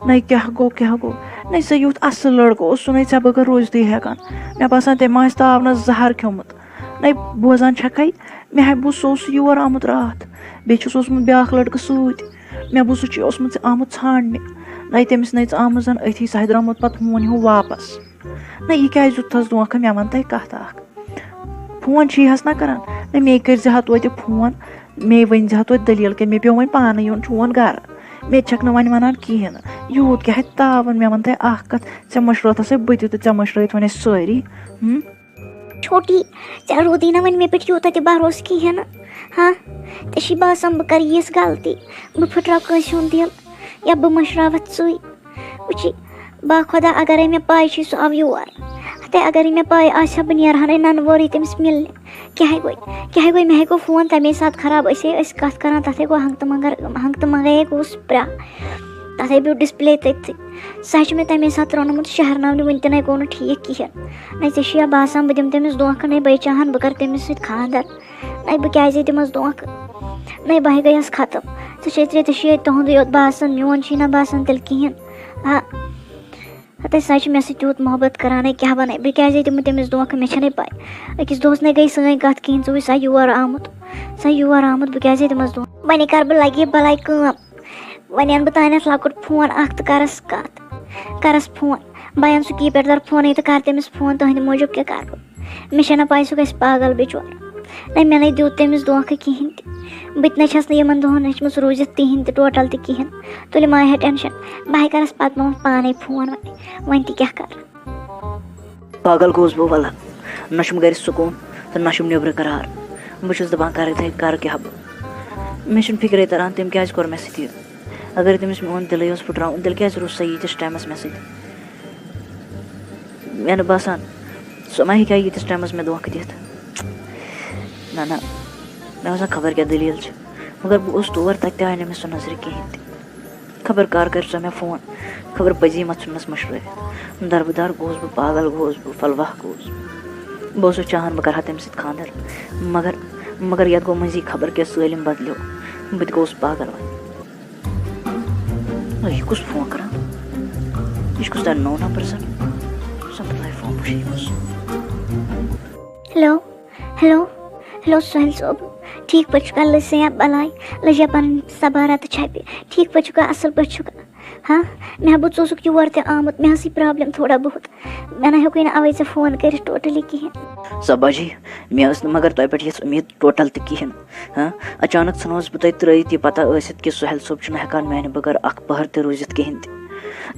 نَے کیٛاہ گوٚو، کیٛاہ گوٚو؟ نَے سُہ یُتھ اَصٕل لٔڑکہٕ اوس سُہ، نَے ژےٚ بغٲر روزتھٕے ہٮ۪کان۔ مےٚ باسان تٔمۍ ما آسہِ تاونَس زَہر کھیوٚمُت۔ نَے بوزان چھَکھَے، مےٚ ہَے بوٗز سُہ اوس یور آمُت راتھ۔ بیٚیہِ چھُس اوسمُت بیٛاکھ لٔڑکہٕ سۭتۍ۔ مےٚ بوٗز سُہ چھُ اوسمُت ژےٚ آمُت ژھانٛڈنہِ۔ نَے تٔمِس نَے ژٕ آمُت زَن أتھی، سُہ ہَے درٛامُت پَتہٕ ہوٗنۍ ہیوٗ واپَس۔ نَے یہِ کیٛازِ دیُتتھَس دھوکہٕ، مےٚ وَن تہٕ کَتھ اَکھ۔ فون چھُ یہِ حظ نہ کَران۔ نَے مے کٔرۍ زِ ہا توتہِ فون، مے ؤنۍ زِ ہا توتہِ دٔلیٖل کیٛاہ، مےٚ پیوٚو وۄنۍ پانہٕ یُن چون گَرٕ۔ مےٚ تہِ چھَکھ نہٕ وۄنۍ وَنان کِہیٖنۍ نہٕ۔ یوٗت کیٛاہ ہَے تاوَن، مےٚ وَن تہٕ اَکھ کَتھ، ژےٚ مٔشرٲوتھَسَے بہٕ تہِ تہٕ ژےٚ مٔشرٲوِتھ وۄنۍ اَسہِ سٲری۔ ہُم؟ چھوٹی، ژےٚ روٗدُے نہ وۄنۍ مےٚ پٮ۪ٹھ یوٗتاہ تہِ بھروسہٕ کِہیٖنۍ نہٕ۔ ہاں، ژےٚ چھِی باسان بہٕ کَرٕ یِژھ غلطی، بہٕ پھٕٹراو کٲنٛسہِ ہُنٛد دِل، یا بہٕ مٔشراوَتھ ژٕے۔ وٕچھی، با خۄدا، اگرے مےٚ پَے چھِ سُہ آو یور، ہتے اگرے مےٚ پَے آسہِ ہا بہٕ نیرٕ ہا نہٕ نَنہٕ وورٕے تٔمِس مِلنہِ۔ کیٛاہ ہے گوٚو، کیٛاہ ہے گوٚو، مےٚ ہے گوٚو فون تَمے ساتہٕ خراب، أسے ٲسۍ کَتھ کَران، تَتھ ہے گوٚو ہنٛگتہٕ منٛگر، ہنٛگتہٕ منٛگے گوٚوُس پرٛا-، تَتھ ہے پیوٚو ڈِسپٕلے تٔتھٕے۔ سُہ ہے چھُ مےٚ تَمے ساتہٕ ترٛوونمُت شہرناونہِ، وٕنہِ تہِ نَے گوٚو نہٕ ٹھیٖک کِہیٖنۍ۔ نَے ژےٚ چھُ یا باسان بہٕ دِمہٕ تٔمِس دھوکہٕ، نَے بَے چاہَن بہٕ کَرٕ تٔمِس سۭتۍ خانٛدر۔ نَے بہٕ کیٛازے دِمَس دھوکہٕ؟ نَے بہٕ ہے گٔیَس ختم۔ ژےٚ چھے ترٛےٚ تہٕ شیٚیہِ تُہُنٛدُے یوت باسان، میون چھُے نہ باسان تیٚلہِ کِہیٖنۍ۔ آ، ہَتَے سۄ چھِ مےٚ سۭتۍ تیوٗت محبت کران، ہے کیٛاہ وَنَے، بہٕ کیٛازے دِمہٕ تٔمِس دھوکہٕ؟ مےٚ چھَنَے پَے۔ أکِس دۄہَس نَے گٔے سٲنۍ کَتھ کِہیٖنۍ، ژٕ وٕچھ سۄ یور آمُت، سۄ یور آمُت، بہٕ کیٛازے دِمَس دھوکہٕ؟ وۄنۍ کَرٕ بہٕ لَگہِ بَلاے کٲم۔ وۄنۍ اَنہٕ بہٕ تانٮ۪تھ لۄکُٹ فون اَکھ تہٕ کَرَس کَتھ۔ کَرَس فون۔ بہٕ اَنہٕ سُہ کیٖپیڈ دار فونٕے تہٕ کَرٕ تٔمِس فون، تُہٕنٛدِ موٗجوٗب کیٛاہ کَرٕ بہٕ؟ مےٚ چھَنہ پَے سُہ گژھِ پاگل بِچور۔ نَے مےٚ نَے دیُت تٔمِس دھوکہٕ کِہیٖنۍ تہِ۔ بہٕ تہِ نَے چھَس نہٕ یِمَن دۄہَن ہیٚچھمٕژ روٗزِتھ تِہِنٛدِ تہِ ٹوٹَل تہِ کِہیٖنۍ۔ تُلِو مَہ ہے ٹٮ۪نشَن۔ بہٕ ہے کَرَس پَتہٕ پَنُن پانَے فون وۄنۍ۔ وۄنۍ تہِ کیٛاہ کَرٕ؟ پاگل گوس بہٕ ولہ، نہ چھُم گرِ سکوٗن تہٕ نہ چھُم نیٚبرٕ قرار۔ بہٕ چھُس دپان کرٕ تہِ کرٕ کیٛاہ بہٕ؟ مےٚ چھُنہٕ فکرے تران تٔمۍ کیٛازِ کوٚر مےٚ سۭتۍ یہِ۔ اگر تٔمِس میون دِلٕے اوس پھٕٹراوُن، تیٚلہِ کیٛازِ روٗز سۄ ییٖتِس ٹایمس مےٚ سۭتۍ؟ مےٚ نہٕ باسان سۄ ما ہیٚکہِ ہا ییٖتِس ٹایمس مےٚ دھوکہٕ دِتھ۔ نہ نہ، مےٚ باسان خبر کیٛاہ دٔلیٖل چھِ، مگر بہٕ اوسُس تور، تتہِ تہِ آے نہٕ مےٚ سۄ نظرِ کِہیٖنۍ تہِ۔ خبر کر کرِ سۄ مےٚ فون، خبر پٔزی ما ژھُننس مٔشرٲوِتھ۔ دربٕدر گوس بہٕ، پاگل گوس بہٕ، فلواہ گوس بہٕ۔ بہٕ اوسُس چاہان بہٕ کرٕ ہا تٔمِس سۭتۍ خانٛدر، مگر، مگر یتھ گوٚو مٔنٛزی خبر کیٛاہ سٲلِم بدلیو۔ بہٕ تہِ گوس پاگل وۄنۍ۔ نہ، یہِ کُس فون کران؟ یہِ چھُ کُس تام نوٚو نمبر زن؟ سمجھ آے فون پُشے کُس۔ ہیلو، ہیلو، ہیلو سہیل صٲب، ٹھیٖک پٲٹھۍ چھُکھا؟ لٔج سا یا بلاے؟ لٔج یا پنٕنۍ سبارا تہٕ چھپہِ؟ ٹھیٖک پٲٹھۍ چھُکھا؟ اصل پٲٹھۍ چھُکھا؟ ہاں، مےٚ ہا بوٗز ژٕ اوسُکھ یور تہِ آمُت، مےٚ ہسا یہِ پرابلم تھوڑا بہت۔ مےٚ نہ ہیوٚکُے نہٕ اوے ژےٚ فون کٔرِتھ ٹوٹلی کِہینۍ۔ صبا جی، مےٚ ٲس نہٕ مگر تۄہہِ پٮ۪ٹھ یِژھ اُمید ٹوٹل تہِ کِہینۍ۔ ہاں، اچانک ژھٕنوس بہٕ تۄہہِ ترٲیِتھ، یہِ پتہ ٲسِتھ کہِ سہیل صٲب چھُنہٕ ہٮ۪کان میانہِ بغٲر اکھ پٔہر تہِ روٗزِتھ کِہینۍ تہِ۔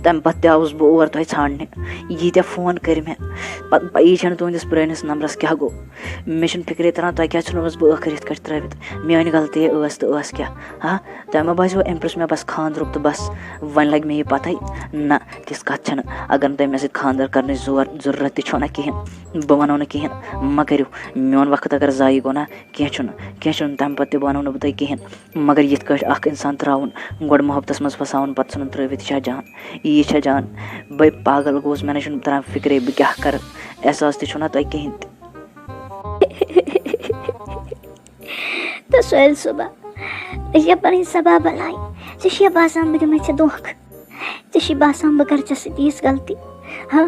تَمہِ پتہٕ تہِ آوُس بہٕ اور تۄہہِ ژھانٛڈنہِ۔ ییٖتیٛاہ فون کٔرۍ مےٚ، پتہٕ پَیی چھَنہٕ تُہٕنٛدِس پرٛٲنِس نمبرَس کیٛاہ گوٚو۔ مےٚ چھُنہٕ فِکرے تَران، تۄہہِ کیٛازِ ژھٕنوس بہٕ ٲخٕر یِتھ کٲٹھۍ ترٛٲوِتھ۔ میٛٲنۍ غلطی ٲس تہٕ ٲس کیٛاہ؟ ہا، تۄہہِ ما باسیو أمۍ پرٛژھ مےٚ بَس خانٛدرُک تہٕ بَس، وۄنۍ لَگہِ مےٚ یہِ پَتَے؟ نہ، تِژھ کَتھ چھَنہٕ۔ اگر نہٕ تۄہہِ مےٚ سۭتۍ خانٛدر کَرنٕچ زور، ضروٗرت تہِ چھو نہ کِہیٖنۍ، بہٕ وَنو نہٕ کِہیٖنۍ، مہ کٔرِو۔ میون وقت اگر ضایع گوٚو نہ، کینٛہہ چھُنہٕ، کینٛہہ چھُنہٕ، تَمہِ پَتہٕ تہِ وَنو نہٕ بہٕ تۄہہِ کِہیٖنۍ۔ مگر یِتھ کٲٹھۍ اَکھ اِنسان ترٛاوُن، گۄڈٕ محبتَس منٛز پھساوُن، پَتہٕ ژھٕنُن ترٛٲوِتھ، یہِ چھا جان؟ یی چھا جان؟ بہٕ پاگل گوس، مےٚ نہ چھُنہٕ تران فِکرے بہٕ کیٛاہ کَرٕ، احساس تہِ چھُنہ تۄہہِ کِہیٖنۍ تہِ۔ تہٕ سُہیل صٲبا، أسۍ چھِ پَنٕنۍ سبا بَلاے، ژےٚ چھُیا باسان بہٕ دِمَے ژےٚ دھوکہٕ؟ ژےٚ چھُے باسان بہٕ کَرٕ ژےٚ سۭتۍ یِژھ غلطی؟ ہاں؟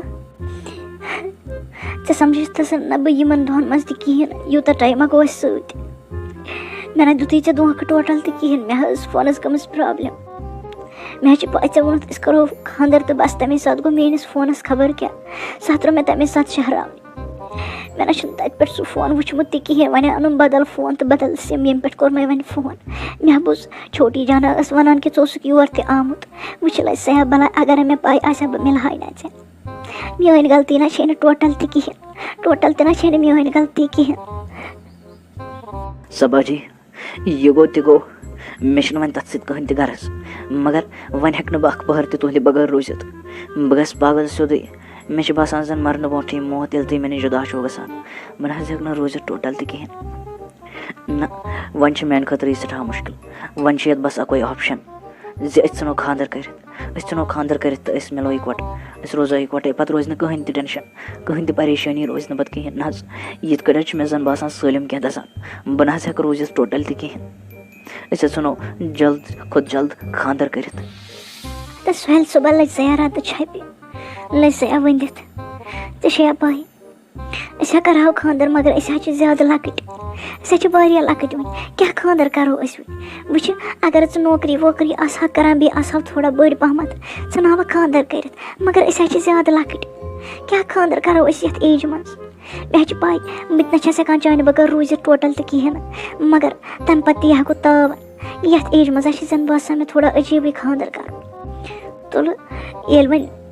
ژےٚ سَمجھِتھ تہِ نہ بہٕ یِمَن دۄہَن منٛز تہِ کِہیٖنۍ، یوٗتاہ ٹایما گوٚو اَسہِ سۭتۍ۔ مےٚ نہ دیُتُے ژےٚ دھوکہٕ ٹوٹل تہِ کِہیٖنۍ، مےٚ حظ ٲس فونَس گٔمٕژ پرابلم۔ مےٚ حظ چھِ پَے، ژےٚ ووٚنُتھ أسۍ کَرو خانٛدر تہٕ بَس، تَمے ساتہٕ گوٚو میٲنِس فونَس خبر کیٛاہ، سُہ ہا ترٛوو مےٚ تَمے ساتہٕ شہراونہِ۔ مےٚ نہ چھُنہٕ تَتہِ پٮ۪ٹھ سُہ فون وٕچھمُت تہِ کِہیٖنۍ، وۄنۍ اَنُن بدل فون تہٕ بدل سِم، ییٚمہِ پٮ۪ٹھ کوٚر مےٚ وۄنۍ فون۔ مےٚ بوٗز چھوٹی جانا ٲس وَنان کہِ ژٕ اوسُکھ یور تہِ آمُت، وٕچھ لَے سیاہ بَلاے، اگر مےٚ پَے آسہِ ہا بہٕ مِلہٕ ہاے نہ ژےٚ۔ میٲنۍ غلطی نہ چھے نہٕ ٹوٹل تہِ کِہیٖنۍ، ٹوٹل تہِ نہ چھے نہٕ میٲنۍ غلطی کِہیٖنۍ۔ صبا جی، یہِ گوٚو تہِ گوٚو، مےٚ چھُنہٕ وۄنۍ تَتھ سۭتۍ کٕہٕنۍ تہِ غرض، مگر وۄنۍ ہٮ۪کہٕ نہٕ بہٕ اَکھ پٔہر تہِ تُہٕنٛدِ بغٲر روٗزِتھ۔ بہٕ گژھٕ پاگل سیوٚدُے۔ مےٚ چھُ باسان زَن مَرنہٕ برونٛٹھٕے موت، ییٚلہِ تُہۍ مےٚ نِش جُدا چھِو گژھان۔ بہٕ نہ حظ ہٮ۪کہٕ نہٕ روٗزِتھ ٹوٹل تہِ کِہیٖنۍ۔ نہ، وۄنۍ چھُ میٛانہِ خٲطرٕ یہِ سٮ۪ٹھاہ مُشکِل۔ وۄنۍ چھُ یَتھ بَس اَکُے option زِ أسۍ ژھٕنو خانٛدر کٔرِتھ۔ أسۍ ژھٕنو خانٛدر کٔرِتھ تہٕ أسۍ مِلو یِکوَٹہٕ۔ أسۍ روزو یِکوَٹَے، پَتہٕ روزِ نہٕ کٕہٕنۍ تہِ tension، کٕہٕنۍ تہِ پریشٲنی روزِ نہٕ پَتہٕ کِہیٖنۍ۔ نہ حظ، یِتھ کٲٹھۍ حظ چھُ مےٚ زَن باسان سٲلِم کینٛہہ دَزان۔ بہٕ نہ حظ ہٮ۪کہٕ روٗزِتھ ٹوٹل تہِ کِہیٖنۍ۔ أسۍ حظ ژھٕنو جلد کھۄتہٕ جلد خانٛدر کٔرِتھ۔ تہٕ سُہیل صٲبہ لٔج زیا راتہٕ چھپہِ، لٔج زیا ؤنِتھ۔ ژےٚ چھےٚ یا پَے، أسۍ ہا کَرہاو خانٛدر، مگر أسۍ حظ چھِ زیادٕ لۄکٕٹۍ۔ أسۍ حظ چھِ واریاہ لۄکٕٹۍ وۄنۍ۔ کیٛاہ خانٛدر کَرو أسۍ وۄنۍ؟ وٕچھِ، اگر ژٕ نوکری ووکری آسہٕ ہا کَران، بیٚیہِ آسہٕ ہاو تھوڑا بٔڑۍ پَہمَتھ، ژٕ ناوَکھ خانٛدر کٔرِتھ۔ مگر أسۍ حظ چھِ زیادٕ لۄکٕٹۍ۔ کیٛاہ خانٛدر کَرو أسۍ یَتھ ایجہِ منٛز؟ مےٚ حظ چھِ پَے، بہٕ تہِ نہ چھَس ہٮ۪کان چانہِ بغٲر روٗزِتھ ٹوٹل تہِ کِہیٖنۍ نہٕ۔ مگر تَمہِ پَتہٕ تہِ ہٮ۪کو تاو یَتھ ایجہِ منٛز حظ چھِ زَن باسان مےٚ تھوڑا عجیٖبٕے خانٛدر کَرُن۔ تُلہٕ، ییٚلہِ وۄنۍ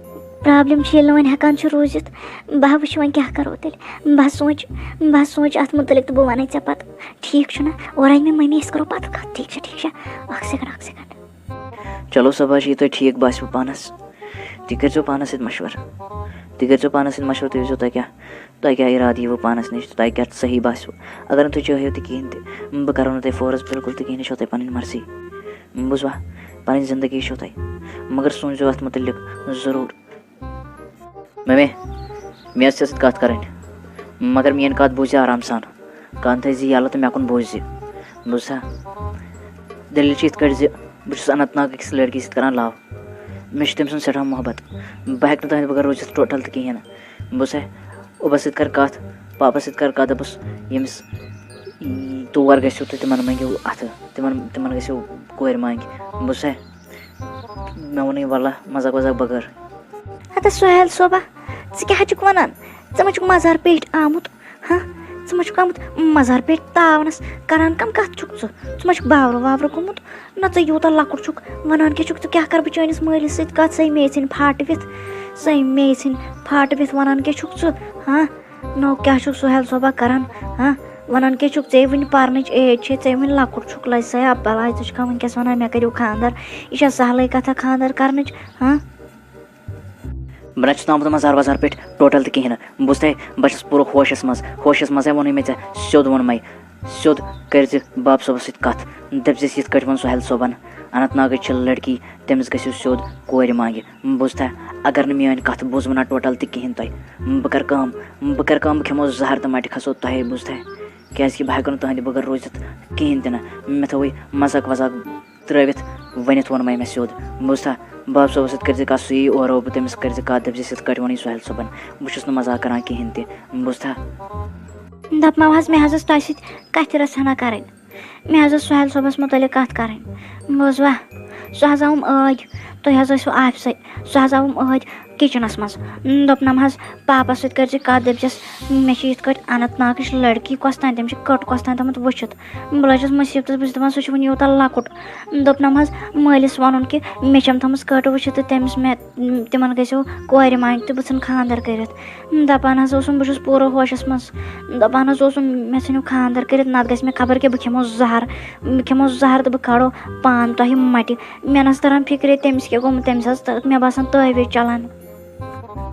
problem چھِ، ییٚلہِ نہٕ وۄنۍ ہٮ۪کان چھِ روٗزِتھ، بہٕ ہا وٕچھِ وۄنۍ کیٛاہ کَرو تیٚلہِ۔ بہٕ ہا سونٛچہِ، بہٕ ہا سونٛچہِ اَتھ مُتعلِق تہٕ بہٕ وَنَے ژےٚ پَتہٕ۔ ٹھیٖک چھُنہ؟ اورٕ اَنہِ مےٚ مٔمی، أسۍ کَرو پَتہٕ کَتھ۔ ٹھیٖک چھا؟ ٹھیٖک چھا؟ اَکھ second، اَکھ second۔ چلو صبا جی، یہِ تۄہہِ ٹھیٖک باسِوٕ پانَس، تُہۍ کٔرۍزیو پانَس سۭتۍ مَشوَرٕ۔ تُہۍ کٔرۍزیو پانَس سۭتۍ مَشوَرٕ، تُہۍ وٕچھزیو تۄہہِ کیٛاہ، تۄہہِ کیٛاہ اِرادٕ یِیٖوٕ پانَس نِش، تۄہہِ کیٛاہ صحیح باسِوٕ۔ اگر نہٕ تُہۍ چٲہِو تہِ کِہیٖنۍ تہِ، بہٕ کَرو نہٕ تۄہہِ force بِلکُل تہِ کِہیٖنۍ، یہِ چھو تۄہہِ پَنٕنۍ مرضی۔ بوٗزوا؟ پَنٕنۍ زِندگی چھو تۄہہِ، مگر سوٗنٛچزیو اَتھ مُتعلِق ضروٗر۔ مٔمی، مےٚ ٲس ژےٚ سۭتۍ کَتھ کَرٕنۍ، مگر میٛٲنۍ کَتھ بوٗز زِ آرام سان۔ کَن تھٲے زِ یَلہٕ تہٕ مےٚ کُن بوٗز زِ۔ بوٗزتھا؟ دٔلیٖل چھِ یِتھ کٲٹھۍ زِ بہٕ چھُس اننت ناگ أکِس لٔڑکی سۭتۍ کَران love۔ مےٚ چھُ تٔمۍ سُنٛد سٮ۪ٹھاہ محبت۔ بہٕ ہٮ۪کہٕ نہٕ تُہٕنٛدِ بغٲر روٗزِتھ ٹوٹل تہِ کِہیٖنۍ نہٕ۔ بوٗزتھا؟ اُبَس سۭتۍ کَر کَتھ، پاپَس سۭتۍ کَر کَتھ، دوٚپُس، ییٚمِس تور گٔژھِو تہٕ تِمَن مٔنٛگِو اَتھٕ، تِمَن، تِمَن گٔژھِو کورِ مَنٛگہِ۔ بوٗزتھا؟ مےٚ ووٚنُے، وَلہ، مَزاق وَزاق بغٲر۔ ہتا سُہیل صٲبا، ژٕ کیٛاہ حظ چھُکھ وَنان؟ ژٕ ما چھُکھ مَزار پیٚٹھۍ آمُت؟ ہاں، ژٕ ما چھُکھ آمُت مَزار پیٚٹھۍ تاونَس؟ کَران کَم کَتھ چھُکھ ژٕ؟ ژٕ ما چھُکھ باورٕ واورٕ گوٚمُت؟ نہ، ژٕ یوٗتاہ لۄکُٹ چھُکھ، وَنان کیٛاہ چھُکھ ژٕ؟ کیٛاہ کَرٕ بہٕ چٲنِس مٲلِس سۭتۍ کَتھ؟ سۄے میٚژِن پھاٹوِتھ، سۄے میٚژِن پھاٹوِتھ وَنان کیٛاہ چھُکھ ژٕ؟ ہاں، نو کیٛاہ چھُکھ سُہیل صٲبا کَران؟ ہاں، وَنان کیٛاہ چھُکھ؟ ژےٚ وٕنہِ پَرنٕچ age چھے، ژےٚ وٕنہِ لۄکُٹ چھُکھ، لَج سا بَلاے، ژٕ چھُکھا وٕنکیٚس وَنان مےٚ کٔرِو خانٛدَر؟ یہِ چھا سہلٕے کَتھا خانٛدَر کَرنٕچ؟ ہاں؟ بہٕ نہ چھُس نہٕ آمُت مَزار وَزار پٮ۪ٹھ ٹوٹل تہِ کِہیٖنۍ نہٕ۔ بوٗزتھے، بہٕ چھُس پوٗرٕ ہوشَس منٛز، ہوشَس منٛزے ووٚنُے مےٚ ژےٚ، سیوٚد ووٚنمَے، سیوٚد کٔرۍ زِ باب صٲبَس سۭتۍ کَتھ، دٔپۍ زِس یِتھ کٲٹھۍ ووٚن سُہیل صٲبَن، اننت ناگٕچ چھِ لٔڑکی، تٔمِس گٔژھِو سیوٚد کورِ مانٛگہِ۔ بوٗزتھا؟ اگر نہٕ میٛٲنۍ کَتھ بوٗزوٕ نہ ٹوٹل تہِ کِہیٖنۍ تۄہہِ، بہٕ کَرٕ کٲم، بہٕ کَرٕ کٲم، بہٕ کھٮ۪مو زَہر تہٕ مَٹہِ کھَسو تۄہے، بوٗزتھا؟ کیٛازِکہِ بہٕ ہٮ۪کہٕ نہٕ تُہٕنٛدِ بغٲر روٗزِتھ کِہیٖنۍ تہِ نہٕ۔ مےٚ تھوٚوُے مَزاق وَزاق ترٲوِتھ ؤنِتھ ووٚنمَے مےٚ سیوٚد۔ بوٗزتھا؟ باب صٲبَس سۭتۍ کٔرۍ زِ کَتھ، سُہ یی اورٕ، بہٕ تٔمِس کٔرۍ زِ کَتھ، دٔپۍ زِس یِتھ کٲٹھۍ ووٚنُے سُہیل صٲبَن۔ بہٕ چھُس نہٕ مَزاق کَران کِہیٖنۍ تہِ۔ بوٗزتھا؟ دَپمَو حظ، مےٚ حظ ٲس تۄہہِ سۭتۍ کَتھِ رَژھا ہنا کَرٕنۍ۔ مےٚ حظ ٲس سُہیل صٲبَس مُتعلِق کَتھ کَرٕنۍ۔ بوٗزوا؟ سُہ حظ آوُم ٲدۍ، تُہۍ حظ ٲسِو آفسَے۔ سُہ حظ آوُم ٲدۍ کِچنَس منٛز۔ دوٚپنَم حظ، پاپَس سۭتۍ کٔرۍ زِ کَتھ، دٔپۍ زِس، مےٚ چھِ یِتھ کٲٹھۍ اننت ناگٕچ لٔڑکی کۄس تام، تٔمۍ چھِ کٔٹ کۄس تام تھٲومٕژ وٕچھِتھ۔ بہٕ لٔجِس مُصیبتَس، بہٕ چھَس دَپان، سُہ چھُ وٕنہِ یوٗتاہ لۄکُٹ۔ دوٚپنَم حظ، مٲلِس وَنُن کہِ مےٚ چھَم تھٲومٕژ کٔٹ وٕچھِتھ تہٕ تٔمِس مےٚ، تِمَن گٔژھِو کورِ مانٛگہِ تہٕ بہٕ ژھٕنہٕ خانٛدَر کٔرِتھ۔ دَپان حظ اوسُم، بہٕ چھُس پوٗرٕ ہوشَس منٛز۔ دَپان حظ اوسُم، مےٚ ژھٕنِو خانٛدَر کٔرِتھ، نَتہٕ گژھِ مےٚ خبر کیٛاہ، بہٕ کھٮ۪مو زَہر، بہٕ کھٮ۪مو زَہر تہٕ بہٕ کھالو پان تۄہہِ مَٹہِ۔ مےٚ نہ حظ تَران فِکرِ تٔمِس کیٛاہ گوٚمُت، تٔمِس حظ تہٕ مےٚ باسان تعویٖذ چَلان۔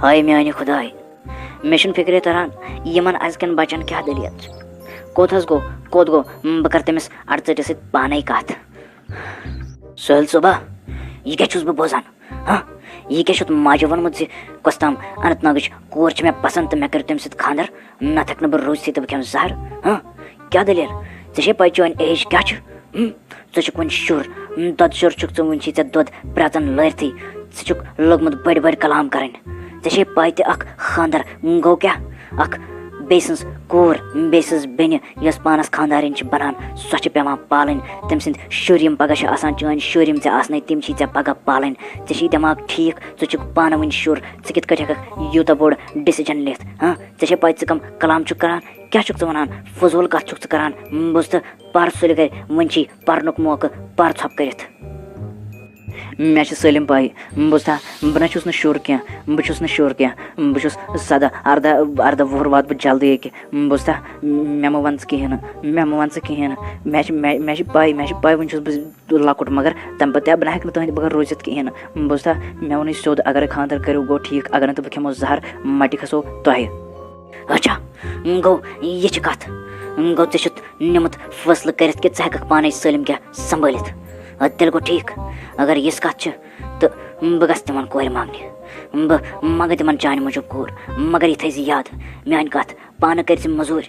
ہاے میٛانہِ خۄداے، مےٚ چھُنہٕ فِکرے تَران، یِمَن أزکٮ۪ن بَچَن کیٛاہ دٔلیٖل چھِ۔ کوٚت حظ گوٚو، کوٚت گوٚو؟ بہٕ کَرٕ تٔمِس اَڑژٔٹِس سۭتۍ پانَے کَتھ۔ سُہیل صٲبا، یہِ کیٛاہ چھُس بہٕ بوزان؟ ہاں، یہِ کیٛاہ چھُتھ ماجہِ ووٚنمُت زِ کۄس تام اننت ناگٕچ کور چھِ مےٚ پسنٛد تہٕ مےٚ کٔرِو تٔمِس سۭتۍ خانٛدر؟ نتہٕ ہٮ۪کہٕ نہٕ بہٕ روٗزتھٕے تہٕ بہٕ کھٮ۪مہٕ زہر۔ ہاں، کیٛاہ دٔلیٖل؟ ژےٚ چھے پَے چٲنۍ age کیٛاہ چھِ؟ ہم؟ ژٕ چھُکھ وُنہِ شُر، دۄدٕ شُر چھُکھ ژٕ، وُنہِ چھی ژےٚ دۄد پرٛژَن لٲرتھٕے۔ ژٕ چھُکھ لوٚگمُت بٔڑۍ بٔڑۍ کلام کرٕنۍ۔ ژےٚ چھے پَے تہِ اکھ خانٛدر گوٚو کیٛاہ؟ اکھ بیٚیہِ سٕنٛز کوٗر، بیٚیہِ سٕنٛز بیٚنہِ یۄس پانس خانٛدارِنۍ چھِ بنان، سۄ چھِ پٮ۪وان پالٕنۍ۔ تٔمۍ سٕنٛدۍ شُرۍ یِم پگاہ چھِ آسان، چٲنۍ شُرۍ یِم ژےٚ آسنَے، تِم چھی ژےٚ پگاہ پالٕنۍ۔ ژےٚ چھی دٮ۪ماغ ٹھیٖک، ژٕ چھُکھ پانہٕ وٕنہِ شُر، ژٕ کِتھ کٲٹھۍ ہٮ۪ککھ یوٗتاہ بوٚڑ decision نِتھ؟ ہاں، ژےٚ چھے پَے ژٕ کَم کلام چھُکھ کران؟ کیٛاہ چھُکھ ژٕ وَنان؟ فضوٗل کَتھ چھُکھ ژٕ کران۔ بوٗزتھٕ، پر سُلہِ گرِ، وۄنۍ چھی پرنُک موقعہٕ، پر ژھۄپہٕ کٔرِتھ۔ مےٚ چھِ سٲلِم پَے۔ بوٗزتھا، بہٕ نہ چھُس نہٕ شُر کینٛہہ، بہٕ چھُس نہٕ شُر کینٛہہ، بہٕ چھُس سَداہ، اَرداہ، اَرداہ وُہُر واتہٕ بہٕ جلدی ییٚکیٛاہ۔ بوٗزتھا، مےٚ مہٕ وَن ژٕ کِہیٖنۍ نہٕ، مےٚ مہٕ وَن ژٕ کِہیٖنۍ نہٕ۔ مےٚ چھِ، مےٚ، مےٚ چھِ پَے، مےٚ چھِ پَے وٕنہِ چھُس بہٕ لۄکُٹ، مگر تَمہِ پَتہٕ تہِ بہٕ نہ ہٮ۪کہٕ نہٕ تُہٕنٛدِ بغٲر روٗزِتھ کِہیٖنۍ نہٕ۔ بوٗزتھا، مےٚ ووٚنُے سیوٚد، اگرے خانٛدر کٔرِو گوٚو ٹھیٖک، اگر نہٕ تہٕ بہٕ کھٮ۪مو زہر، مَٹہِ کھسو تۄہہِ۔ اچھا، گوٚو یہِ چھِ کَتھ، گوٚو ژےٚ چھُتھ نیوٗمُت فٲصلہٕ کٔرِتھ کہِ ژٕ ہٮ۪کَکھ پانَے سٲلِم کینٛہہ سنبھٲلِتھ۔ اَدٕ تیٚلہِ گوٚو ٹھیٖک، اگر یِژھ کَتھ چھِ تہٕ بہٕ گژھٕ تِمَن کورِ منٛگنہِ۔ بہٕ منٛگہٕ تِمَن چانہِ موٗجوٗب کوٗر، مگر یہِ تھٲیزِ یاد، میٛانہِ کَتھ، پانہٕ کٔرۍ زِ مٔزوٗرۍ،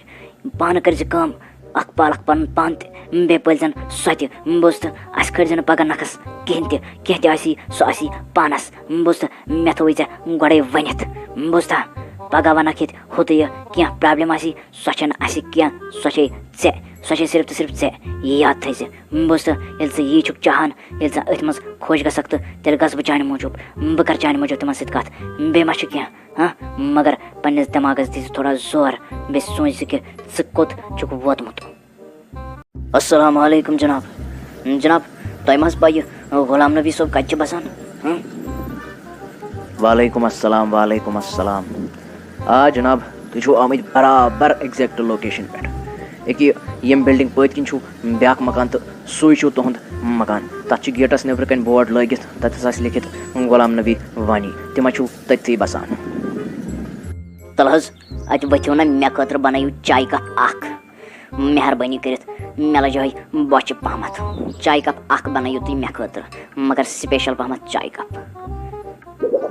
پانہٕ کٔرۍ زِ کٲم، اَکھ پال اَکھ پَنُن پان تہِ، بیٚیہِ پٲلۍ زَن سۄ تہِ۔ بوٗزتھٕ، اَسہِ کھٲلۍ زِ نہٕ پَگاہ نَکھَس کِہیٖنۍ تہِ، کینٛہہ تہِ آسی، سُہ آسی پانَس۔ بوٗزتھٕ، مےٚ تھوٚوُے ژےٚ گۄڈَے ؤنِتھ۔ بوٗزتھا، پَگاہ وَنَکھ ییٚتہِ ہُہ تہٕ یہِ، کینٛہہ پرٛابلِم آسی، سۄ چھَنہٕ اَسہِ کینٛہہ، سۄ چھے ژےٚ، سۄ چھے صرف تہٕ صرف ژےٚ۔ یہِ یاد تھٲیزِ۔ بوٗزتھٕ، ییٚلہِ ژٕ یی چھُکھ چاہان، ییٚلہِ ژٕ أتھۍ منٛز خۄش گژھکھ تہٕ تیٚلہِ گژھٕ بہٕ چانہِ موٗجوٗب۔ بہٕ کَرٕ چانہِ موٗجوٗب تِمَن سۭتۍ کَتھ۔ بیٚیہِ ما چھُ کینٛہہ؟ ہاں، مگر پننِس دٮ۪ماغس دِیِو تھوڑا زور، بیٚیہِ سوٗنٛچ زِ کہِ ژٕ کوٚت چھُکھ ووتمُت۔ السلام علیکم جناب۔ جناب، تۄہہِ ما حظ پَے یہِ غلام نبی صٲب کَتہِ چھِ بسان؟ ہاں؟ وعلیکم السلام، وعلیکم السلام۔ آ جناب، تُہۍ چھِو آمٕتۍ برابر exact location پٮ۪ٹھ۔ أکہِ ییٚمہِ building پٔتۍ کِنۍ چھُو بیٛاکھ مکان تہٕ سُے چھُو تُہُنٛد مکان۔ تَتھ چھِ gateس نیٚبرٕ کَنۍ board لٲگِتھ، تَتٮ۪س آسہِ لیٚکھِتھ غلام نبی وانی۔ تِم حظ چھِو تٔتھی بسان۔ تَلہٕ حظ، اَتہِ ؤتھِو نا مےٚ خٲطرٕ، بَنٲیِو چایہِ cup اَکھ۔ مہربٲنی کٔرِتھ، مےٚ لَجہِ ہَے بۄچھِ پَہمَتھ۔ چایہِ cup اَکھ بَنٲیِو تُہۍ مےٚ خٲطرٕ، مگر special پَہمَتھ چایہِ cup۔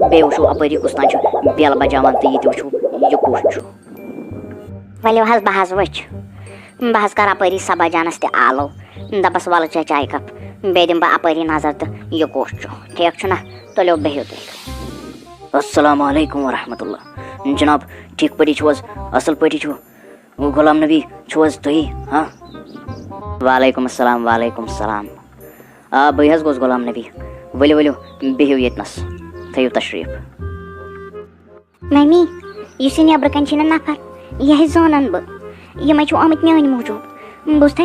بیٚیہِ وٕچھِو اَپٲری کُس تام چھُ bell بَجاوان تہٕ یہِ تہِ وٕچھِو، یہِ کُس چھُ۔ ؤلِو حظ، بہٕ حظ وٕچھِ۔ بہٕ حظ کَرٕ اَپٲری صبا جانَس تہِ آلو۔ دَپَس، "وَلہٕ چےٚ چایہِ cup۔" بیٚیہِ دِمہٕ بہٕ اَپٲری نظر تہٕ یہِ کُس چھُ۔ ٹھیٖک چھُنہ؟ تُلِو، بِہِو تُہۍ۔ السلام علیکم ورحمۃ اللہ۔ جناب، ٹھیٖک پٲٹھی چھِو حظ؟ اَصٕل پٲٹھی چھِو؟ غلام نبی چھِو حظ تُہی؟ ہاں؟ وعلیکم السلام، وعلیکم السلام۔ آ، بٕے حظ گوٚوس غلام نبی۔ ؤلِو، ؤلِو، بِہِو ییٚتنَس، تھٲیِو تشریٖف۔ ممی، یُس یہِ نیٚبرٕ کَنہِ چھِ نہ نفر، یہِ ہے زانَن بہٕ۔ یِمَے چھِو آمٕتۍ میٛانہِ موٗجوٗب۔ بوٗزتھَے،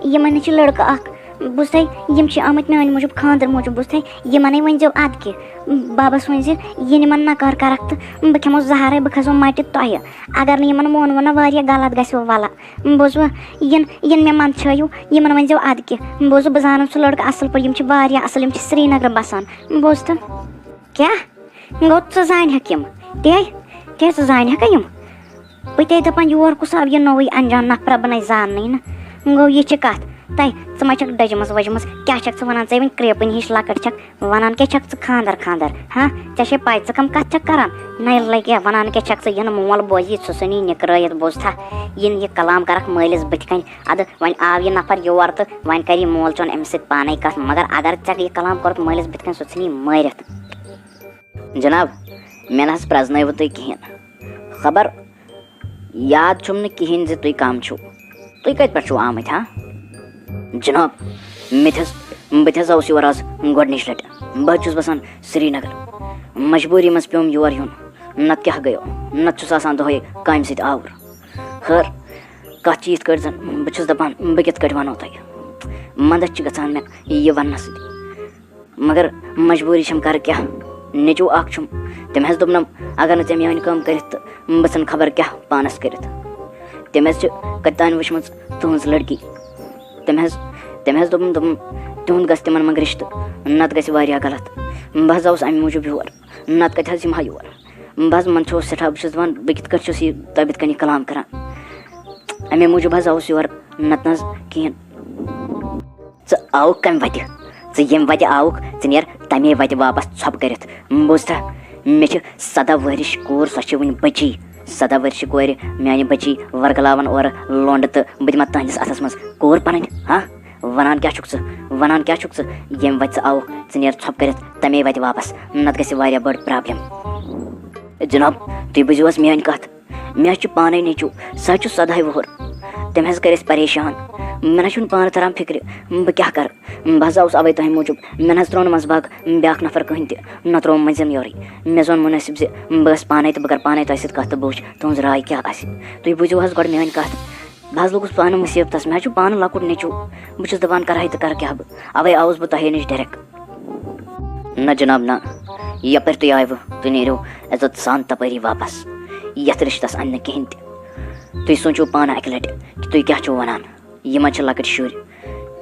یِمَن نِش چھِ لٔڑکہٕ اَکھ۔ بوٗزتھَے، یِم چھِ آمٕتۍ میٛانہِ موٗجوٗب خانٛدر موٗجوٗب۔ بوٗزتھَے، یِمَنَے ؤنۍزیو اَدٕ کہِ۔ بَبَس ؤنۍزِ، یِن یِمَن نَکار کَرَکھ تہٕ بہٕ کھٮ۪مو زَہرَے، بہٕ کھَسو مَٹہِ تۄہہِ۔ اگر نہٕ یِمَن مون ووٚن نہ واریاہ غلط گژھِ وَلہٕ۔ بوٗزوٕ، یِن، یِن مےٚ منٛدچھٲیِو، یِمَن ؤنۍزیو اَدٕ کہِ۔ بوٗزوٕ، بہٕ زانَن سُہ لٔڑکہٕ اَصٕل پٲٹھۍ، یِم چھِ واریاہ اَصٕل، یِم چھِ سرینگرٕ بَسان۔ بوٗزتھٕ؟ کیٛاہ؟ گوٚو ژٕ زانہِ ہَکھ یِم؟ تے، تے ژٕ زانہِ ہَکھا یِم؟ بہٕ تے دَپان، یور کُس آو یہِ نوٚوُے اَنجان نفرا، بہٕ نَے زاننٕے نہٕ۔ گوٚو یہِ چھِ کَتھ۔ تَے، ژٕ ما چھَکھ دٔجمٕژ ؤجمٕژ؟ کیٛاہ چھَکھ ژٕ وَنان؟ ژٕ ہے وٕنہِ کرٛیپٕنۍ ہِش لۄکٕٹ چھَکھ۔ وَنان کیٛاہ چھَکھ ژٕ خانٛدر خانٛدر؟ ہاں؟ ژےٚ چھے پَے ژٕ کَم کَتھ چھَکھ کَران؟ نَے لَگہِ، وَنان کیٛاہ چھَکھ ژٕ؟ یِنہٕ مول بوزی، سُہ ژھٕنی نِکرٲیِتھ، بوٗزتھا؟ یِن یہِ کلام کَرَکھ مٲلِس بٕتھِ کَنۍ۔ اَدٕ وۄنۍ آو یہِ نفر یور تہٕ وۄنۍ کَرِ یہِ مول چون أمِس سۭتۍ پانَے کَتھ، مگر اگر ژےٚ یہِ کلام کوٚرُتھ مٲلِس بٕتھِ کَنۍ، سُہ ژھٕنی مٲرِتھ۔ جناب، مےٚ نہ حظ پرٛزنٲوٕ تُہۍ کِہیٖنۍ۔ خبر یاد چھُم نہٕ کِہیٖنۍ زِ تُہۍ کَم چھِو۔ تُہۍ کَتہِ پٮ۪ٹھ چھِو آمٕتۍ، ہا؟ جناب، مےٚ تہِ حظ، بہٕ تہِ حظ آوُس یور آز گۄڈٕنِچ لَٹہِ۔ بہٕ حظ چھُس بَسان سرینگر۔ مجبوٗری منٛز پیوٚم یور یُن، نَتہٕ کیٛاہ گٔیو؟ نَتہٕ چھُس آسان دۄہَے کامہِ سۭتۍ آوُر۔ خٲر، کَتھ چھِ یِتھ کٲٹھۍ زَن بہٕ چھُس دَپان، بہٕ کِتھ کٲٹھۍ وَنو تۄہہِ؟ مَندَچھ چھِ گژھان مےٚ یہِ وَننَس سۭتۍ۔ مگر مجبوٗری چھَم، کَرٕ کیٛاہ؟ نیٚچوٗ اَکھ چھُم، تٔمۍ حظ دوٚپنَم، اگر نہٕ ژےٚ میٛٲنۍ کٲم کٔرِتھ تہٕ بہٕ ژھٕنہٕ خبر کیٛاہ پانَس کٔرِتھ۔ تٔمۍ حظ چھِ کَتہِ تام وٕچھمٕژ تُہٕنٛز لٔڑکی۔ تٔمۍ حظ، تٔمۍ حظ دوٚپُن، دوٚپُن، تِہُنٛد گژھِ تِمَن منٛز رِشتہٕ، نَتہٕ گژھِ واریاہ غلط۔ بہٕ حظ آوُس اَمہِ موٗجوٗب یور، نَتہٕ کَتہِ حظ یِمہٕ ہا یور؟ بہٕ حظ منٛدچھوس سٮ۪ٹھاہ، بہٕ چھُس دَپان، بہٕ کِتھ کٲٹھۍ چھُس یہِ تۄہہِ بٕتھِ کَنہِ یہِ کلام کَران؟ اَمے موٗجوٗب حظ آوُس یور، نَتہٕ نہ حظ کِہیٖنۍ۔ ژٕ آوُکھ کَمہِ وَتہِ؟ ژٕ ییٚمہِ وَتہِ آوُکھ، ژٕ نیر تَمے وَتہِ واپَس ژھۄپہٕ کٔرِتھ۔ بوٗزتھا، مےٚ چھِ سَداہ ؤہرِش کوٗر، سۄ چھِ وٕنہِ بٔچی۔ سَداہ ؤہرِشہِ کورِ، میٛانہِ بٔچی، ورگلاوَن اورٕ لونٛڈٕ تہٕ بہٕ دِمہٕ تُہٕنٛدِس اَتھَس منٛز کوٗر پَنٕنۍ، ہا؟ وَنان کیٛاہ چھُکھ ژٕ؟ وَنان کیٛاہ چھُکھ ژٕ؟ ییٚمہِ وَتہِ ژٕ آوُکھ، ژٕ نیر ژھۄپہٕ کٔرِتھ تَمے وَتہِ واپَس، نَتہٕ گژھِ واریاہ بٔڑ پرٛابلِم۔ جِناب، تُہۍ بوٗزِو حظ میٛٲنۍ کَتھ۔ مےٚ حظ چھُ پانَے نیٚچوٗ، سُہ حظ چھُ سَداہہِ وُہُر۔ تٔمۍ حظ کٔرۍ أسۍ پریشان۔ مےٚ نہ چھُنہٕ پانہٕ تَران فِکرِ، بہٕ کیٛاہ کَرٕ۔ بہٕ حظ آوُس اَوَے تۄہہِ موٗجوٗب۔ مےٚ نہ حظ ترٛوو نہٕ منٛزٕ باغ بیٛاکھ نفر کٕہٕنۍ تہِ، نہ ترٛووُم مٔنٛزِم یورٕے۔ مےٚ زون مُنٲسِب زِ بہٕ گژھٕ پانَے تہٕ بہٕ کَرٕ پانَے تۄہہِ سۭتۍ کَتھ تہٕ بہٕ وٕچھٕ تُہٕنٛز راے کیٛاہ آسہِ۔ تُہۍ بوٗزِو حظ گۄڈٕ میٛٲنۍ کَتھ۔ بہٕ حظ لوٚگُس پانہٕ مُصیٖبتَس، مےٚ حظ چھُ پانہٕ لۄکُٹ نیٚچوٗ۔ بہٕ چھُس دَپان کَرٕ ہا تہٕ کَرٕ کیٛاہ بہٕ؟ اَوَے آوُس بہٕ تۄہے نِش direct۔ نہ جناب، نہ۔ یپٲرۍ تُہۍ آیوٕ، تُہۍ نیٖرِو عزت سان تپٲری واپس۔ یتھ رشتس اندِ نہٕ کِہینۍ تہِ۔ تُہۍ سوٗنٛچِو پانہٕ اکہِ لٹہِ کہِ تُہۍ کیٛاہ چھِو ونان۔ یِمن چھِ لۄکٕٹۍ شُرۍ،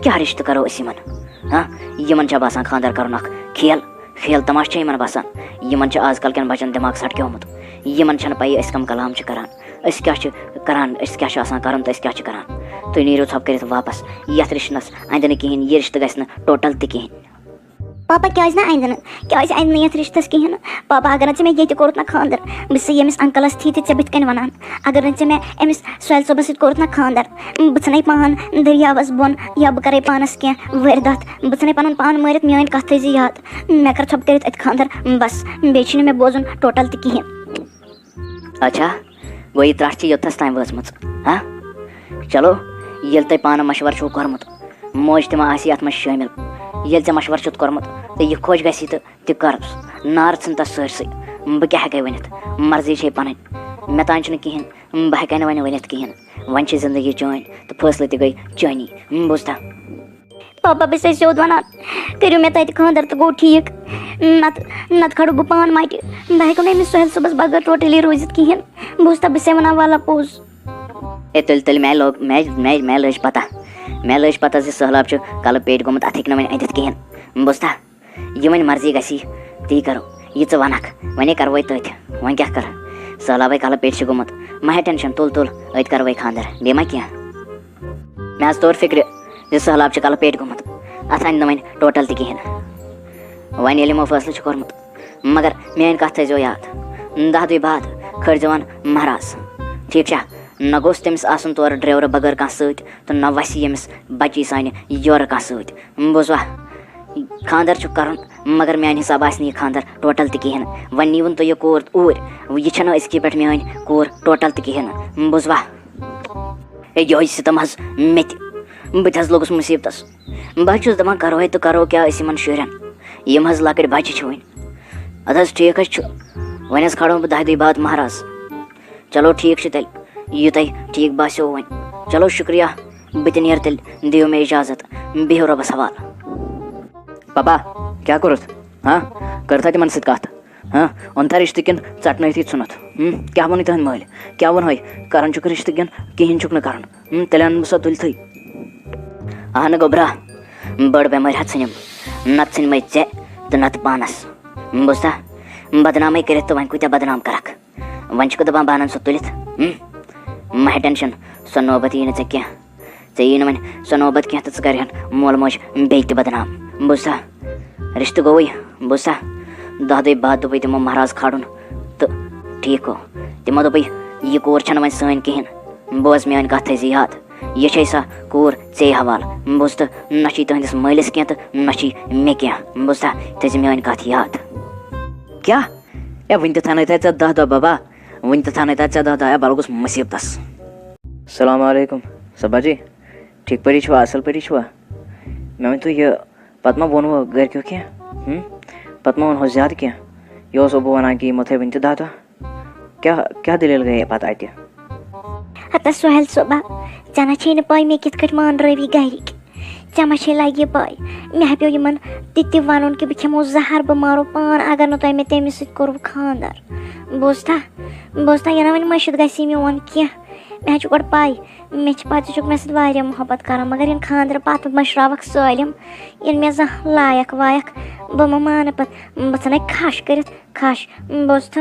کیٛاہ رشتہٕ کرو أسۍ یِمن؟ ہاں، یِمن چھا باسان خانٛدر کرُن اکھ کھیل؟ کھیل تماشہٕ چھا یِمن باسان؟ یِمن چھُ آز کل کٮ۪ن بچن دٮ۪ماغ سٹکیومُت۔ یِمن چھنہٕ پیی أسۍ کم کلام چھِ کران، أسۍ کیٛاہ چھِ کران، أسۍ کیٛاہ چھُ آسان کرُن تہٕ أسۍ کیٛاہ چھِ کران۔ تُہۍ نیٖرِو ژھۄپہٕ کٔرِتھ واپس۔ یتھ رشتس اندِ نہٕ کِہینۍ، یہِ رشتہٕ گژھِ نہٕ ٹوٹل تہِ کِہینۍ۔ پاپا، کیٛازِ نہٕ اَندِ نہٕ؟ کیٛازِ اَندِ نہٕ یَتھ رِشتَس کِہیٖنۍ نہٕ؟ پاپا، اگر نہٕ ژےٚ مےٚ ییٚتہِ کوٚرُتھ نہ خانٛدر، بہٕ چھَسے ییٚمِس اَنکَلَس تھی تہِ ژےٚ بٕتھِ کَنۍ وَنان۔ اگر نہٕ ژےٚ مےٚ أمِس سُہیل صٲبَس سۭتۍ کوٚرُتھ نہ خانٛدر، بہٕ ژھٕنَے پان دٔریاوَس بۄن، یا بہٕ کَرَے پانَس کینٛہہ وٲرۍدات، بہٕ ژھٕنَے پَنُن پان مٲرِتھ، میٛٲنۍ کَتھ تھٲیزِ یاد۔ مےٚ کَر ژھۄپہٕ کٔرِتھ اَتہِ خانٛدر، بَس، بیٚیہِ چھُنہٕ مےٚ بوزُن ٹوٹَل تہِ کِہیٖنۍ۔ اچھا، گوٚو یہِ ترٛٹھ چھِ یوٚتتھَس تام وٲژمٕژ، ہا؟ چلو، ییٚلہِ تۄہہِ پانہٕ مشورٕ چھُو کوٚرمُت، موج تہِ ما آسہِ یَتھ منٛز شٲمِل؟ ییٚلہِ ژےٚ مشورٕ چھُتھ کوٚرمُت تہٕ یہِ خۄش گژھی تہٕ تہِ کَرُس، نار ژھٕن تَس سٲرسٕے۔ بہٕ کیٛاہ ہٮ۪کَے ؤنِتھ؟ مرضی چھے پَنٕنۍ، مےٚ تام چھُنہٕ کِہیٖنۍ، بہٕ ہٮ۪کَے نہٕ وۄنۍ ؤنِتھ کِہیٖنۍ۔ وۄنۍ چھِ زندگی چٲنۍ تہٕ فٲصلہٕ تہِ گٔے چٲنی۔ بوٗزتھا؟ پاپا، بہٕ چھَسے سیوٚد وَنان، کٔرِو مےٚ تَتہِ خانٛدر تہٕ گوٚو ٹھیٖک، نَتہٕ، نَتہٕ کھڑو بہٕ پان مَٹہِ۔ بہٕ ہٮ۪کہٕ نہٕ أمِس سُہیل صٲبَس بغٲر ٹوٹلی روٗزِتھ کِہیٖنۍ۔ بوٗزتھا، بہٕ چھَسے وَنان وَلہ پوٚز۔ اے تُلۍ، تُلۍ، مےٚ لوٚگ، مےٚ، مےٚ، مےٚ لٔج پَتہ، مےٚ لٔج پَتہ زِ سٔہلاب چھُ کَلہٕ پیٚٹۍ گوٚمُت، اَتھ ہیٚکہِ نہٕ وۄنۍ أنِتھ کِہیٖنۍ۔ بوٗزتھا، یہِ وۄنۍ مرضی گژھی، تی کَرو، یہِ ژٕ وَنَکھ، وۄنۍ کَروے تٔتھۍ، وۄنۍ کیٛاہ کَرٕ؟ سٔہلابَے کَلہٕ پیٚٹۍ چھِ گوٚمُت، مہ ہےٚ ٹٮ۪نشَن، تُل، تُل، أتھۍ کَروے خانٛدر، بیٚیہِ ما کینٛہہ؟ مےٚ حظ توٚر فِکرِ زِ سٔہلاب چھُ کَلہٕ پیٚٹۍ گوٚمُت، اَتھ اَنہِ نہٕ وۄنۍ ٹوٹل تہِ کِہیٖنۍ۔ وۄنۍ ییٚلہِ یِمو فٲصلہٕ چھُ کوٚرمُت، مگر میٛٲنۍ کَتھ تھٲیزیو یاد، دَہ دۄہہِ بعد کھٲلۍزیون مہراز، ٹھیٖک چھا؟ نہ گوٚژھ تٔمِس آسُن تورٕ ڈرٛیورٕ بغٲر کانٛہہ سۭتۍ تہٕ نہ وَسہِ ییٚمِس بَچی سانہِ یورٕ کانٛہہ سۭتۍ۔ بوٗزوا؟ خانٛدر چھُ کَرُن، مگر میٛانہِ حساب آسہِ نہٕ یہِ خانٛدر ٹوٹل تہِ کِہیٖنۍ۔ وۄنۍ نیٖوُن تُہۍ یہِ کوٗر اوٗرۍ، یہِ چھَنہٕ أزکی پٮ۪ٹھ میٛٲنۍ کوٗر ٹوٹل تہِ کِہیٖنۍ۔ بوٗزوا؟ ہے، یِہوٚے ستم حظ مےٚ تہِ۔ بہٕ تہِ حظ لوٚگُس مُصیٖبتَس۔ بہٕ حظ چھُس دَپان، کَرو ہے تہٕ کَرو کیٛاہ أسۍ یِمَن شُرٮ۪ن؟ یِم حظ لۄکٕٹۍ بَچہِ چھِ وٕنہِ۔ اَدٕ حظ، ٹھیٖک حظ چھُ۔ وۄنۍ حظ کھالو بہٕ دَہہِ دۄہہِ بعد مہراز۔ چلو، ٹھیٖک چھُ تیٚلہِ، یہِ تۄہہِ ٹھیٖک باسیو وۄنۍ۔ چلو، شُکریہ۔ بہٕ تہِ نیرٕ تیٚلہِ، دِیِو مےٚ اِجازت۔ بِہِو رۄبَس حوالہٕ۔ پاپا، کیٛاہ کوٚرُتھ؟ ہاں؟ کٔرتھا تِمَن سۭتۍ کَتھ؟ ہاں، اوٚنتھا رِشتہٕ کِنہٕ ژٹنٲیتھٕے ژھُنتھ؟ ہم، کیٛاہ ووٚنُے تُہنٛدِ مٲلۍ؟ کیٛاہ ووٚنہَے؟ کران چھُکھ رِشتہٕ کِنہٕ کِہیٖنۍ چھُکھ نہٕ کران؟ ہم، تیٚلہِ اَنہٕ بہٕ سۄ تُلتھٕے۔ اہنہٕ گوٚبرا، بٔڑ بٮ۪مٲرۍ ہا ژھٕنِم، نَتہٕ ژھٕنۍ مَے ژےٚ تہٕ نَتہٕ پانَس۔ بوٗزتھا؟ بدنامٕے کٔرِتھ تہٕ وۄنۍ کۭتیٛاہ بدنام کَرَکھ؟ وۄنۍ چھُکھ دَپان بہٕ اَنَن سۄ تُلِتھ؟ ہم؟ مہ ہےٚ ٹٮ۪نشَن، سۄ نوبت یی نہٕ ژےٚ کینٛہہ۔ ژےٚ یی نہٕ وۄنۍ سۄ نوبت کینٛہہ تہٕ ژٕ کَرِہَن مول موج بیٚیہِ تہِ بدنام۔ بوٗزتھا؟ رِشتہٕ گوٚوٕے، بوٗزتھا؟ دَہ دۄہہِ بعد دوٚپُے تِمو مہراز کھالُن تہٕ ٹھیٖک گوٚو۔ تِمو دوٚپُے، یہِ کوٗر چھَنہٕ وۄنۍ سٲنۍ کِہیٖنۍ۔ بوز میٛٲنۍ کَتھ تھٲیزِ یاد، یہِ چھے سۄ کوٗر ژے حوالہٕ۔ بوٗزتھٕ؟ نہ چھُے تُہٕنٛدِس مٲلِس کینٛہہ تہٕ نہ چھُے مےٚ کینٛہہ۔ بوٗزتھا؟ تھٲیزِ میٛٲنۍ کَتھ یاد۔ کیٛاہ؟ ہے، وٕنہِ تہِ تھاونَے تَتہِ ژےٚ دَہ دۄہ بابا، وٕنہِ تہِ تھاونَے تَتہِ ژےٚ دَہ دۄہ، ہے، بہٕ لوٚگُس مُصیٖبتَس۔ السلام علیکم صبا جی، ٹھیٖک پٲٹھی چھِوا، اَصٕل پٲٹھی چھِوا؟ مےٚ ؤنۍ تو یہِ، پَتہٕ ما ووٚنوٕ گَرِکیو کینٛہہ؟ ہُم؟ پَتہٕ ما ووٚنہوس زیادٕ کینٛہہ؟ یہِ اوس ابوٗ وَنان کہِ یِمو تھٲے وٕنہِ تہِ دَہ دۄہ۔ کیٛاہ، کیٛاہ دٔلیٖل گٔیے پَتہٕ اَتہِ؟ ہتا سُہیل صٲبا، ژےٚ نہ چھے نہٕ پَے مےٚ کِتھ کٲٹھۍ مانرٲوی گَرِکۍ۔ ژےٚ ما چھے لَگہِ پَے، مےٚ ہا پیوٚو یِمَن تہِ تہِ وَنُن کہِ بہٕ کھٮ۪مو زَہر، بہٕ مارو پان، اگر نہٕ تۄہہِ مےٚ تٔمِس سۭتۍ کوٚروٕ خانٛدر۔ بوٗزتھا؟ بوٗزتھا، یہِ نہ وۄنۍ مٔشِتھ گژھی میون کینٛہہ۔ مےٚ حظ چھِ گۄڈٕ پَے، مےٚ چھِ پَتہٕ، ژٕ چھُکھ مےٚ سۭتۍ واریاہ محبت کَران، مگر یِن خانٛدرٕ پَتہٕ مٔشراوَکھ سٲلِم، یِن مےٚ زانٛہہ لایَکھ وایَکھ، بہٕ ما مانہٕ پَتہٕ، بہٕ ژھٕنَے کھَش کٔرِتھ، کھَش۔ بوٗزتھا؟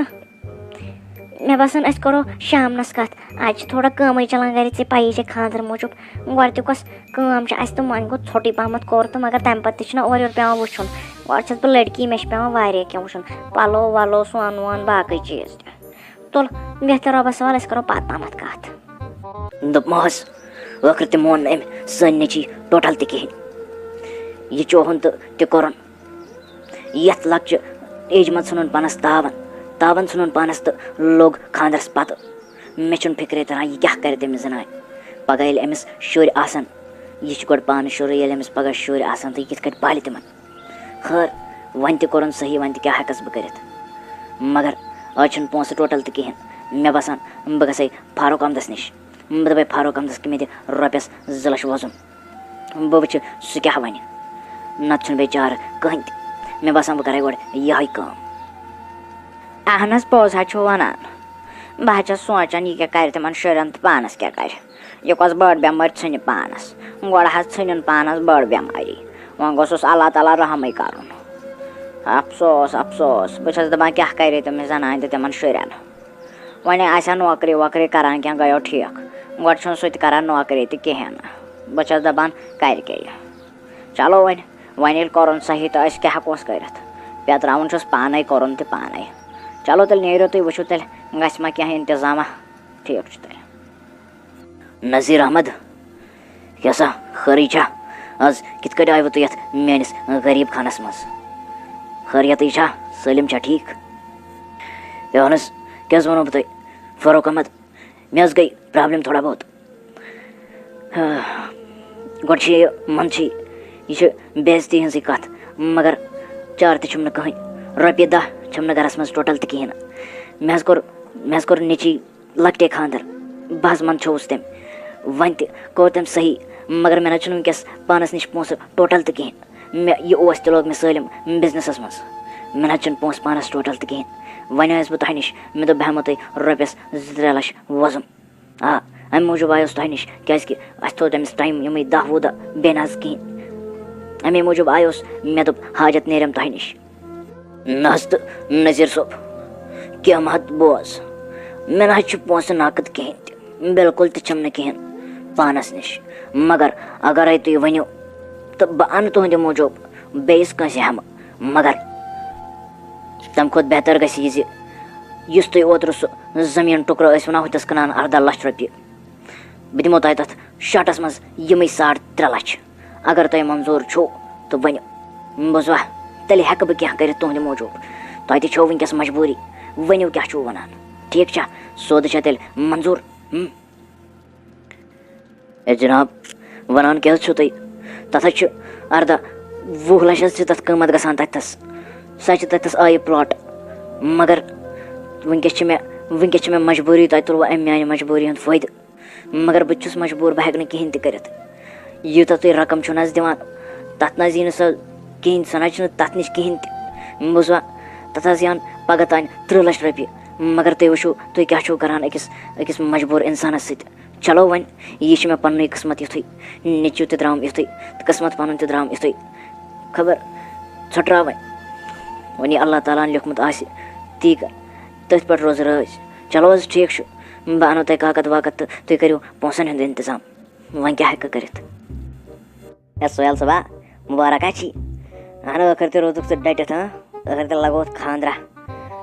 مےٚ باسان، أسۍ کَرو شامنَس کَتھ۔ آز چھِ تھوڑا کٲمٕے چَلان گَرِ، ژےٚ پَیی چھےٚ خانٛدرٕ موٗجوٗب۔ گۄڈٕ تہِ کۄس کٲم چھِ اَسہِ تہٕ وۄنۍ گوٚو ژھوٚٹٕے پَہمَتھ کوٚر تہٕ، مگر تَمہِ پَتہٕ تہِ چھُنہ اورٕ یورٕ پٮ۪وان وٕچھُن۔ گۄڈٕ چھَس بہٕ لٔڑکی، مےٚ چھِ پٮ۪وان واریاہ کینٛہہ وٕچھُن، پَلو وَلو، سۄن وۄن، باقٕے چیٖز تہِ۔ تُل، بہتر رۄبَس حوالہٕ، أسۍ کَرو پَتہٕ پَہمَتھ کَتھ۔ دوٚپمَس، ٲخٕر تہِ مون نہٕ أمۍ سٲنۍ نیٚچی ٹوٹَل تہِ کِہیٖنۍ۔ یہِ چوہُن تہٕ تہِ کوٚرُن۔ یَتھ لۄکچہِ ایجہِ منٛز ژھٕنُن پانَس تاوَن، تاوَن ژھٕنُن پانَس تہٕ لوٚگ خانٛدرَس پَتہٕ۔ مےٚ چھُنہٕ فِکرے تَران، یہِ کیٛاہ کَرِ تٔمِس زَنانہِ۔ پَگاہ ییٚلہِ أمِس شُرۍ آسَن، یہِ چھُ گۄڈٕ پانہٕ شُرُے، ییٚلہِ أمِس پَگاہ شُرۍ آسَن تہٕ یہِ کِتھ کٲٹھۍ پالہِ تِمَن؟ خٲر، وۄنۍ تہِ کوٚرُن صحیح، وۄنۍ تہِ کیٛاہ ہٮ۪کَس بہٕ کٔرِتھ؟ مگر آز چھِنہٕ پونٛسہٕ ٹوٹَل تہِ کِہیٖنۍ۔ مےٚ باسان، بہٕ گژھَے فاروق احمدَس نِش۔ بہٕ دَپَے فاروق احمدَس کہِ مےٚ دِ رۄپیَس زٕ لَچھ وۄزُم۔ بہٕ وٕچھِ سُہ کیٛاہ وَنہِ۔ نَتہٕ چھُنہٕ بیٚیہِ چارٕ کٕہٕنۍ تہِ۔ مےٚ باسان، بہٕ کَرَے گۄڈٕ یِہوٚے کٲم۔ اہن حظ، پوٚز حظ چھُو وَنان۔ بہٕ حظ چھَس سونٛچان، یہِ کیٛاہ کَرِ تِمَن شُرٮ۪ن تہٕ پانَس کیٛاہ کَرِ۔ یہِ کۄس بٔڑ بٮ۪مٲرۍ ژھٕنہِ پانَس۔ گۄڈٕ حظ ژھٕنِن پانَس بٔڑ بٮ۪مٲری۔ وۄنۍ گوٚژھُس اللہ تعالیٰ رحمٕے کَرُن۔ افسوس، افسوس۔ بہٕ چھَس دَپان، کیٛاہ کَرِ تٔمِس زَنانہِ تہٕ تِمَن شُرٮ۪ن۔ وۄنۍ آسہِ ہا نوکری ووکری کَران کینٛہہ، گٔیو ٹھیٖک۔ گۄڈٕ چھُنہٕ سُہ تہِ کَران نوکری تہِ کِہیٖنۍ نہٕ۔ بہٕ چھَس دَپان، کَرِ کیٛاہ یہِ؟ چلو وۄنۍ، وۄنۍ ییٚلہِ کوٚرُن صحیح تہٕ أسۍ کیٛاہ ہٮ۪کوس کٔرِتھ؟ پیٚتراوُن چھُس پانَے، کوٚرُن تہِ پانَے۔ چلو تیٚلہِ نیٖرِو تُہۍ، وٕچھِو تیٚلہِ گژھِ ما کینٛہہ اِنتظامہ۔ ٹھیٖک چھُ تیٚلہِ۔ نذیٖر احمد، کیٛاہ سا خٲرٕے چھا؟ آز کِتھ کٲٹھۍ آیوٕ تُہۍ یَتھ میٛٲنِس غریٖب خانَس منٛز؟ خٲریَتٕے چھا؟ سٲلِم چھا ٹھیٖک؟ اہن حظ، کیٛاہ حظ وَنو بہٕ تۄہہِ؟ فاروق احمد، مےٚ حظ گٔے پرٛابلِم تھوڑا بہت۔ گۄڈٕ چھِ یہِ، منٛزٕ چھِ یہِ، یہِ چھِ بے عزتی ہٕنٛزٕے کَتھ، مگر چارٕ تہِ چھُم نہٕ کٕہٕنۍ۔ رۄپیہِ دَہ چھَم نہٕ گَرَس منٛز ٹوٹَل تہِ کِہیٖنۍ نہٕ۔ مےٚ حظ کوٚر، مےٚ حظ کوٚر نیٚچی لۄکٹے خانٛدَر، بہٕ حظ منٛدچھووُس تٔمۍ۔ وۄنۍ تہِ کوٚر تٔمۍ صحیح، مگر مےٚ نہ حظ چھُنہٕ وٕنۍکٮ۪س پانَس نِش پونٛسہٕ ٹوٹَل تہِ کِہیٖنۍ۔ مےٚ یہِ اوس تہِ لوگ مےٚ سٲلِم بِزنِسَس منٛز۔ مےٚ نہ حظ چھُنہٕ پونٛسہٕ پانَس ٹوٹَل تہِ کِہیٖنۍ۔ وۄنۍ آیَس بہٕ تۄہہِ نِش، مےٚ دوٚپ بہٕ ہٮ۪مو تۄہہِ رۄپیَس زٕ ترٛےٚ لَچھ وۄزُم۔ آ، اَمہِ موٗجوٗب آیوس تۄہہِ نِش، کیٛازِکہِ اَسہِ تھوٚو تٔمِس ٹایم یِمَے دَہ وُہ دۄہ بیٚیہِ نہ حظ کِہیٖنۍ۔ اَمے موٗجوٗب آیوس، مےٚ دوٚپ حاجت نیرٮ۪م تۄہہِ نِش۔ نہ حظ تہٕ نذیٖر صٲب، کینٛہہ مہ حظ بوز، مےٚ نہ حظ چھُ پونٛسہٕ نقد کِہیٖنۍ تہِ، بِلکُل تہِ چھَم نہٕ کِہیٖنۍ پانَس نِش۔ مگر اگرَے تُہۍ ؤنِو تہٕ بہٕ اَنہٕ تُہٕنٛدِ موٗجوٗب بیٚیِس کٲنٛسہِ ہٮ۪مہٕ۔ مگر تَمہِ کھۄتہٕ بہتر گژھِ یہِ زِ یُس تُہۍ اوترٕ سُہ زٔمیٖن ٹُکرٕ ٲسۍ وَنان ہُتٮ۪س کٕنان اَرداہ لَچھ رۄپیہِ، بہٕ دِمو تۄہہِ تَتھ شاٹَس منٛز یِمَے ساڑ ترٛےٚ لَچھ۔ اگر تۄہہِ منظوٗر چھُو تہٕ ؤنِو۔ بوٗزوا؟ تیٚلہِ ہٮ۪کہٕ بہٕ کینٛہہ کٔرِتھ تُہٕنٛدِ موٗجوٗب۔ تۄہہِ تہِ چھو وٕنۍکٮ۪س مجبوٗری۔ ؤنِو کیٛاہ چھُو وَنان؟ ٹھیٖک چھا؟ سودٕ چھا تیٚلہِ منظوٗر؟ ہُم؟ اے جناب، وَنان کیٛاہ حظ چھُو تُہۍ؟ تَتھ حظ چھُ اَرداہ وُہ لَچھ حظ چھِ تَتھ قۭمَتھ گژھان تَتہِ تھَس۔ سُہ حظ چھِ تَتہِ تھَس آیہِ پٕلاٹ۔ مگر وٕنۍکٮ۪س چھِ مےٚ، وٕنۍکٮ۪س چھِ مےٚ مجبوٗری، تۄہہِ تُلوٕ اَمہِ میٛانہِ مجبوٗری ہُنٛد فٲیدٕ۔ مگر بہٕ تہِ چھُس مجبوٗر، بہٕ ہٮ۪کہٕ نہٕ کِہیٖنۍ تہِ کٔرِتھ۔ یوٗتاہ تُہۍ رقم چھُو نہ حظ دِوان، تَتھ نہ حظ یی نہٕ سۄ کِہیٖنۍ، سۄ نہ حظ چھِنہٕ تَتھ نِش کِہیٖنۍ تہِ۔ بوٗزوا؟ تَتھ حظ یِن پَگاہ تام تٕرٛہ لَچھ رۄپیہِ۔ مگر تُہۍ وٕچھِو، تُہۍ کیٛاہ چھُو کَران أکِس، أکِس مجبوٗر اِنسانَس سۭتۍ۔ چلو وۄنۍ، یہِ چھُ مےٚ پَننُے قٕسمَت یُتھُے، نیٚچوٗ تہِ درٛام یُتھُے، تہٕ قٕسمَت پَنُن تہِ درٛام یُتھُے۔ خبر ژھۄٹراو وۄنۍ۔ وۄنۍ یہِ اللہ تعالیٰ ہَن لیوٚکھمُت آسہِ، تی کَر۔ تٔتھۍ پٮ۪ٹھ روزٕ رٲضۍ۔ چلو حظ، ٹھیٖک چھُ۔ بہٕ اَنو تۄہہِ کاکَد واکَد تہٕ تُہۍ کٔرِو پونٛسَن ہُنٛد اِنتظام۔ وۄنۍ کیٛاہ ہٮ۪کہٕ کٔرِتھ؟ ہے سُہیل صٲبا، مُبارک ہا چھی۔ اَہَن ٲخٕر تہِ روٗدُکھ ژٕ ڈٔٹِتھ، ہاں؟ ٲخٕر تہِ لگووُتھ خانٛدرا۔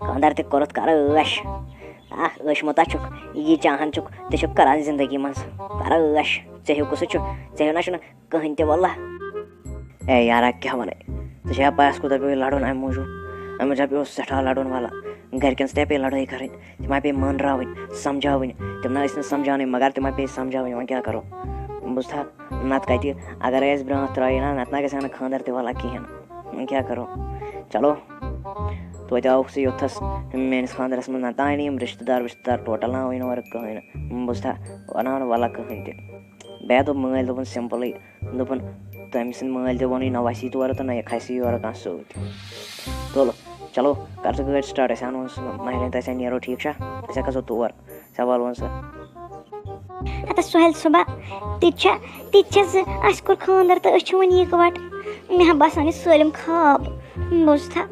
خانٛدر تہِ کوٚرُتھ، کَرٕ عٲش۔ آہ، عٲش مُتا چھُکھ، یہِ چاہان چھُکھ، تہِ چھُکھ کَران زِندگی منٛز۔ کَرٕ عٲش۔ ژےٚ ہیوٗ کُسُے چھُ؟ ژےٚ ہیوٗ نہ چھُنہٕ کٕہٕنۍ تہِ، واللہ۔ اے یارا، کیٛاہ وَنَے؟ ژےٚ چھےٚ پَے اَسہِ کوٗتاہ پیوٚو یہِ لَڑُن اَمہِ موٗجوٗب؟ اَمہِ موٗجوٗب پیوٚو سٮ۪ٹھاہ لَڑُن، واللہ۔ گَرِکٮ۪ن سۭتۍ پیٚیہِ لَڑٲے کَرٕنۍ۔ تِم ہا پیٚیہِ مانراوٕنۍ، سَمجھاوٕنۍ۔ تِم نہ ٲسۍ نہٕ سَمجھاونٕے، مگر تِم ہا پیٚیہِ سَمجھاوٕنۍ۔ وۄنۍ کیٛاہ کَرو؟ بوٗزتھا؟ نَتہٕ کَتہِ، اگر أسۍ برٛونٛہہ ترٛایہِ نا، نَتہٕ نہ گژھِ ہا نہٕ خانٛدر تہِ وَلہ کِہیٖنۍ۔ وۄنۍ کیٛاہ کَرو؟ چلو، توتہِ آوُکھ ژٕ یوٚتتھَس میٛٲنِس خانٛدرَس منٛز، نَتہٕ آے نہٕ یِم رِشتہٕ دار وِشتہٕ دار ٹوٹَل نہ آوٕے نہٕ اورٕ کٕہٕنۍ نہٕ۔ بوٗزتھا؟ وَناو نہٕ وَلہ کٕہٕنۍ تہِ۔ بیٚیہِ دوٚپ مٲلۍ، دوٚپُن سِمپٕلٕے، دوٚپُن، تٔمۍ سٕنٛدۍ مٲلۍ تہِ ووٚنُے، نہ وَسی تورٕ تہٕ نہ یہِ کھَسی یورٕ کانٛہہ سۭتۍ۔ تُل، چلو، کر ژٕ گٲڑۍ start، أسۍ اَنو سُہ مہرِنۍ تہٕ أسۍ اَنہِ نیرو، ٹھیٖک چھا؟ أسۍ ہا کھسو تور، ژےٚ والون سُہ۔ ہتس سُہیل صٲبا، تہِ تہِ چھا، تہِ تہِ چھا زِ اَسہِ کوٚر خانٛدر تہٕ أسۍ چھِ وۄنۍ یِکوَٹہٕ۔ مےٚ ہا باسان یہِ سٲلِم خواب۔ بوٗزتھا؟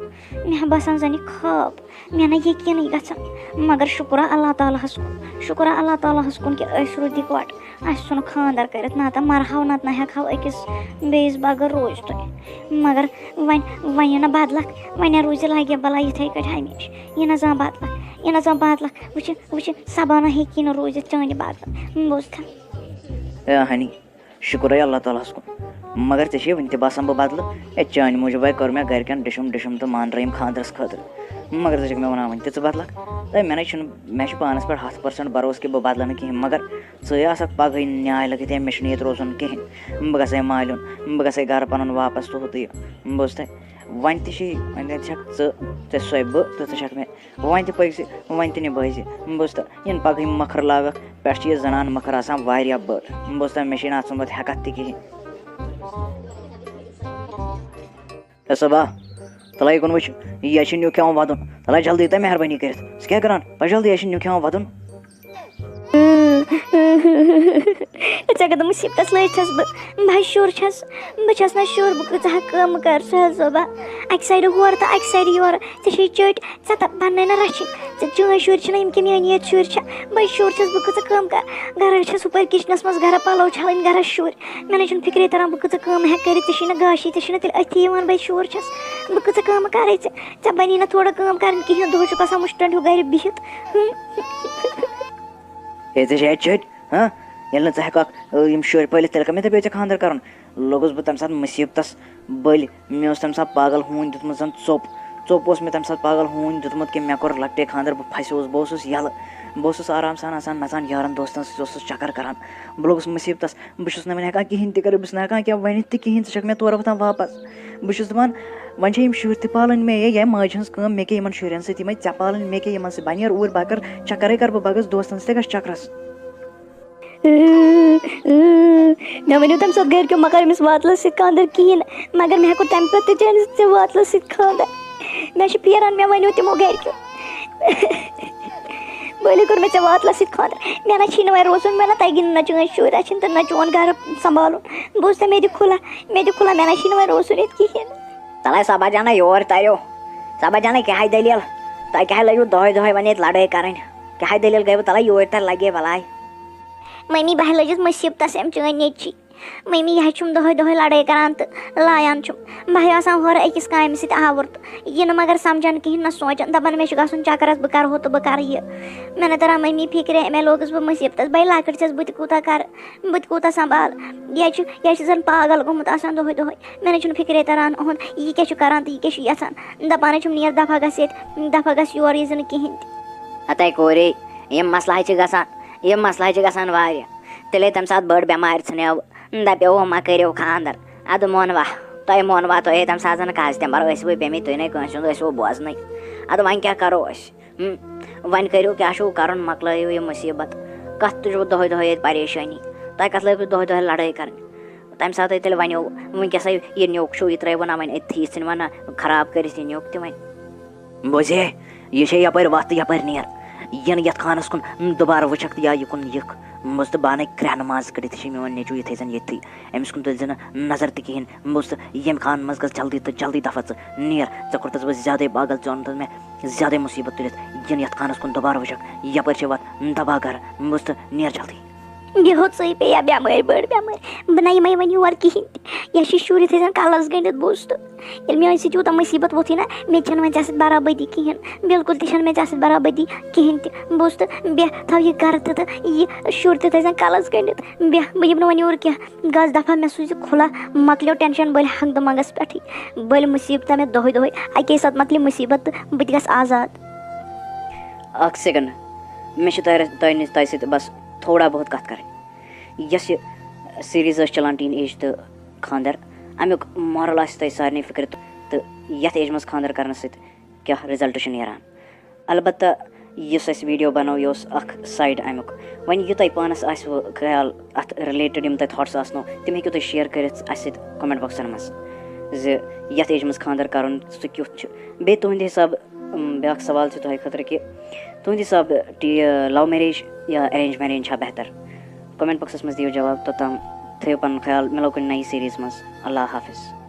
مےٚ ہا باسان زَن یہِ خواب۔ مےٚ نہ یقیٖنٕے گژھان۔ مگر شُکرا اللہ تعالیٰ ہَس کُن، شُکرا اللہ تعالیٰ ہَس کُن کہِ أسۍ روٗدۍ یِکوَٹہٕ۔ اَسہِ ژھُن خانٛدر کٔرِتھ، نتہٕ مرہو، نتہٕ نہ ہٮ۪کہو أکِس بیٚیِس بغٲر روٗزتھٕے۔ مگر وۄنۍ، وۄنۍ یہِ نہ بدلکھ، وۄنۍ نہ روٗزِ لگہِ بلا یِتھَے کٲٹھۍ ہمیشہِ۔ یہِ نہ زانٛہہ بدلکھ، یہِ نہ زانٛہہ بدلکھ۔ وٕچھِ، وٕچھِ، سبا نہ ہیٚکی نہٕ روٗزِتھ چانہِ بدلہٕ۔ بوٗزتھا؟ اے ہنی، شُکرے اللہ تعالیٰ ہَس کُن۔ مگر ژےٚ چھے وٕنہِ تہِ باسان بہٕ بدلہٕ؟ اے، چانہِ موٗجوٗبے کٔر مےٚ گرِکٮ۪ن ڈِشُم ڈِشُم تہٕ مانرٲیِم خانٛدرس خٲطرٕ۔ مگر ژٕ چھَکھ مےٚ وَنان وٕنہِ تہِ ژٕ بدلکھ؟ اے، مےٚ نَے چھُنہٕ، مےٚ چھُ پانَس پٮ۪ٹھ ہَتھ percent بروسہٕ کہِ بہٕ بدلہٕ نہٕ کِہیٖنۍ، مگر ژٕے آسکھ پگہٕے نیٛاے لٔگِتھ، ہے، مےٚ چھُنہٕ ییٚتہِ روزُن کِہیٖنۍ۔ بہٕ گژھٕ ہے مالیُن، بہٕ گژھٕ ہے گرٕ پَنُن واپس تہٕ ہُہ تہٕ یہِ۔ بوٗز تہٕ؟ وۄنۍ تہِ چھُے، وۄنۍ تہِ چھَکھ ژٕ، ژےٚ سۄے بہٕ تہٕ ژٕ چھَکھ مےٚ وۄنۍ تہِ پٔکۍ زِ، وۄنۍ تہِ نِبٲے زِ۔ بوٗزتھا، یِنہٕ پگہٕے مۄکھر لاگکھ، پٮ۪ٹھٕ چھِ یہِ زنان مۄکھر آسان واریاہ بٔڑ۔ بوٗزتھا، مےٚ چھے نہٕ اَتھ ژھٕنمُت ہٮ۪کتھ تہِ کِہیٖنۍ۔ ہے صبا، تَلے کُن وٕچھ، یہِ چھِ نیُک ہٮ۪وان وَدُن۔ تَلے جلدی تہٕ مہربٲنی کٔرِتھ۔ ژٕ کیٛاہ کَران؟ پَتہٕ جلدی، یہِ چھِ نیُک ہٮ۪وان وَدُن۔ ژےٚ کَتھ مُصیٖبتَس لٔج چھَس بہٕ؟ بہٕ ہا شُر چھَس، بہٕ چھَس نہ شُر، بہٕ کۭژاہ کٲم کَرٕ سُہ حظ بابا۔ اَکہِ سایڈٕ ہورٕ تہٕ اَکہِ سایڈٕ یورٕ، ژےٚ چھے چٔٹۍ، ژےٚ تہٕ پَنٕنَے نہ رَچھِنۍ۔ ژےٚ چٲنۍ شُرۍ چھِنہ یِم کہِ میٛٲنۍ یٲتۍ شُرۍ چھِ؟ بٔے شُر چھَس، بہٕ کۭژاہ کٲم کَرٕ؟ گَرٕ چھَس ہُپٲرۍ کِچنَس منٛز، گَرٕ پَلو چھَلٕنۍ، گَرَس شُرۍ۔ مےٚ نہ چھُنہٕ فِکرے تَران بہٕ کۭژاہ کٲم ہٮ۪کہٕ کٔرِتھ، ژےٚ چھِی نہٕ گاشی، ژےٚ چھِنہٕ تیٚلہِ أتھی یِوان بٔے شُر چھَس۔ بہٕ کۭژاہ کٲم کَرَے ژےٚ؟ ژےٚ بَنی نہ تھوڑا کٲم کَرٕنۍ کِہیٖنۍ، دۄہَس چھُکھ آسان مُشٹَنڈ ہیوٗ گَرِ بِہِتھ۔ ہے، ژےٚ چھے اَتہِ چھٔتۍ، ہاں؟ ییٚلہِ نہٕ ژٕ ہٮ۪کَکھ، ٲ، یِم شُرۍ پٲلِتھ، تیٚلہِ کَمہِ دۄہ پیٚیہِ ژےٚ خانٛدَر کَرُن؟ لوٚگُس بہٕ تَمہِ ساتہٕ مُصیٖبتَس بٔلۍ۔ مےٚ اوس تَمہِ ساتہٕ پاگل ہوٗنۍ دیُتمُت زَن ژوٚپ۔ ژوٚپ اوس مےٚ تَمہِ ساتہٕ پاگل ہوٗنۍ دیُتمُت کہِ مےٚ کوٚر لۄکٹے خانٛدَر، بہٕ پھَسیووُس، بہٕ اوسُس یَلہٕ۔ بہٕ اوسُس آرام سان آسان نَژان یارَن دوستَن سۭتۍ، اوسُس چَکَر کَران۔ بہٕ لوٚگُس مُصیٖبتَس۔ بہٕ چھُس نہٕ وۄنۍ ہٮ۪کان کِہیٖنۍ تہِ کٔرِتھ، بہٕ چھُس نہٕ ہٮ۪کان کینٛہہ ؤنِتھ تہِ کِہیٖنۍ، ژٕ چھَکھ مےٚ تورٕ وۄتھان واپَس۔ بہٕ چھُس دَپان، وۄنۍ چھِ یِم شُرۍ تہِ پالٕنۍ مےٚ، یے، یے ماجہِ ہٕنٛز کٲم، مےٚ کیٛاہ یِمَن شُرٮ۪ن سۭتۍ، یِمَے ژےٚ پالٕنۍ، مےٚ کیٛاہ یِمَن سۭتۍ؟ بہٕ نیرٕ اوٗرۍ، بہٕ کَرٕ چَکَرَے کَرٕ بہٕ، بہٕ گژھٕ دوستَن سۭتۍ، گژھٕ چَکرَس۔ مےٚ ؤنِو تَمہِ ساتہٕ گَرِکیو، مہ کَر أمِس واتلَس سۭتۍ خانٛدَر کِہیٖنۍ، مگر مےٚ ہیوٚکُن تَمہِ پَتہٕ تہِ چٲنِس ژےٚ واتلَس سۭتۍ خانٛدَر۔ مےٚ چھُ پھیران، مےٚ ؤنِو تِمو گَرِکیو۔ بٔلۍ کوٚر مےٚ ژےٚ واتلَس سۭتۍ خانٛدَر۔ مےٚ نہ چھی نہٕ وۄنۍ روزُن، مےٚ نہ تَگہِ نہٕ نہ چٲنۍ شُرۍ رَچھِنۍ تہٕ نہ چون گَرٕ سنٛبھالُن۔ بوٗز تہٕ مےٚ دِ کھُلہ، مےٚ دِ کھُلہ، مےٚ نہ چھی نہٕ وۄنۍ روزُن ییٚتہِ کِہیٖنۍ۔ تَلَے صبا جانہ یور تَریو۔ صبا جانہ کیٛاہ دٔلیٖل؟ تۄہہِ کیٛاہ لٔجوٕ دۄہَے دۄہَے وۄنۍ ییٚتہِ لڑٲے کَرٕنۍ؟ کیٛاہ دٔلیٖل گٔیوٕ؟ تَلَے یور تَر لَگے بَلاے۔ مٔمی بہٕ لٔجِس مُصیٖبتَس أمۍ چٲنۍ نیٚچی۔ مٔمی یہِ حظ چھُم دۄہَے دۄہَے لڑٲے کَران تہٕ لایان چھُم۔ بہٕ ہا آسان ہورٕ أکِس کامہِ سۭتۍ آوُر تہٕ یہِ نہٕ مگر سَمجھان کِہیٖنۍ نہ سونٛچان، دَپان مےٚ چھُ گژھُن چَکرَس، بہٕ کَرٕ ہُہ تہٕ بہٕ کَرٕ یہِ۔ مےٚ نہٕ تَران مٔمی فِکرِ، أمۍ لوگُس بہٕ مُصیٖبتَس، بَے لۄکٕٹ چھَس بہٕ تہِ کوٗتاہ کَرٕ، بہٕ تہِ کوٗتاہ سنٛبھالہٕ۔ یہِ حظ چھُ، یہِ حظ چھُ زَن پاگل گوٚمُت آسان دۄہَے دۄہَے۔ مےٚ نہ چھُنہٕ فِکرے تَران اُہُنٛد یہِ کیٛاہ چھُ کَران تہٕ یہِ کیٛاہ چھُ یَژھان۔ دَپان حظ چھُم، نیر دَفعہ گژھ ییٚتہِ، دَفعہ گژھ یور، یہِ زِ نہٕ کِہیٖنۍ تہِ۔ ہَتَے کورے، یِم مسلہٕ حظ چھِ گژھان، یِم مسلہٕ حظ چھِ گژھان واریاہ۔ تیٚلے تَمہِ ساتہٕ بٔڑ بٮ۪مارِ ژھٕنیو، دَپیو، "وۄنۍ مہ کٔرِو خانٛدَر۔" اَدٕ مونوا، تۄہہِ مونوا، تۄہے تَمہِ ساتہٕ زَن کَزِ تہِ مَرو، أسۍ وٕے پیٚمٕتۍ تُہۍ نَے کٲنٛسہِ ہُنٛد ٲسۍ وٕ بوزنٕے۔ اَدٕ وۄنۍ کیٛاہ کَرو أسۍ؟ ہُم، وۄنۍ کٔرِو، کیٛاہ چھُو کَرُن، مۄکلٲیِو یہِ مُصیٖبت۔ کَتھ تُجوٕ دۄہَے دۄہَے ییٚتہِ پریشٲنی؟ تۄہہِ کَتھ لٲگِو دۄہَے دۄہَے لڑٲے کَرٕنۍ؟ تَمہِ ساتَے تیٚلہِ وَنیو، وٕنکیٚسَے یہِ نیوٚک چھُو، یہِ ترٛٲیوٕ نہ وۄنۍ أتھی، یہِ ژھٕنِوٕ نہ خراب کٔرِتھ یہِ نیوٚک تہِ وۄنۍ۔ بوزے، یہِ چھے یَپٲرۍ وَتھ تہٕ یَپٲرۍ نیر۔ یِنہٕ یَتھ خانَس کُن دُبارٕ وٕچھَکھ تہٕ یا یِکُن یِکھ۔ بوز تہٕ بانَے کرٛٮ۪ہنہٕ ماز کٔڑِتھ، یہِ چھِ میون نیٚچوٗ، یہِ تھٲیزٮ۪ن ییٚتھی۔ أمِس کُن تُلزِ نہٕ نظر تہِ کِہیٖنۍ۔ بوز تہٕ ییٚمہِ خانہٕ منٛز گژھ جلدی تہٕ جلدی دفع ژٕ۔ نیر، ژےٚ کوٚرتھَس بہٕ زیادَے پاگل، ژےٚ اوٚنتھَس مےٚ زیادَے مُصیٖبت تُلِتھ۔ یِنہٕ یَتھ خانَس کُن دُبارٕ وٕچھَکھ، یَپٲرۍ چھے وَتھ، دَبا گَرٕ۔ بوز تہٕ نیر جلدی۔ بیٚہو ژٕے پیٚیا بٮ۪مٲرۍ، بٔڑ بٮ۪مٲرۍ۔ بہٕ نہ یِمَے وۄنۍ یور کِہیٖنۍ تہِ۔ یہِ چھِ شُرۍ تھٲیزٮ۪ن کَلَس گٔنٛڈِتھ، بوٗزتھٕ؟ ییٚلہِ میٛانہِ سۭتۍ یوٗتاہ مُصیٖبت ووٚتھُے نہ، مےٚ تہِ چھَنہٕ وۄنۍ ژےٚ سۭتۍ برابٔدی کِہیٖنۍ۔ بِلکُل تہِ چھَنہٕ مےٚ ژےٚ سۭتۍ برابٔدی کِہیٖنۍ تہِ۔ بوٗزتھٕ؟ بیٚہہ، تھاو یہِ گَرٕ تہٕ تہٕ یہِ شُرۍ تہِ تھٲیزٮ۪ن کَلَس گٔنٛڈِتھ۔ بیٚہہ، بہٕ یِمہٕ نہٕ وۄنۍ یور کینٛہہ۔ گژھ دَفعہ، مےٚ سوٗزِ کھُلہ، مۄکلیو ٹٮ۪نشَن، بٔلۍ ہنٛگتہٕ منٛگَس پٮ۪ٹھٕے۔ بٔلۍ مُصیٖبتہ مےٚ دۄہَے دۄہَے، اَکے ساتہٕ مۄکلہِ مُصیٖبت تہٕ بہٕ تہِ گژھٕ آزاد۔ اَکھ سیکنڈ، مےٚ چھِ تۄہہِ، تۄہہِ نِش، تۄہہِ سۭتۍ بس تھوڑا بہت کَتھ کَرٕنۍ۔ یۄس یہِ سیٖریٖز ٲس چَلان ٹیٖن ایج تہٕ خانٛدَر، اَمیُک مارل آسہِ تۄہہِ سارنٕے فِکرِ تہٕ، تہٕ یَتھ ایجہِ منٛز خانٛدَر کَرنہٕ سۭتۍ کیٛاہ رِزَلٹ چھُ نیران۔ البتہ یُس اَسہِ ویٖڈیو بَنوو، یہِ اوس اَکھ سایڈ اَمیُک۔ وۄنۍ یہِ تۄہہِ پانَس آسِوٕ خیال اَتھ رِلیٹڈ، یِم تۄہہِ تھاٹٕس آسنو، تِم ہیٚکِو تُہۍ شیئر کٔرِتھ اَسہِ سۭتۍ کمنٹ باکسَن منٛز زِ یَتھ ایجہِ منٛز خانٛدَر کَرُن سُہ کیُتھ چھُ۔ بیٚیہِ تُہٕنٛدِ حِساب، اَم، بیٛاکھ سوال چھُ تۄہہِ خٲطرٕ کہِ تُہٕنٛدِ حِساب ٹی-، لو میریج یا ارینج میریج چھا بہتر؟ کمنٹ باکسَس منٛز دِیِو جواب۔ توٚتام تھٲیِو پَنُن خیال، مِلو کُنہِ نَیہِ سیٖریٖز منٛز۔ اللہ حافظ۔